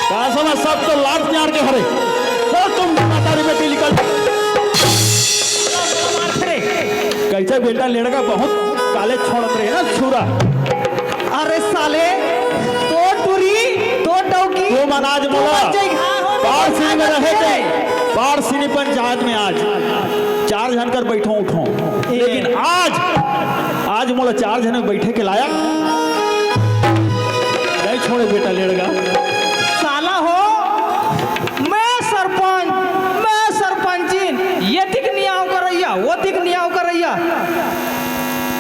का समझ, सब तो लात प्यार के हरे। तो तुम माता रे बेटी निकल। कैसे बेटा लेड़गा बहुत काले छोड़त रहे ना छुरा। अरे साले, तो टुरी, तो डौकी, तो मन आज मोला बच्चे घा हो, पार सिनी में रहे थे। पार सिनी पंचायत में आज चार झन कर बैठो उठो, लेकिन आज, आज मोला चार झन में बैठे के लायक नहीं छोड़े बेटा लेड़गा। साला हो, मैं सरपंच, मैं सरपंचिन, ये दिक नियाव करैया, वो दिक नियाव करैया।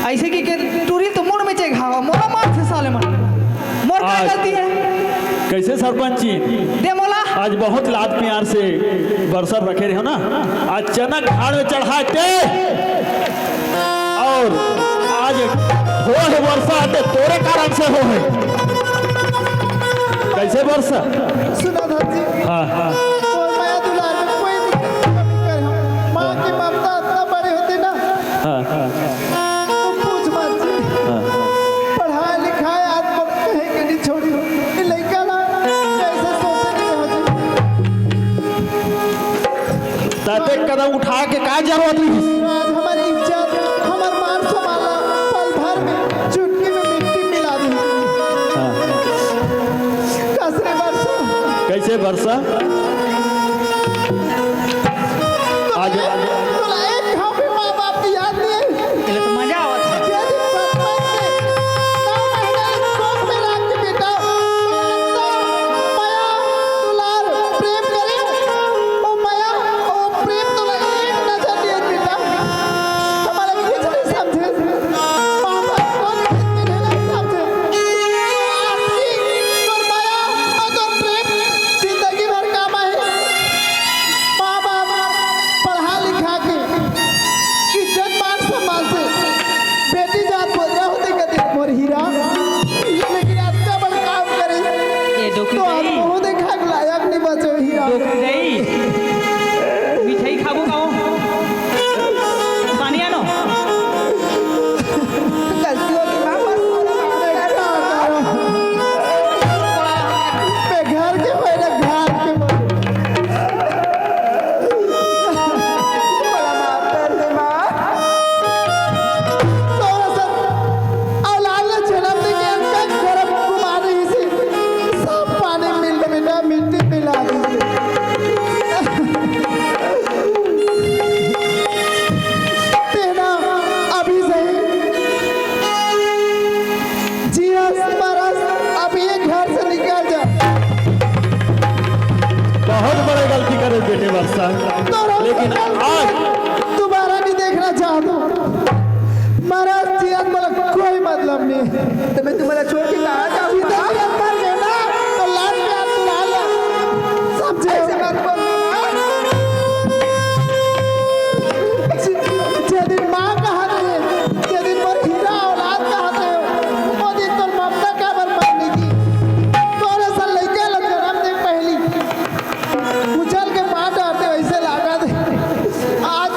ऐसे कि के टूरी तो मुड़ में चेक हावा, मोला मार से साले मन। मोर का आज गलती है? कैसे सरपंची? दे मोला। आज बहुत लाद प्यार से बरसर रखे रहे हो ना। अचानक झाड़ में चढ़ाते और आज हो है वर्षा आते तोरे कारण से हो है। कैसे वर्षा? सुना धन जी। हाँ, हाँ। मोर माया दुलार में कोई दिक्कत नहीं करे हम। माँ की ममता इतना बड़ी होती ना। हाँ, हाँ। तो पूछ मत जी। हाँ। उठा के का जरूरत रहिस? आज हमर इज्जत, हमर मान सम्मान ला पल भर में चुटकी में मिट्टी मिला दे। हाँ। कस रे बरसा। कैसे बरसा? आज तोला एक घाव भी माँ बाप की याद नहीं आई। ये तो मजा आवत है। ये दिन बचपन से नौ महीना एक कोख में रख के बेटा, तो मया दुलार प्रेम करे, ओ मया, ओ प्रेम तोला एक नजर दिए बेटा। हमारा कुछ नहीं समझे। माँ बाप को नहीं समझे। आज की तोर मया और तोर प्रेम जिंदगी भर काम आए। माँ बाप पढ़ा लिखा के इज्जत मान सम्मान से बेटी जात बोल रहा होते कदे मोर हीरा, लेकिन आज का बड़ काम करे। ये डोकी तो आज गई। मुंह देखा के लायक नहीं बचे हीरा। डोकी गई। मिठाई खाबो का हो? पानी आनो। गलती हो गई माँ, बस थोड़ा सा। मैं घर के होए ना, घर के होए। बड़ा माफ कर दे माँ। तोरा सन औलाद ला जन्म दे के अंकल गरम कुमार रही से सब पानी मिल बेटा मिट्टी मिला दी से। तेना अभी सही जियस मरस, अब ये घर से निकल जा। बहुत बड़े गलती करे बेटे बरसा। तोरा लेकिन गलती आज दोबारा नहीं देखना चाहता। मरस जियस मतलब कोई मतलब नहीं। तो मैं तुम्हारा छोड़ के कहाँ जाऊँगा? जितना जियस मर गए ना, तो लाल प्यार तू लाल समझे। ऐसे मत बोल। जे दिन माँ कहा थे, जे दिन मोर हीरा औलाद कहा थे, वो दिन तोर ममता काबर मारने की? तोरे सन लइका ला जन्म दे पहली उछल के मार डारते वैसे लागा थे। आज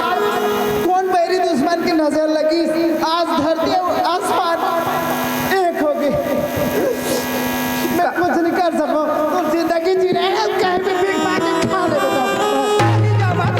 कौन बैरी दुश्मन की नजर लगी? आज धरती और आसमान एक हो गए। मैं कुछ नहीं कर सकूं। तू जिंदगी जी रहे हैं, कहीं भी भीख मांग के खा ले बेटा। लेकिन तू समझ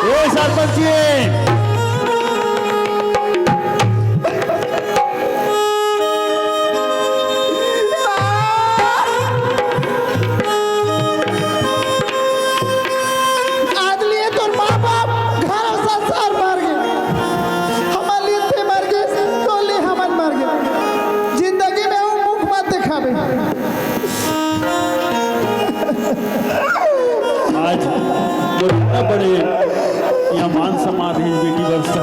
ए सरपंच जी, आज लिए तोर माँ बाप, घर और संसार मर गए। हमारे लिए ते मर गए, तो लिए हमन मर गए। जिंदगी में वो मुख मत दिखावे। आज मोर इतना बड़े यहाँ मान सम्मान रही बेटी बरसा,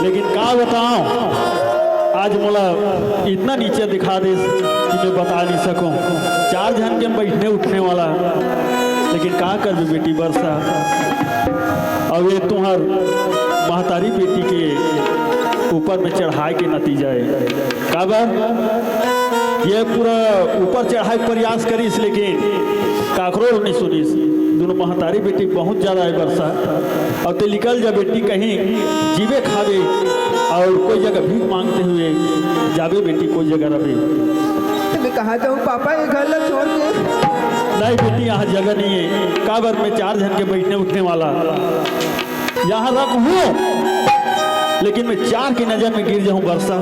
लेकिन का बताओ, आज मोला इतना नीचे दिखा दे कि मैं बता नहीं सकूं। चार झन के बैठने उठने वाला, लेकिन का करबे बेटी बरसा, अब ये तुम्हार महतारी बेटी के ऊपर में चढ़ाए के नतीजा है। काबर ये पूरा ऊपर चढ़ाए के प्रयास करिस, लेकिन काकरो नहीं सुनिस। दोनों महतारी बेटी बहुत ज्यादा है बरसा। अब ते निकल जा बेटी, कहीं जीवे खावे और कोई जगह भीख मांगते हुए जावे बेटी, कोई जगह रहे। तो मैं कहाँ जाऊँ पापा, ये घर ला छोड़ के? नहीं बेटी, यहाँ जगह नहीं है। काबर में चार झन के बैठने उठने वाला यहाँ रख हूँ, लेकिन मैं चार की नजर में गिर जाऊँ बरसा,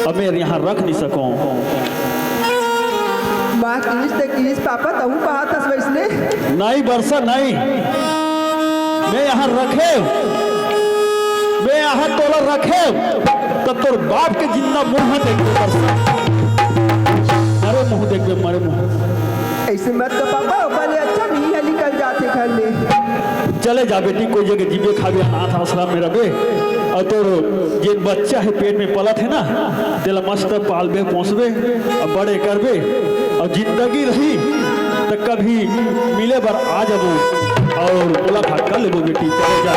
अब मैं यहाँ रख नहीं सकूँ। माँ किस ते किस पापा, तहु बात हस वैसने? नहीं बरसा, नहीं। मैं यहाँ रखे, मैं यहाँ तोला रखे, तो तोर बाप के जिंदा मुंह देखबे बरसा। मरे मुंह देखबे, मरे मुंह। ऐसे मत कर पापा, ओकर ले अच्छा नहीं है, निकल जाते घर ले। चले जा बेटी, कोई जगह जीबे खाबे, अनाथ आश्रम में रहबे, और तोर जेन बच्चा है पेट में पलत है ना, तेला मस्त पालबे पोसबे, और बड़े करबे, और जिंदगी रही तो कभी मिले बर आ जाबो, और मुलाकात कर लेबो बेटी। चले जा।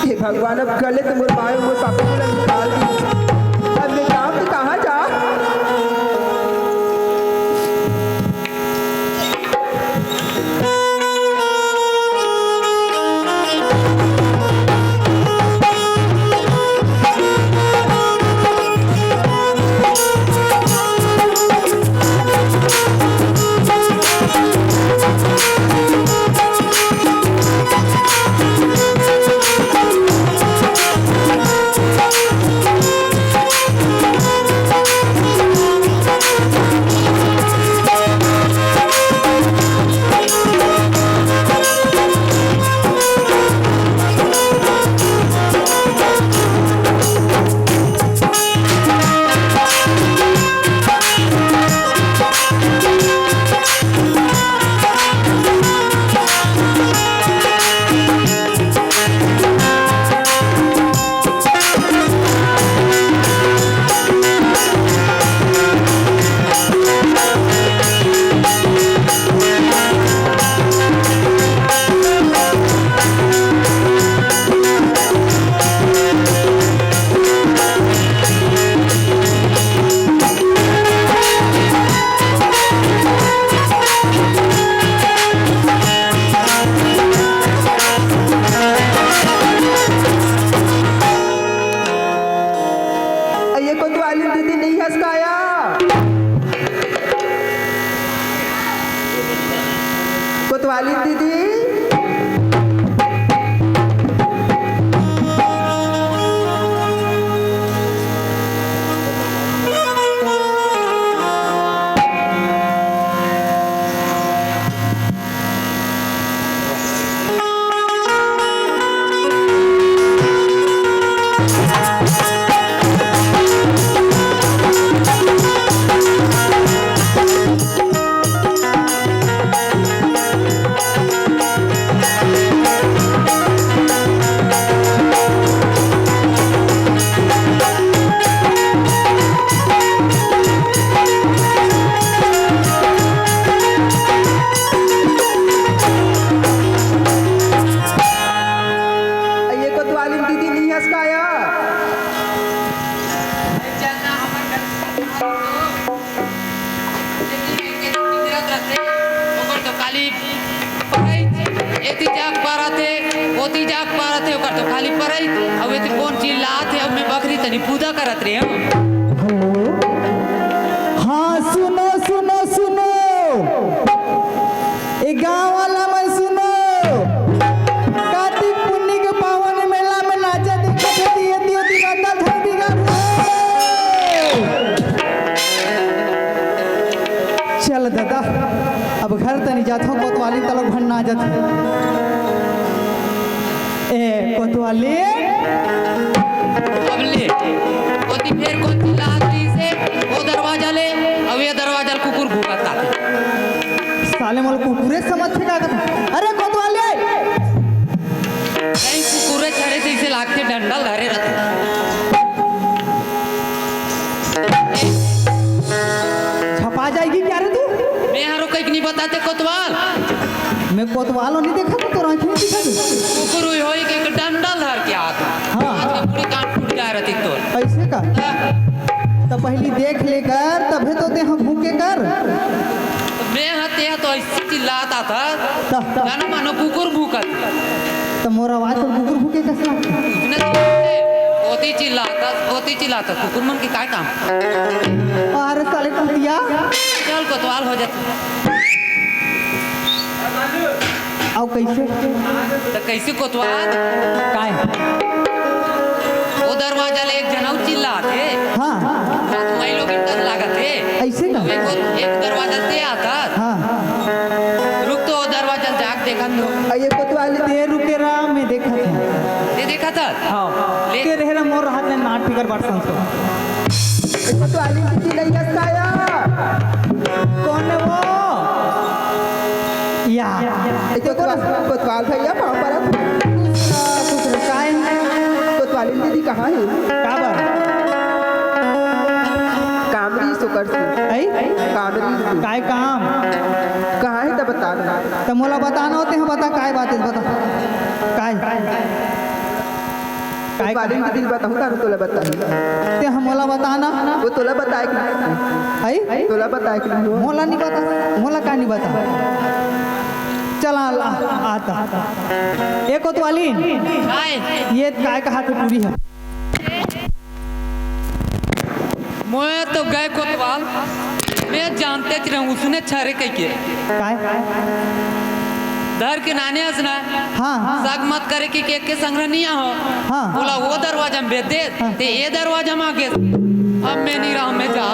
हे भगवान, अब गले तो मोर माए, मोर पापा को लग निकाल। काली दीदी। ये कोतवालिन दीदी नियस काया। चलना हमर घर से बाहर हो। लेकिन एक दिन गिरत रहते, ओकर तो काली परई, एती जाग पारत हे, ओती जाग पारत हे, ओकर तो खाली परई। अब एती कोन चिल्लात हे, अब मैं बकरी तनी पूजा करत रहे हूँ। हेलो, हाँ, सुनो, सुनो, सुनो। ए गांव वाला मन सुनो, कार्तिक पुन्नी के पावन मेला में नाचा देखत हे, दिए दिए दिवाता धर बिगाड़ हे। चल दादा, अब घर तनी जाथो, कोतवाली तलक भन ना जाथे। ए कोतवाली। अब ले, ओती फेर कोन चिल्लात रहिसे, ओ दरवाजा ले, अब ये दरवाजा ले कुकुर भूकत आथे। साले मोला कुकुरे समझ के का करथे? अरे कोतवाली! कहीं कुकुरे छरे तइसे लागथे, डंडा ल धरे रहथे। छपा जाएगी क्या रे तू? मैं हरो कहीं नहीं बताते कोतवाल। मैं कोतवाल नहीं देखा तो तोर आँखी नहीं दिखा दे। कुकुर हुई होई के एक डंडा ल धर के आत। हाँ। आज का पूरी कान फूट जाए रहती तोर। ऐसे का? हाँ। तो पहली देख लेकर तभे तो ते हम भूके कर। तो मैं हते तो ऐसे चिल्लाता था। तो, तो। जानो मानो कुकुर भूकत। तो मोर आवाज तो कुकुर भूके कस लागथे। उसने तो ओती चिल्लाता, ओती चिल्लाता, कुकुर मन के काय काम? अरे साले कुतिया। चल कोतवाल हो जाता। अउ कइसे? त कइसे कोतवाल? काय? ओ दरवाजा ले एक झन अउ चिल्लात हे। हाँ। वो तुम्हारी लोग इंतजार लागत हे। अइसे का? एक, एक दरवाजा से आता। हाँ। रुक तो, ओ दरवाजा जाके देखन दो। अ, ये कोतवाली दे रुके रहा, मैं देखा था। ये देखा था? हाँ। ले। के रहे रहा मोर हाथ में नाट फिकर बार संसो। ये कोतवाली दीदी नहीं हंसता या? कौन है वो? या। ये कोतवाल, कोतवाल भैया, पाँव परत। दूसरा, दूसरा, काय? कोतवाली दीदी कहाँ है? का बात? कामरी सुकर से। आई? कामरी से। काय काम? कहाँ है त बता ना। त मोला बताना होते हैं, बता काय बात है, बता। काय? काय? बारे में दिल बताऊँ, तारू तोला बताई। ते हम मोला बताना। वो तोला बताए कि नहीं? आई? तोला बताए कि नहीं? मोला नहीं बता, मोला का नहीं बता? चला, आ, आता। ए कोतवाली। काय? ये काय कहा थे पूरी है? मैं तो गए कोतवाल, मैं जानते च रहूं उसने छरे कह के। काय? धर के नाने हंसना। हाँ, हाँ। सग मत करे कि केक के संग्रह नहीं आहो। हाँ। बोला वो दरवाजा में भेज दे, हाँ। ते ये दरवाजा में आ गए। अब मैं नहीं रहा, मैं जा।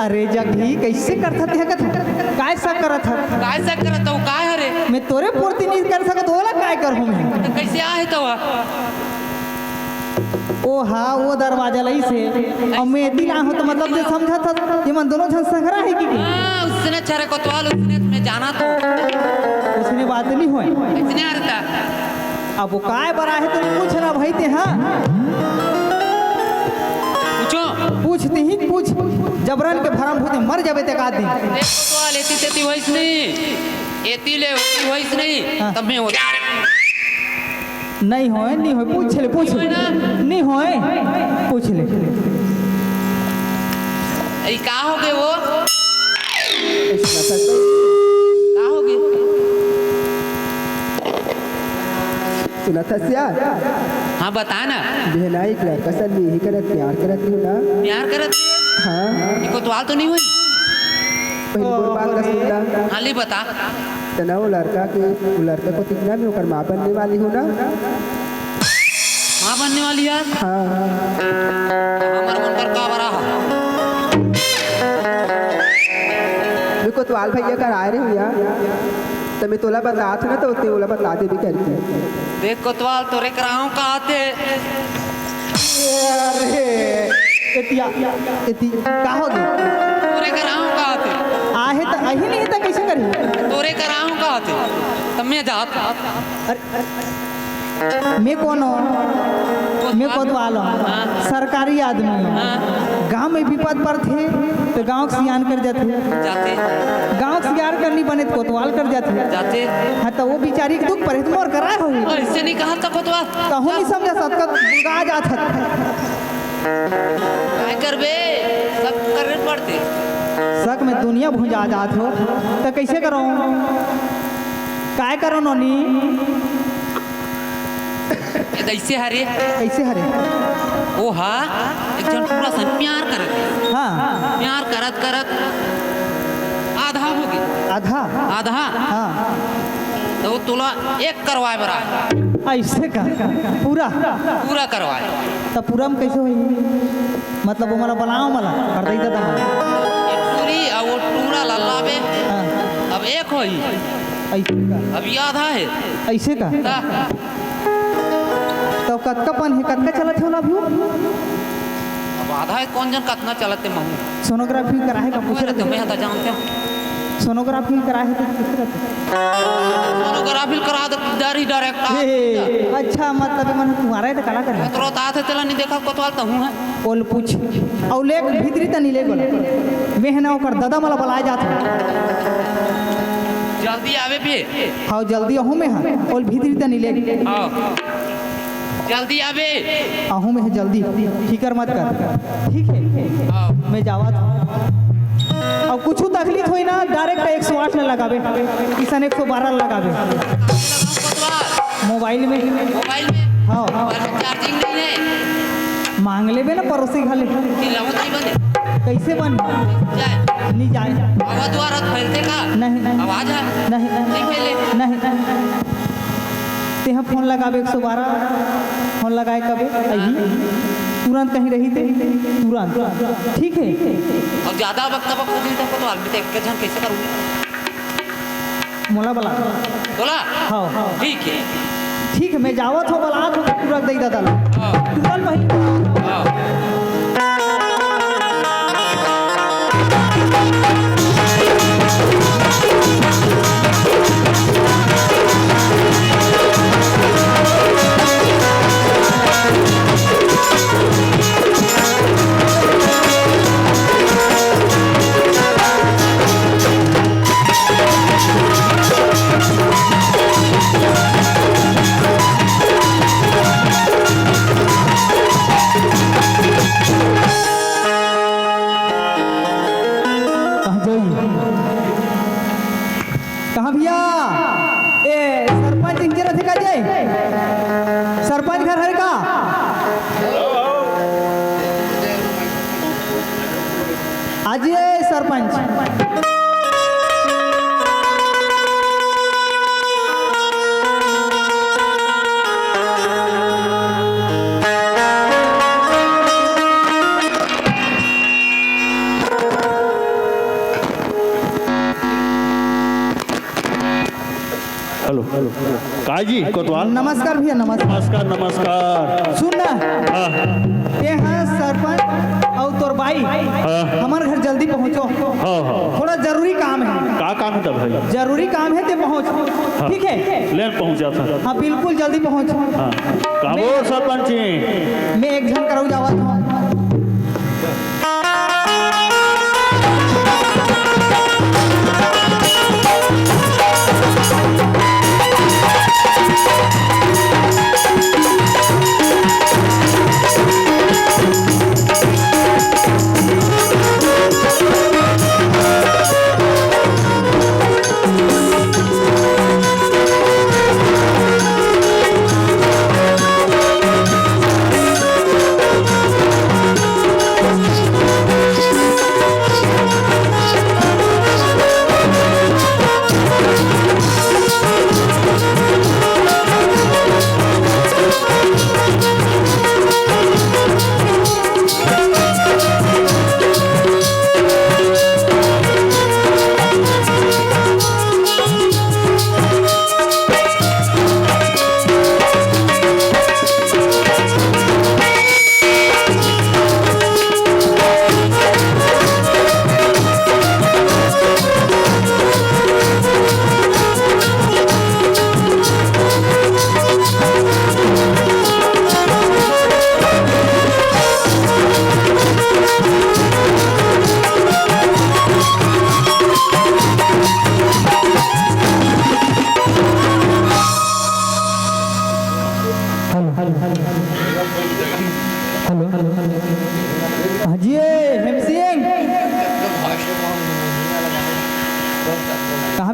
अरे जगही, कैसे करत हे कथे? काय सग करत हे? काय सग करत हो? काय हरे? मैं तोरे पूर्ति नहीं कर सकत, ओला काय करहूं मैं? तो कैसे आहे तो? ओ हा, वो दरवाजा लइसे। अउ मैं एती ला हूं, तो मतलब जे समझत हस, ये मन दोनों झन संघरा है कि की? हाँ, उसने छरे कोतवाल, उसने मैं जाना तो। उसने बात नहीं होय। इसने अरता। अब वो काय बरा है, तो पूछ ना भाई ते, हाँ? पूछो। पूछ ते ही पूछ। जबरन के भरम भूते मर जाबे ते का दिन। देख कोतवाल, एती तेती होइस नहीं। एती ले होती होइस नहीं। हाँ। तब मैं होती। नहीं होय, नहीं होय, पूछ ले, पूछ ले। नहीं होय ना? नहीं होय, पूछ ले। अरे, का हो गए वो? का हो गए? सुना था सिया? हाँ, बता ना। बिहना एक लड़का से नहीं करत, प्यार करत हो ना? प्यार करत? हाँ। ये कोतवाल तो नहीं हुई? पहली मोर बात ला सुन ला। हाँ, ले बता। तना वो लड़का के, वो लड़का को दिखना भी ओकर माँ बनने वाली हो ना? माँ बनने वाली है? हाँ। हमार मन कर का बरा है? मैं कोतवाल भैया कर आए रहे हो यार, तो मैं तोला बतात ना, तो ते ओला बता देबे करके। देख कोतवाल, तोरे कराहूँ का आते। अरे, एतिया, एती, का हो गे? तोरे कराहूँ का आते? आहे त, अही नहीं त कैसे करही? तोरे कराहूँ का आते? त मैं जात। अरे, मैं कोनो? मैं कोतवाल हूँ। हाँ। सरकारी आदमी हूँ। हाँ। गाँव में विपद पड़थे, तो गाँव के सियान कर जाथे। जाथे। गाँव के सियान कर नहीं बने, तो कोतवाल कर जाथे। जाथे। हाँ, तो वो बेचारी के दुख पड़े, तो मोर कराए होही। ऐसे नहीं कहा था कोतवाल। तहूँ नहीं समझा सकत, बुगा जात हत। काय करबे? सब करे पड़थे। शक में दुनिया भुंजा जात हो, त कैसे करो? काय करो नोनी? ये कैसे हरे? कैसे हरे? ओ हा, एक झन टूरा सन प्यार करत हे। हाँ। प्यार करत करत आधा हो गे। आधा? आधा। हाँ। तो तोला एक करवाए बर आए। ऐसे का? पूरा? पूरा करवाए। त पूरा में कैसे होही? मतलब वो मला बलाओ मला, कर दई दादा मला। ये टूरी अउ वो टूरा लल्ला बे। हाँ। अब एक होही। ऐसे का? अब ये आधा है। ऐसे का? ता। तो कतका पन हे, कतका चलत हे ओला अभी? अब आधा है, कौन जन कतना चलत हे महू। सोनोग्राफी कराए का पूछ पूछ रहे थे, मैं तो जानते हूँ। सोनोग्राफी कराए हे तो किस तरह से? सोनोग्राफी करा दे, डर ही डर है, का ए, अच्छा, मतलब, मन तुम्हारा है तो कला करे। तुरंत आते तेला नहीं देखा, कोतवाल तो हूँ है। ओल पूछ। अउ ले भीतरी तनी ले गोला। मैं है ना ओकर दादा मला बलाए जात हूँ। जल्दी आवे बे। हाँ, जल्दी आहूँ मैं, हाँ। ओल भीतरी तनी ले। हाँ। जल्दी आबे। आहूँ मैं जल्दी, फिकर मत कर। ठीक है, हाँ। मैं जावत हूँ। अउ कुछ तकलीफ होई ना, direct एक सौ आठ ला लगाबे, इसन एक सौ बारह ला लगाबे। मोबाइल में। मोबाइल में? हाँ। मोबाइल में charging नहीं है। मांग लेबे ना पड़ोसी घले। चिल्लावत नहीं बने। कैसे बन? जाए। नहीं जाए। आवाज द्वारा फैलते का? नहीं। आवाज है? नहीं। नहीं फैले। नहीं। तेहा फोन लगाबे एक सौ बारह, फोन लगाए कबे, अही, तुरंत कहीं रही ते, तुरंत, ठीक है? अउ ज्यादा बकता बक हो जाई त कोतवाल, मैं तो एक झन कैसे करूँगी? मोला बला। बोला? हाँ। ठीक है। ठीक है, मैं जावत हूँ, बला तो तुरंत दई दादा ला। हाँ। तुरंत वहीं। हाँ। कहाँ जाई? कहाँ भैया? ए, सरपंच इंजर थे का जे? सरपंच घर हरे का? आजे सरपंच। Hello, hello, hello. का जी, कोतवाल? नमस्कार भैया, नमस्कार। नमस्कार, नमस्कार। सुन ना, हाँ। ते हाँ सरपंच अउ तोर बाई, हाँ। हमर घर जल्दी पहुँचो। हाँ, हाँ। थोड़ा जरूरी काम है। का काम है तब भाई? जरूरी काम है, ते पहुँच। हाँ। ठीक है? लेन पहुँचा था। हाँ, बिल्कुल जल्दी पहुँच। हाँ। का मैं, बोल सरपंच जी? मैं एक झन करऊ जावत हूँ।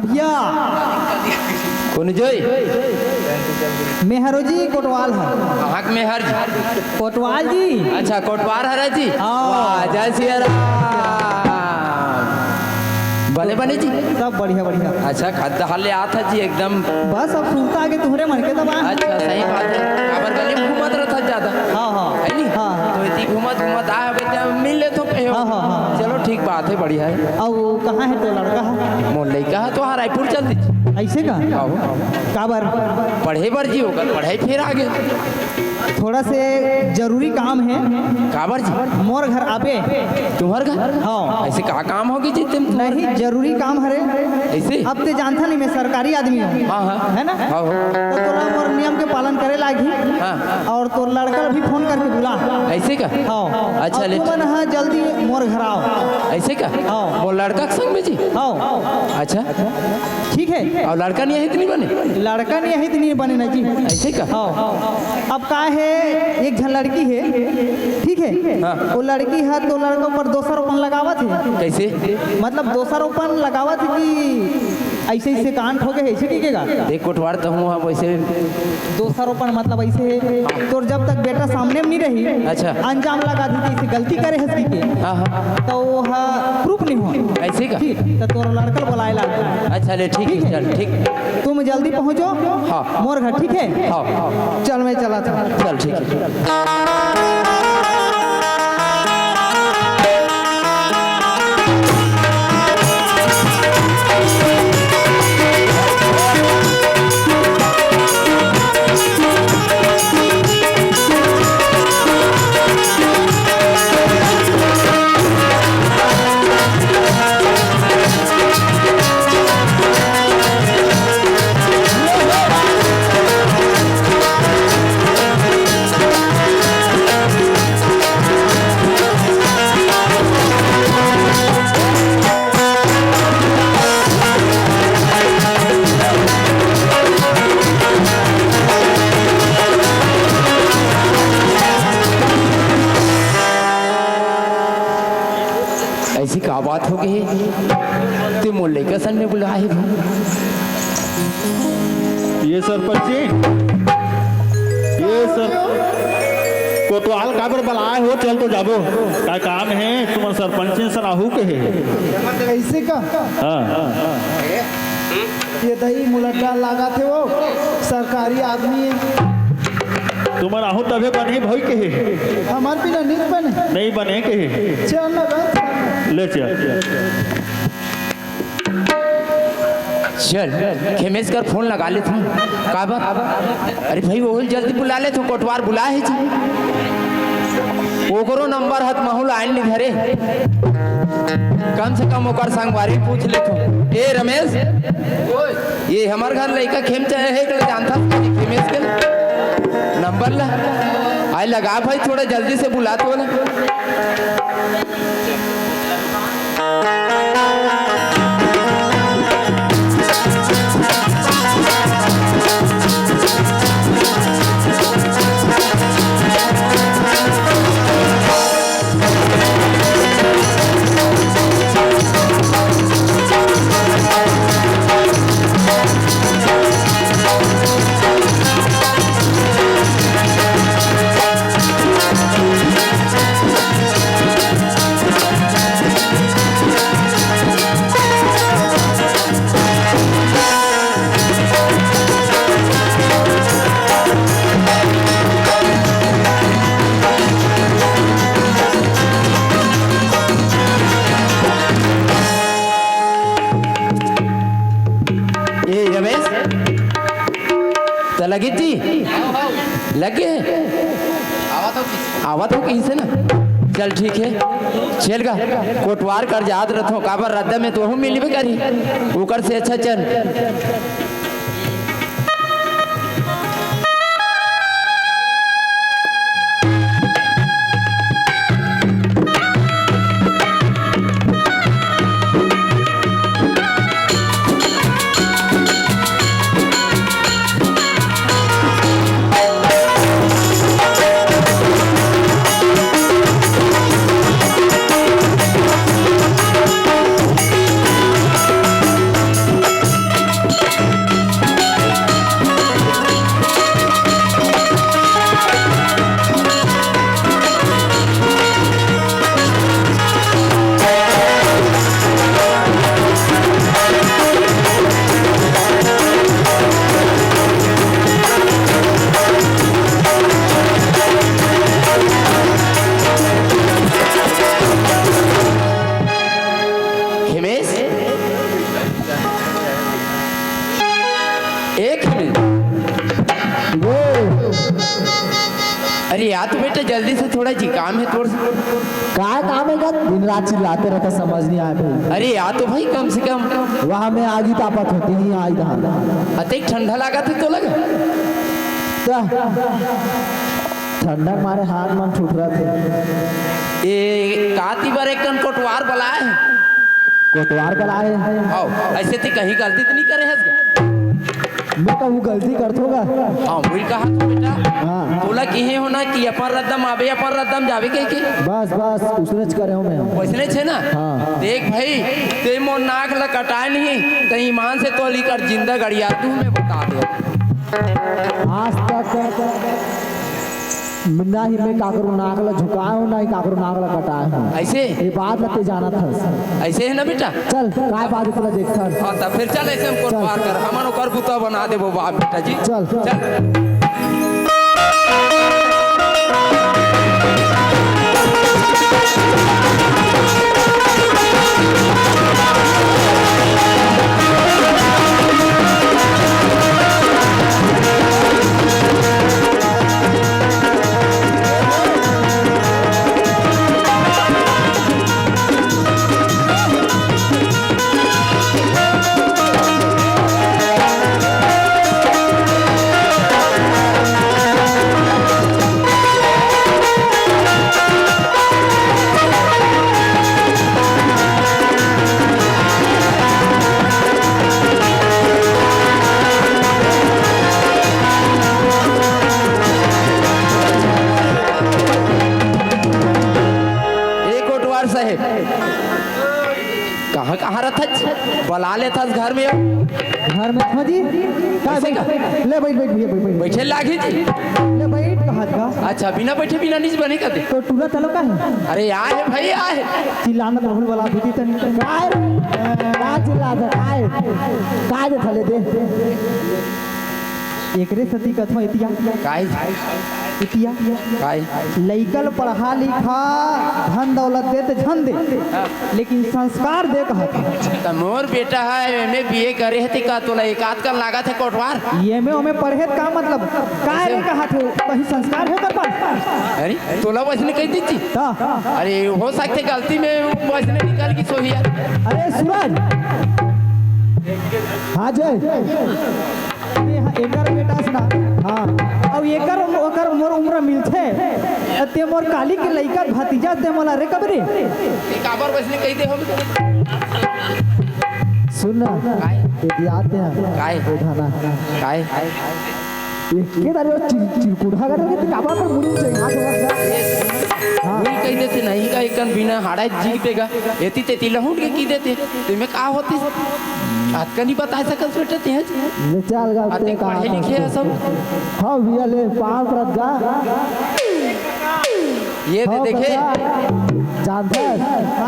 भैया। कोन जोई? मेहरो जी कोटवाल है। कहाँ के मेहर जी? कोटवाल जी। अच्छा, कोटवाल हरे जी। हाँ। वाह, जय सिया राम। बने, बने जी। सब बढ़िया, बढ़िया। अच्छा, खद्दा हाले आत है जी एकदम। बस अब सुरता आगे तुहरे मन के दबा। अच्छा, सही बात है। काबर गली में घूमत रहत है ज्यादा। हाँ, हाँ। है नी? हाँ, हाँ। तो इतनी घूमत, घूमत आए होगे, जब मिल लेथो कहीं। हाँ, हाँ, हाँ। चलो, ठीक बात है, बढ़िया है। अब वो कहाँ है तो लड़का है? मोर लइका है तो हाँ, रायपुर चल दीजिए। ऐसे का? आओ। काबर? पढ़े बर जी, ओकर पढ़ाई फिर आगे। थोड़ा से जरूरी काम है। काबर जी? मोर घर आबे। तुम्हार घर? हाँ। ऐसे का काम होगे जी तुम तुम्हार नहीं, घर? जरूरी काम हरे। ऐसे? अब ते जानता नहीं, मैं सरकारी आदमी हूँ। हाँ, हाँ। है ना? हाँ, हाँ। तो तोला मोर नियम के पालन करे लागही। हाँ। और तोर लड़का भी फोन करके बुला। ऐसे का? हाँ। अच्छा, और ले। तुमन हाँ जल्दी मोर घर आओ। ऐसे का? हाँ। वो लड़का के संग में जी? हाँ। अच्छा। ठीक है। और लड़का नहीं है इतनी बने? लड़का नहीं है इतनी बने ना जी। ऐसे का? हाँ। अब का है, एक झन लड़की है, ठीक है? हाँ। वो लड़की है तो लड़का ऊपर दोसर अपन लगावत है। कैसे? मतलब दोसर अपन लगावत है कि ऐसे, ऐसे कांड हो गए, ऐसे ठीक है का? देख कोटवार तो हूँ, हाँ, वैसे दोसरोपन मतलब ऐसे, तोर जब तक बेटा सामने में नहीं रही, अच्छा। अंजाम लगा दी, ऐसे गलती करे हस की के, हाँ, हाँ। तो वो हा प्रूफ नहीं हो। ऐसे का? ठीक, तो तोर लड़का बुलाए ला। अच्छा, ले, ठीक है, ठीक है। चल, ठीक। तुम जल्दी पहुँचो। हाँ। मोर घर, ठीक है? हाँ। चल, मैं चला था। चल, ठीक है। ऐसी का बात हो गई? ते मोर लइका सन में बुलाए हो। ये सरपंच जी, ये सर कोतवाल काबर बलाए हो? चल तो जाबो, का काम है? तुम सरपंच से राहू के है। ऐसे का? हाँ। ये दही मुलड्डा लागा थे वो, सरकारी आदमी है। तुम्हारा आहू तबे बने भाई के है। हमार बिना नहीं बने। नहीं बने के है। चल ना बस। ले चल। चल, खेमेश कर फोन लगा लेथन। काबर? अरे भाई, वो जल्दी बुला लेथन, कोटवार बुला है जी। ओकरो नंबर हत महू लाइन नहीं धरे। कम से कम ओकर संगवारी पूछ लेथन। ए रमेश, ये हमर घर लइका खेम चाहे है, तो जानता खेमेश के नंबर ला। आए लगा भाई, थोड़ा जल्दी से बुला तो ना। ए रमेश, त लगी थी? लगे? आवत हो कहीं से ना? चल ठीक है, चल गा। कोटवार कर जात रथो, काबर रद्दा में तो हूँ मिलबे करी, ओकर से अच्छा चल। अरे यार, तो बेटा जल्दी से, थोड़ा जी काम है तोर से। काय काम है का? दिन रात चिल्लाते रहता, समझ नहीं आया भाई। अरे यार, तो भाई कम से कम। वहाँ में आगी तापत होती है, यहाँ इधर। अतेक ठंडा लागत हे तो लगा। क्या? ठंडा के मारे हाथ मन ठुठरत हे। ए, काती बर एक कन कोटवार बलाए हे। कोटवार बलाए हे? हाँ, ऐसे ते कहीं गलती तो नहीं करे हस? मैं कहूँ गलती करथों का? हाँ, वही कहा तो बेटा। हाँ। तोला किहे हो ना कि अपन रद्दम आबे, अपन रद्दम जाबे कह के। बस, बस, उसने च करे हो मैं। वैसने छे ना? हाँ। देख भाई, ते मोर नाक ला कटाए नहीं, ते ईमान से तोला कर जिंदा गड़िया तू, मैं बता दे। आज तक ना ही मैं काकरो नाक ला झुकाए हूँ, ना ही काकरो नाक ला कटाए हूँ। ऐसे? ये बात ला ते जानत हस। ऐसे है ना बेटा? चल, काय बात इतना देख सर। हाँ, तब फिर चल, ऐसे हमको चल। पार कर, हमन ओकर बुता बना देबो बाप बेटा जी। चल। चल। ए कोटवार साहेब, कहाँ, कहाँ रहत हस? बला लेत हस घर में। घर में था जी। का कैसे बैठ, का? ले बैठ, बैठ, बैठ, बैठ, बैठ। बैठे लागी जी। ले बैठ, कहा था? अच्छा, बिना बैठे बिना नीच बने का दे। तो टूरा तलो का है? अरे आए भाई, आए। चिल्लाना तो हुल वाला भीती तनी। काय रे? का चिल्ला था? काय? काय दे थले दे? एकरे सती कथो इतिया। काय? इतिया। काय? लइकल पढ़ा लिखा, धन दौलत दे त झन दे, लेकिन संस्कार दे कहत हे। त मोर बेटा हे, एम ए बी ए करे हे, त का तोला एक आध कन लागत हे कोटवार? एम ए ओमे पढ़े त का मतलब? का रे कहत हे? कहीं संस्कार हे ओकर पास? अरे, तोला वैसने कह दीजिए। त? अरे, हो सकथे गलती में वैसने निकल गिस होही यार। अरे सूरज, हाँ जय। ए, एकर बेटा से ना। हाँ। अउ एकर उम-, ओकर मोर उम्र मिलथे। ते मोर काली के लइका भतीजा ते मोला रे कब रे? ये काबर वैसने कह दे हो? सुन ना। काय? ये दियाते हैं। काय? ये धाना। काय? ये के दारे वो चिर-, चिरकुढ़ा कर रहे थे, काबर पर मुड़ी से हाथ लगा। हाँ। वही कह देते नहीं का, एक कन बिना हाड़ा जीत देगा। एती तेती लहुट के की देते। तो मैं का होती? अतका नहीं बता सकत बेटा तें। ले चल गा, अतेक पढ़े लिखे हे सब। हाँ भैया, ले पाँव परत गा। ये दे हाँ, देखे। बता। जानता है?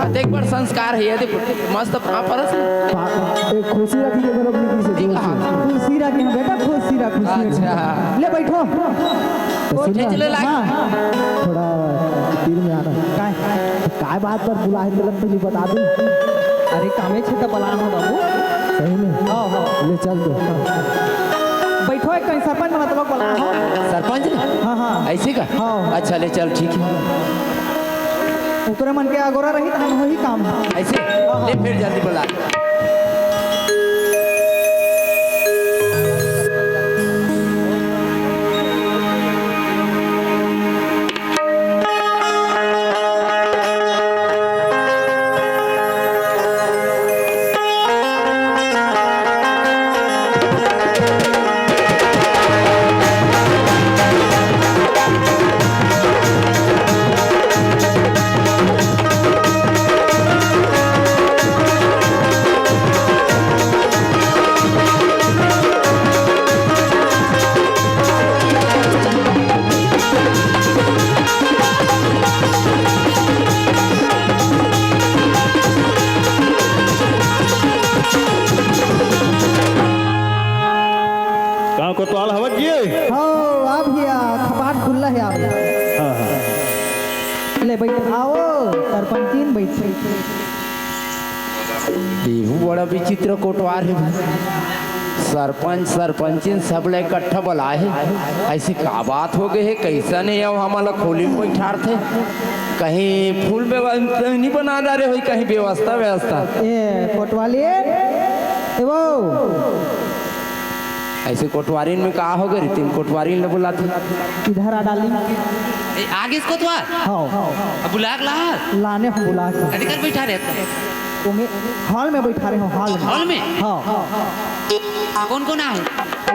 अतेक बड़ संस्कार हे, ये दे मस्त पाँव परस। पा-, एक खुशी रखी के बोलो अपनी किसी ठीक जोर से। है। खुशी रखी बेटा, खुशी रख, खुशी रख। अच्छा। ले बैठो। तो सुन ना। खींच ले लाग। हाँ। थोड़ा दिल में आना। काय? काय बात पर बुलाए हे, तुरंत तुझे बता दूं। अरे, कामे छे त बलाए हो बाबू। सही में? हाँ, हाँ। ले चल तो। बैठो, एक कहीं सरपंच मन तलक बलाए हो। सरपंच? हाँ, हाँ। ऐसे का? हाँ। अच्छा, ले चल, ठीक है। ऊपरे मन के अगोरा रही त हम वही काम है। ऐसे? हाँ, हाँ। ले फिर जल्दी बुला। कहाँ कोतवाल हवत जी? हाँ, आप ही आ, कपाट खुल्ला है आप। हाँ, हाँ। ले बैठ, आओ, सरपंचीन बैठ। एहू बड़ा विचित्र कोटवार हे भाई। सरपंच, सरपंचिन सब ला इकट्ठा बलाए हे। अइसे का बात हो गे हे? कइसन हे अउ हमन ला खोली म बइठारथे? कहीं फूल व्यवस्था नइ बना डारे होही, कहीं व्यवस्था, व्यवस्था? ए, कोटवाली, ए वो। अइसे कोटवारिन में का हो गे रीतिन? कोटवारिन ला बलाथे। इधर आ डाली। ए, आ गेस कोतवाल? हाँ। अब बुला के ला। लाने हँव बुला के। कथी कर बइठारे हस? ओमे, हॉल में बइठारे हँव, हॉल में। हॉल में? हाँ। कोन कोन आहे?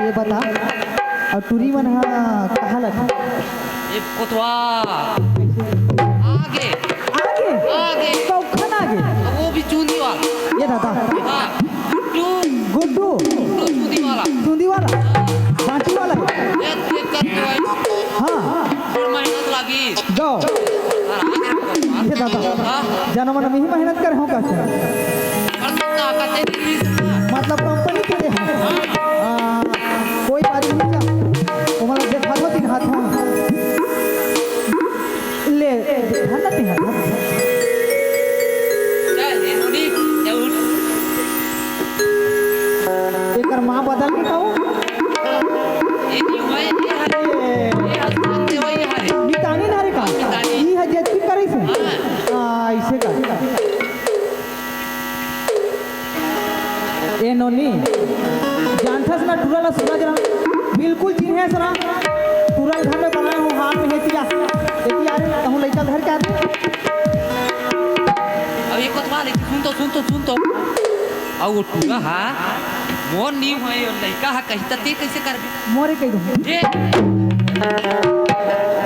ये बता, अउ टूरी मन ह कहाँ लगे? ए कोतवाल। आगे। आगे? आगे। कौखन आगे? वो भी चूंदी वाला। ये दादा। हाँ। गुड्डू। गुड्डू। गुड्डू चूंदी वाला। चूंदी वाला? सांची वाला? देख, देख करके भाई। हाँ। बड़ मेहनत लागी। गौ। और आगे ये दादा। हाँ। जनम में ही मेहनत करे हो का? और तो का करते नहीं सकता। मतलब कंपनी के है। हाँ। आ, कोई बात नहीं जा। तुम्हारा देखा दो तीन हाथ में। ले, धर ना तीन हाथ। चल, ये नोनी, ये उठ। एकर माँ बदल के का हो? ये नहीं हुआ, ये हरे। ये। ये हंसते हुए ये हरे। मितानी ना रे का? मितानी। ई है जेतकी करे से? हाँ। आ, इसे का? ए नोनी, जानथस ना टूरा ला सूरज ला? बिल्कुल चिन्हेस ना? टूरा घर में बनाए हो, हाथ में हेतिया। हेतिया रे, कहूँ लइका घर के आते। अब ये कोतवाल, सुन तो, सुन तो, सुन तो। अउ वो टूरा हा, मोर नी होय, वो लइका हा, कही त ते कइसे करबे? मोरे कहि दूँ। ए!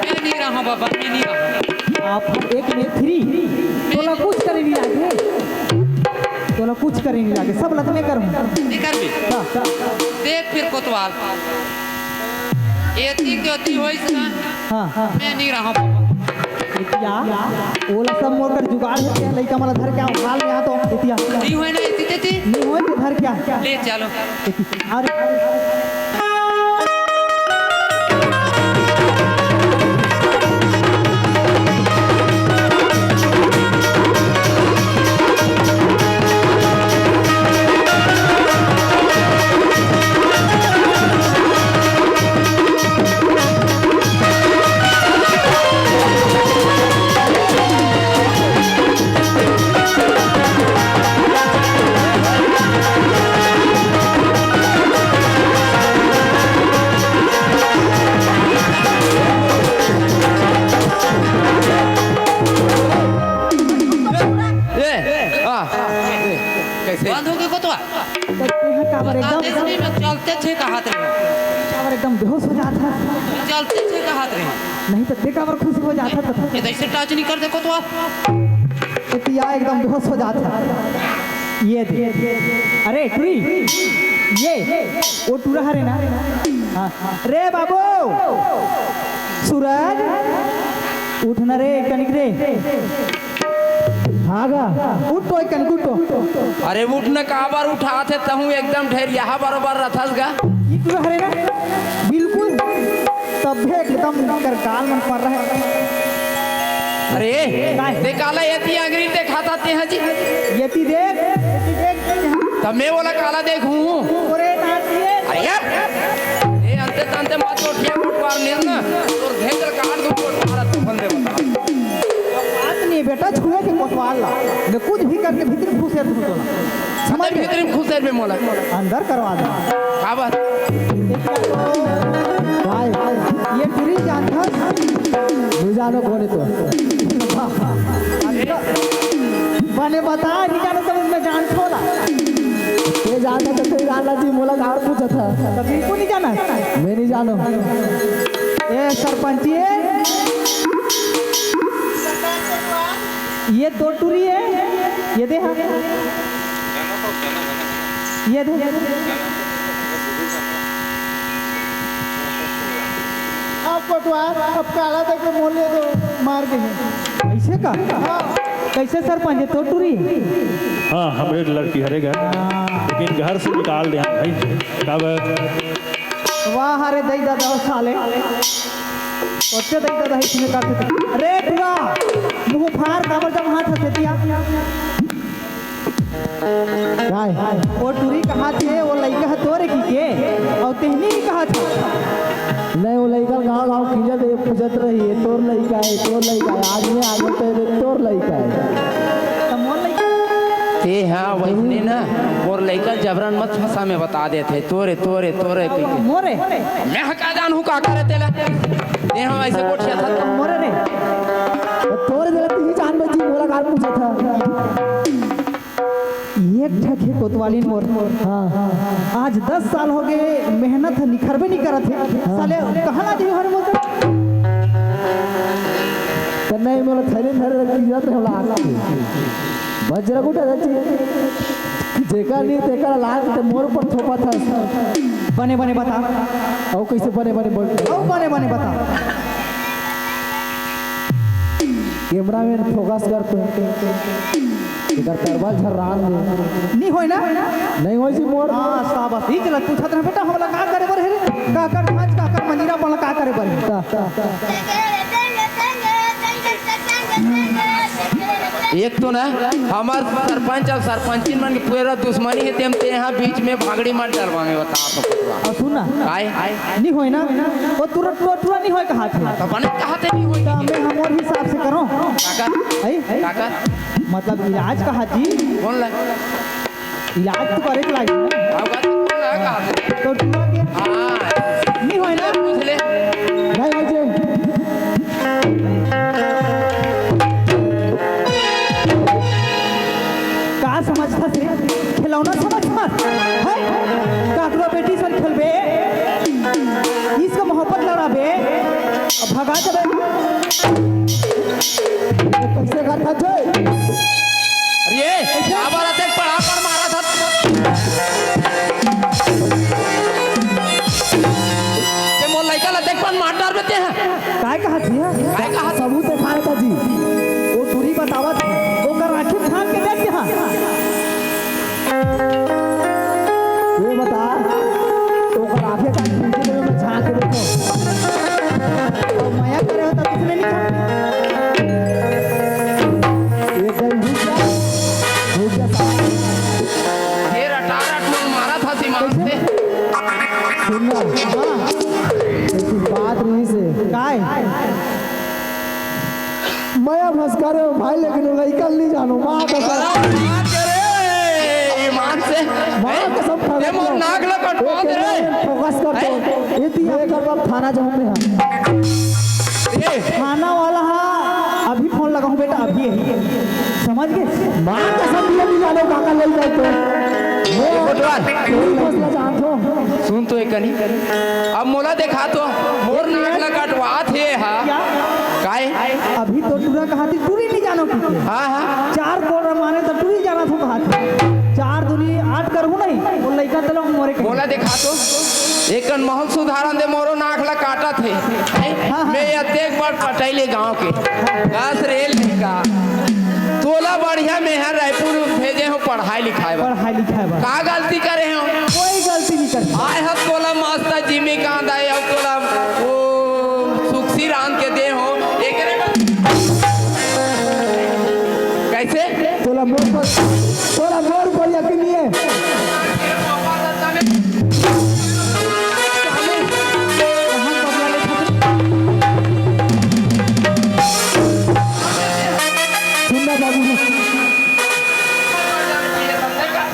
मैं नी रहूँ बाबा, मैं नी रहूँ। आप एक में फ्री। तोला कुछ करे नी लागे। तोला कुछ करे नी लागे। सब लत में करूँ। नी करबे। हाँ। देख फिर कोतवाल। एती के ओती होइस ना। हाँ, हाँ। मैं नी रहूँ बाबा। एतिया, ओला सब मोर कर जुगाड़ हे, तेहा लइका मन ला धर के आओ, हाल में आ तो, एतिया। नी होय ना, एती तेती। नी होय, ते धर के आ। ले चलो। एती, अरे। ए, आ, ए, कैसे? बंद हो गए कोतवाल? तो तेहा काबर एकदम इतनी में चलते थे कहात रहे। काबर एकदम बेहोश हो जात हस। चलते थे कहात रहे। नहीं तो ते काबर खुशी हो जात हस तो। ये तो ऐसे touch नहीं कर दे कोतवाल। एतिया एकदम बेहोश हो जात हस। ये दे। अरे टूरी, ये, वो टूरा हरे ना? हाँ। रे बाबू, सूरज, उठ ना रे, कनिक रे। हाँ गा, उठ तो, एक कनिक उठ तो। अरे उठ न, काबर उठात हे तहूँ, एकदम ढेरियाहा बरोबर रथस गा। ई टूरा हरे ना? बिल्कुल। तभे एकदम कर गाल मन पर रहे। अरे, काय? ते काला एती अंगरी देखात हे जी? एती देख, एती देख। त मैं ओला काला देखूँ? अरे नाचिए। अरे यार, ए अंते तंते मत तो ठिया कोटवार नीर ना, तोर घेंच ल काट दूँ कोटवार, तू बंदे बता। बात नहीं बेटा, छुए के कोटवार ला। मैं कुछ भी करके भीतर घुसे दूँ तो ना। समझ भीतर में घुसे में मोला। अंदर करवा दे। का बात? भाई, ये टूरी जानथस? नहीं जानो कौन है तो। बने बता, नहीं जानो समझ में जान छोला। ये जानता तो कोई जान ला जी, मोला गाड़ पूछा था। तो बिल्कुल नहीं जाना। मैं नहीं जानो। ए सरपंची, ये तो टूरी है, ये दे हाँ। ये दे। अब कोटवार, अब काला देख के मोले तो मार दे। ऐसे का? हाँ। कैसे सरपंच है तो टूरी? हाँ, हमरे लड़की हरे घर, लेकिन घर से निकाल दे हम भाई। तब वाह रे दई दादा साले। ओते दई दादा इसमें काट दे। अरे टूरा, मुंह फाड़ काबर जब हाथ हंसे दिया। काय? वो टूरी कहाथे, वो लइका ह तोरे कहिके, अउ तेहनी कहाथे। नहीं, वो लइका गाँव गाँव कीजत हे, पूछत रही, "ये तोर लइका हे, तोर लइका हे।" आज मैं आगे तो ये तोर लइका हे। त मोर लइका? ते हाँ, वइसने ना, मोर लइका जबरन मत फंसा, मैं बता देत हे, तोरे, तोरे, तोरे कहिके। मोरे? मैं ह का जानहूँ का करे तेला? ते हाँ, अइसे गोठियाथस। मोरे रे। तोरे तेला तीही जान बची, मोला का पूछत हे? एक ठक हे कोतवालिन मोर। हाँ। आज दस साल होगे, मेहनत ह निखरबे नइ करत हे। हाँ। साले, कहाँ ला जही हर मोर? त नहीं, मोला थैले धरे रख, कीजत रहे, ओला आग के। बजरा गुटा जाची। जेकर नहीं, तेकर लाग, ते मोर ऊपर थोपत हस। बने, बने बता। अउ कइसे बने, बने बोल? अउ बने, बने बता। कैमरामैन फोकस कर तो। एकर तरबल झर्रान दे। नी होय ना? नहीं होय जी मोर। हाँ, शाबाश। ई चला पूछत रहे बेटा, हमला का करे बर हे रे? काकर भांज, काकर मंजीरा, पन का करे बर हे? ता, ता, ता। एक तो ना, हमर सरपंच अउ सरपंचिन मन के पूरा दुश्मनी हे, तेम ते यहाँ बीच में भागड़ी मत डलवा, मैं बता तो। अउ सुन ना। काय? नी होय ना? वो तुरंत टुरा, टुरा नी होय कहाथे। त बने कहाथे नी होय। त मैं हमर हिसाब से करों। काकर? आई? काकर? मतलब इलाज कहाथे जी। कौन ला? इलाज तो करे के लागी ना। अब का तो कौन ला कहाथे? तो टुरा के हाँ। नी होय ना? पूछ ले। नहीं होय जी। का समझथस रे? खिलौना समझथस? हैं? काकरो बेटी सन खेलबे? इसका मोहब्बत लड़ाबे? अब भगा देबे? कइसे करथस रे? अरे ये, आवारा देख, पड़ा पड़ मारा था। ये मोर लइका ला देख, पन मार डारबे ते हैं। काय कहाथे? काय कहाथे? सबूत देखा रहा था जी। वो टूरी बतावत हे, ओकर आँखी फांक के देख के हाँ। ये बता, ओकर आँखी का खिड़की में झांक के देखो। तो मया करे हो तो किसने नहीं खाते? ये गई रुक जा, रुक जा साला। ये रटारट मन मारा था सीमान से। सुन ना। हाँ। एक बात रहिस हे। काय? मया भसकारे हो भाई, लेकिन वो लइका ल नी जानों, माँ कसम। अरे, बात करे, ईमान से। माँ कसम, ए, मोर नाक ला कटवा दे रे। फोकस कर तो। हैं? ये ती एक बार थाना जाऊँ मैं, हाँ। ए। थाना वाला हा, अभी फोन लगाहूँ बेटा, अभी यही। समझ गे? माँ कसम, ये नी जानों, काकर लइका तो। ये कोटवाल। कोई मसला जानथों। सुन तो एक कनी। अब मोला देखा तो, मोर नाक ला कटवात हे हा। क्या? काय? अभी तो टूरा कहाथे, टूरी नी जानों कहिके। हाँ, हाँ। चार कोर मारे तो टूरी जाना थो कहाथे। चार दूनी आठ करहूँ नहीं, वो लइका तलो मोरे के। मोला देखा तो, एक कन महूँ सुधारन दे, मोरो नाक ला काटत हे। हैं? हाँ, हाँ। मैं अतेक बड़ पटइले गाँव के। बस रे लइका। तोला बढ़िया मेहर रायपुर भेजे हों पढ़ाई लिखाई बर। पढ़ाई लिखाई बर। का गलती करे हों? कोई गलती नहीं करे। आय हस तोला मस्त जिमी कांदा हे, अउ तोला वो सुक्सी रांध के दे हों। एकरे बर कइसे? तोला मोर पर, तोला मोर पर यकीन नहीं हे। सुन ना बाबू,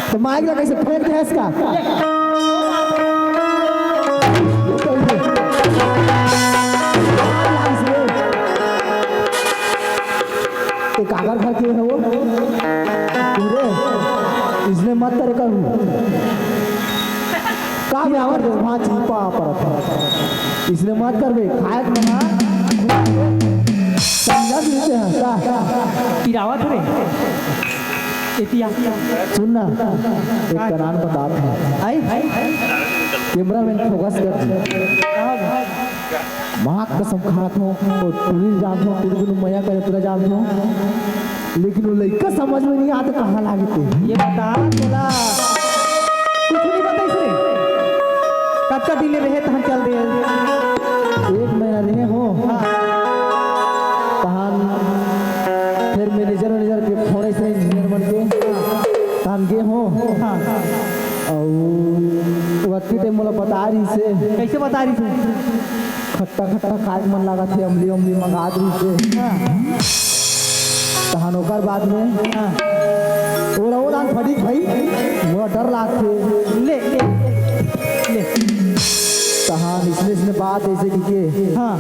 त माइक ला कइसे फेंक दे हस का? ए, काकर घर के हे वो? तू रे, इसने मत करे करू। का बे आवाज दे, वहाँ चीपा परत हे। इसने मत करबे, खाए के बना। समझा देते हैं, का? पिरावत रे। एतिया। सुन ना, एक कनान बतात हँव। आई? कैमरामैन फोकस कर जी। माँ कसम खात हँव, वो टूरी ल जानत हँव, टूरी के मया करे तेला जानत हँव। लेकिन वो लइका समझ में नहीं आत कहाँ लागे ते। ये बता, तोला कुछ नहीं बताइस रे। कतका दिन रहे तहन चल दे? एक महीना रहे हँव। हाँ। तहन फिर मैनेजर वैनेजर के फोन आइस रे, इंजीनियर मन के। तहन गे हों। हाँ। अउ वतकी टाइम मोला बता रहिसे। कइसे बता रहिसे? खट्टा खट्टा खाए के मन लागत हे, अमली अमली मंगा दीसे। हाँ। तहन ओकर बाद में हाँ। ओला ओ दान फटिक भाई, मोला डर लागथे। ले, ले, ले। तहन इसने, इसने बात ऐसे की के। हाँ।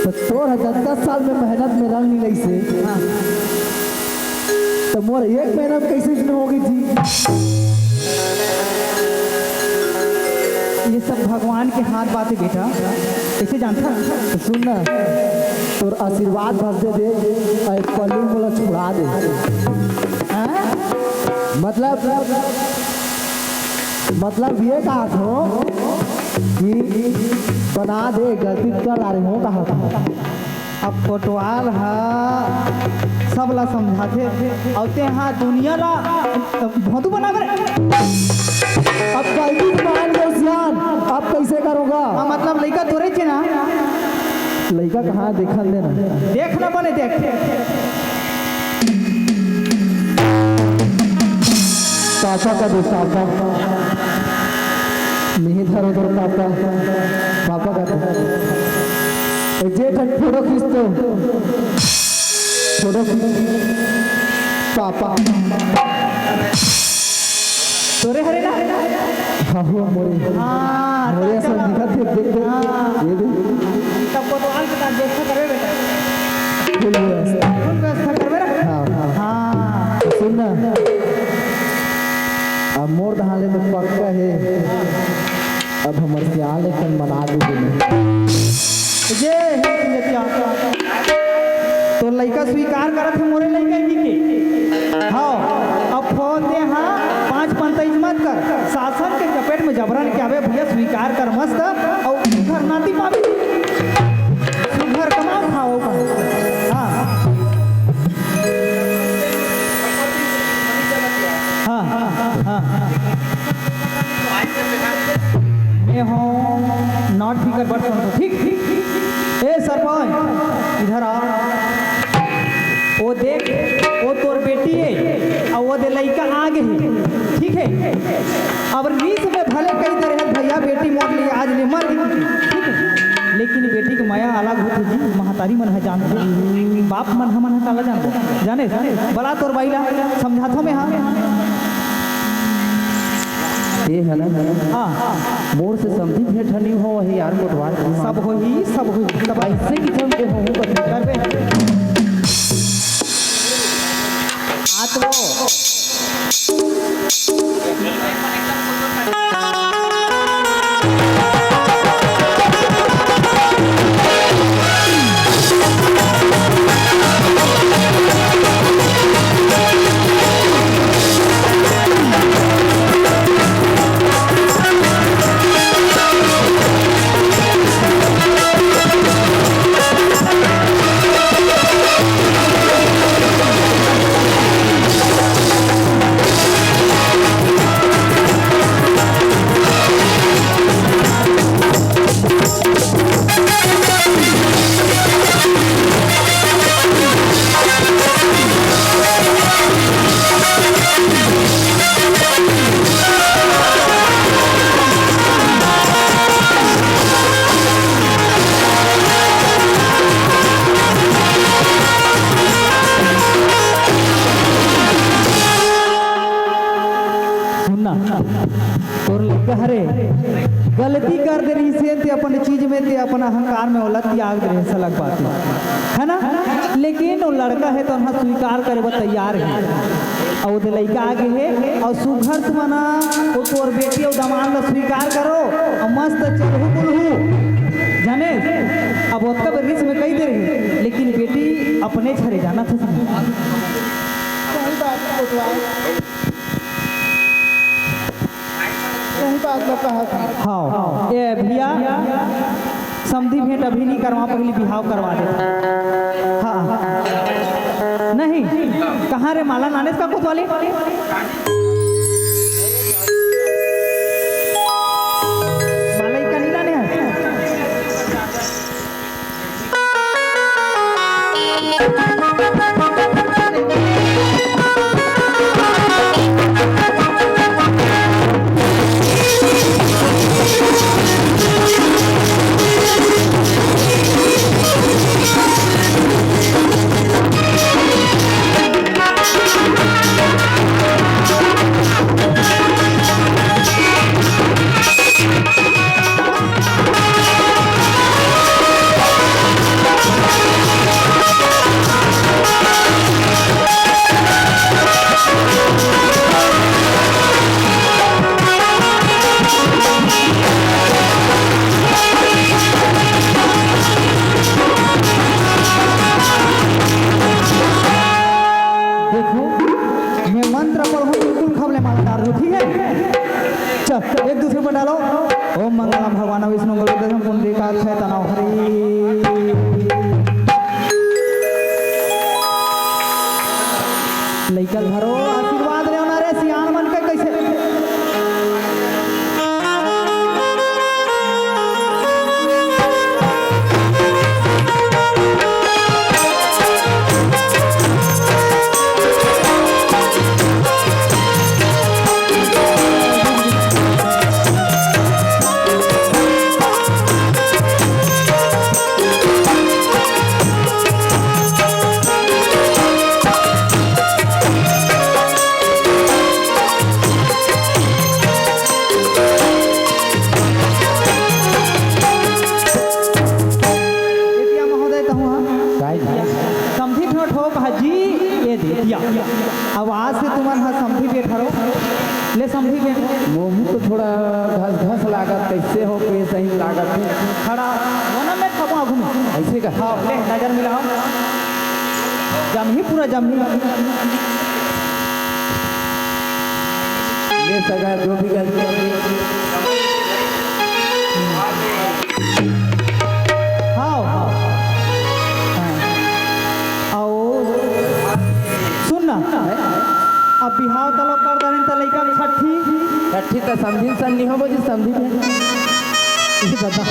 त तोर ह जब दस साल में मेहनत में रंग नहीं लइसे। हाँ। त मोर एक महीना में कइसे इसने हो गई थी? ये सब भगवान के हाथ बात हे बेटा, कइसे जानता? त सुन ना, तोर आशीर्वाद भर दे दे, अउ पल्लू मोला छुड़ा दे। हाँ? मतलब, मतलब ये कहा थो कि बना दे, गलती कर रहे हो कहा थो। अब कोटवाल ह सबला समझाथे, अउ तेहा दुनिया ला भोंदू बना बर। अब गलती तो मान गए सियान, अब कइसे करोगा? हाँ, मतलब लइका तोरे चे ना? लइका कहाँ, देखन देना। देख ना बने, देख। पापा का दे, पापा। नहीं धरो धरो पापा, पापा का दे। ए, जे ठन फोटो खींच तो। फोटो खींच। पापा। तोरे हरे ना? हाँ, हो, मोरे। हाँ, मोरे तब असन चला। दिखत हे, देख, देख। हाँ। ये देख। तब कोतवाल के साथ देखा करबे बेटा। फुल व्यवस्था। फुल व्यवस्था करबे ना? हाँ, हाँ। हाँ। सुन ना। अब मोर दहाले में पक्का हे। अब हमर सियान एक ठन मना दे देने। जय हे सिंगतिया। तोर लइका स्वीकार करत हे मोरे लइका जी के। हाँ, अब फोते हाँ, पाँच पंतईज मत कर। शासन के चपेट में जबरन के आवे भैया, स्वीकार कर मस्त, अउ घर नाती पावे। सुघर कमाओ खाओ का। हाँ। हाँ, हाँ, हाँ, हाँ। मैं हूँ not figure person को, ठीक? ए सरपंच, इधर आ। वो देख, वो तोर बेटी हे, अउ वो दे लइका आ गे हे, ठीक हे? अब रीस में भले कही दे रहे, "भैया, बेटी मोर लिए आज ले मर गे," ठीक हे? लेकिन बेटी के मया अलग होथे जी, महतारी मन ह जानथे, बाप मन हमन ह काला जानबो, जाने? बला तोर बाई ला, समझाथो मैं, हाँ। ये है ना? हाँ। मोर से समधी भेंट हनी हो, वही यार कोटवार की माँ। सब होही, सब होही, सब ऐसे की जम के हो, हो, करबे। आ तो सुनना, तोर लइका हरे, गलती कर दे रहिसे, ते अपन चीज में, ते अपन अहंकार में ओला त्याग दे रहिसे, अलग बात हे, है ना? लेकिन वो लड़का हे, तो उहाँ स्वीकार करे बर तैयार हे। अउ ओदे लइका आगे हे, अउ सुघर तुमन ह, वो तोर बेटी अउ दमांद ला स्वीकार करो, अउ मस्त चलहू बुलहू, जाने? अब ओतका बेर रिस में कही दे रही, लेकिन बेटी अपने छरे जाना था। सही बात कोटवाल। सही बात ला कहा था। हाँ, ए भैया, समधी भेंट अभी नहीं करवा, पहली बिहाव करवा दे। हाँ, नहीं, कहाँ रे माला नानेस का कोतवाली? माला इका नहीं लाने हैं। एक दूसरे पर डालो। ओम मंगलम भगवान विष्णु गुरुदेव पुंडरीकाक्षाय तनोहरी। लइका धरो, आशीर्वाद लेवना रे सियान मन के। कैसे? एतिया महोदय, तहूँ हा? काय जी? समधी ठो ठोक हा जी, ये दे दिया। अब आज से तुमन हा समधी बेठ हरो। ले समधी बेठ। मोहू तो थोड़ा घस घस लागत, कैसे हो के सही लागत है। खड़ा होना मैं खाबो आगू में। ऐसे का? हाँ, ले नजर मिलाओ। जमही, पूरा जमही। ये सगा जो भी गलती होगी। हाँ, हाँ। हाँ। आओ। सुन ना। अब बिहाव तलो कर देने त लइका के छठी। छठी त समधी सन नहीं होबो जी, समधी में। ये बता।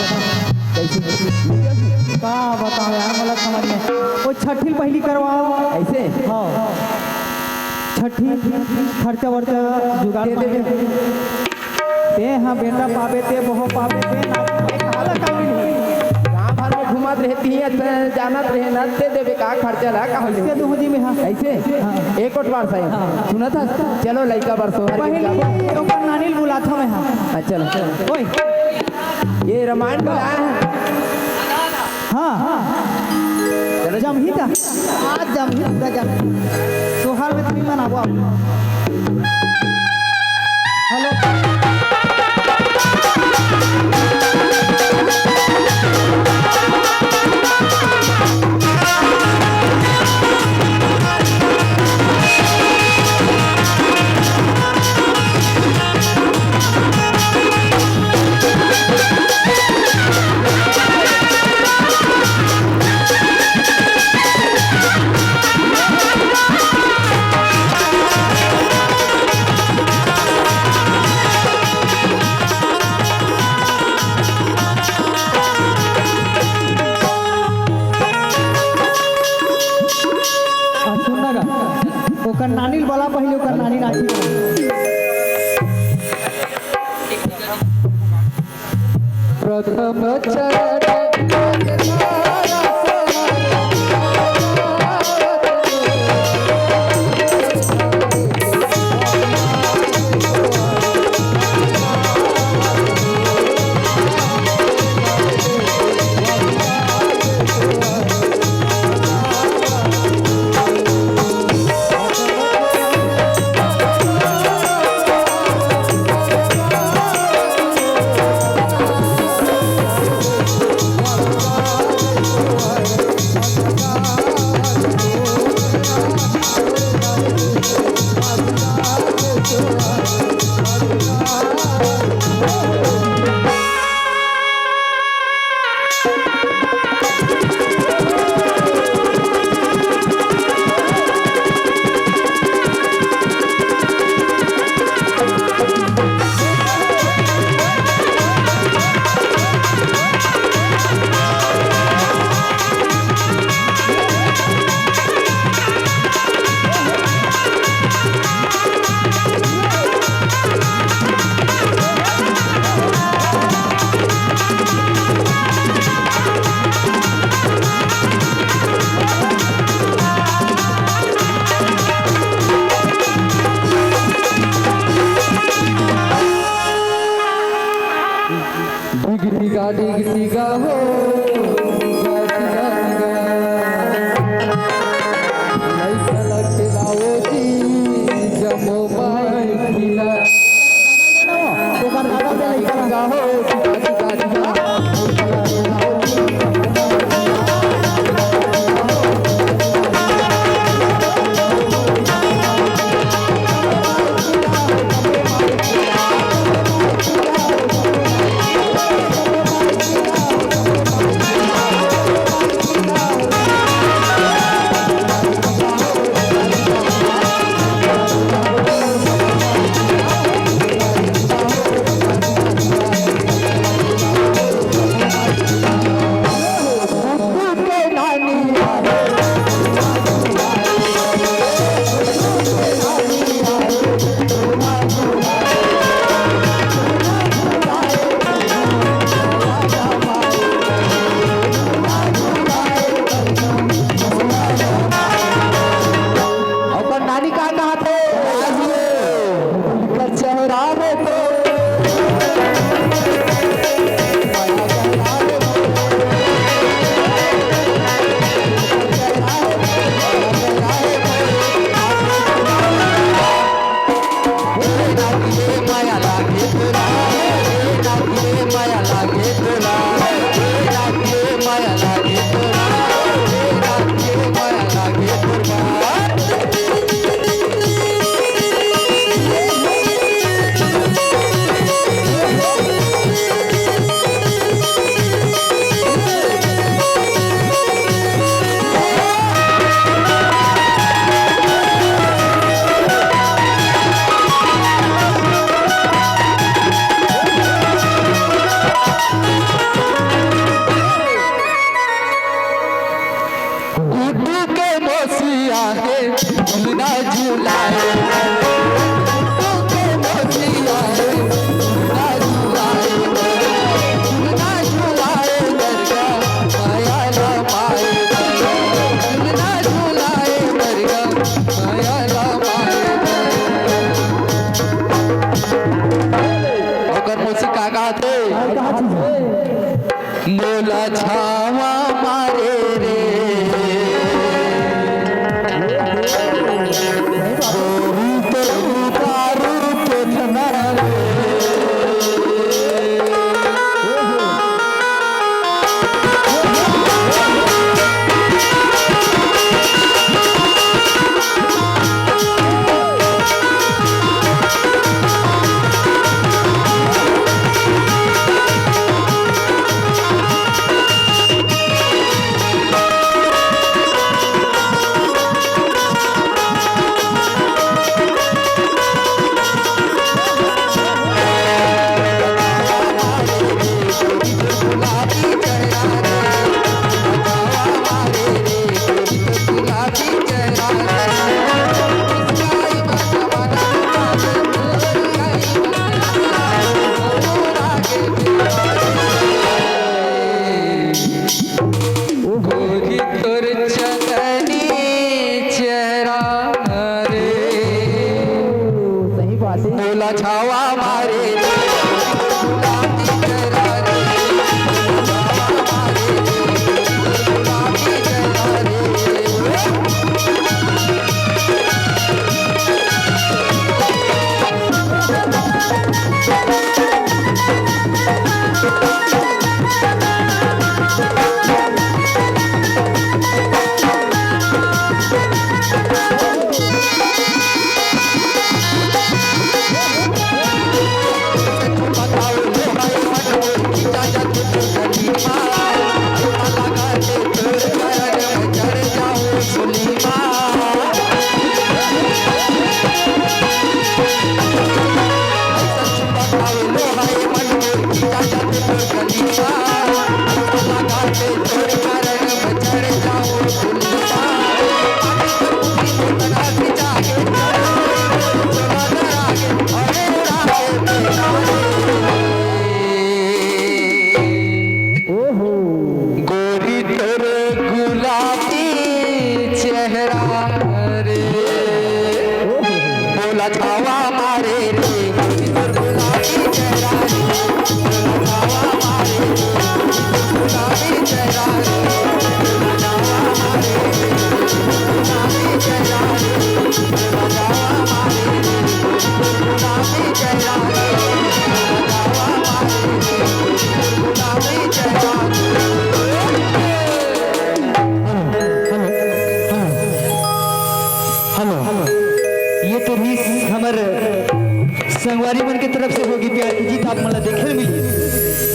कैसे? का बताओ यार, मतलब समझ में। वो छठी पहली करवाओ। ऐसे? हाँ। छठी खर्चा वर्चा जुगाड़ दे दे। पाए। ते हाँ बेटा पाबे, ते बहू पाबे, ते ना पाबे, काला का मिलही? गाँव भर में घुमत रहती है, त जानत रहे ना, ते देबे का खर्चा ला, का होले? इसके दूँ जी में हाँ। ऐसे? हाँ। एक ओट बार सही। हाँ। सुनत हस? चलो लइका बर सोहर के पहली जाबो। ओकर नानी ल बुलाथों मैं हाँ। हाँ, चलो। ओए। ये रामायण का है। हाँ, हाँ। चलो। जमही त। आज जमही, पूरा जमही। सोहर में तुमन आबो, आबो। हेलो। आ, सुन ना गा, ओकर नानी ल बला पहिले, ओकर नानी नाची। प्रथम चरण गुड्डू के मौसी आहे, झूलना झूलाए। गुड्डू के मौसी आहे, झूलना झूलाए। झूलना झूलाए दरगा, माया ला माए दरगा। झूलना झूलाए दरगा, माया ला माए दरगा। ओकर मौसी का कहत हे? मोला छावा मारे रे, बहुत उतारू चश्मा रे। गोरी तोर चंदनी चेहरा रे, सही बात है। मोला छावा मारे रे, गुलाबी चेहरा रे, छावा मारे रे, गुलाबी चेहरा रे। ओहो। गोरी तोर गुलाबी चेहरा रे, ओहो। मोला छावा मारे रे, गोरी तोर गुलाबी चेहरा रे, मोला छावा मारे रे, गुलाबी चेहरा रे, मोला छावा मारे रे, गुलाबी चेहरा रे, मोला छावा मारे रे, गुलाबी चेहरा रे, मोला छावा मारे रे। Hello, hello, hello. ये तो रहिस हमर संगवारी मन के तरफ से होगे प्यार के गीत, आप मन ला देखे ल मिली।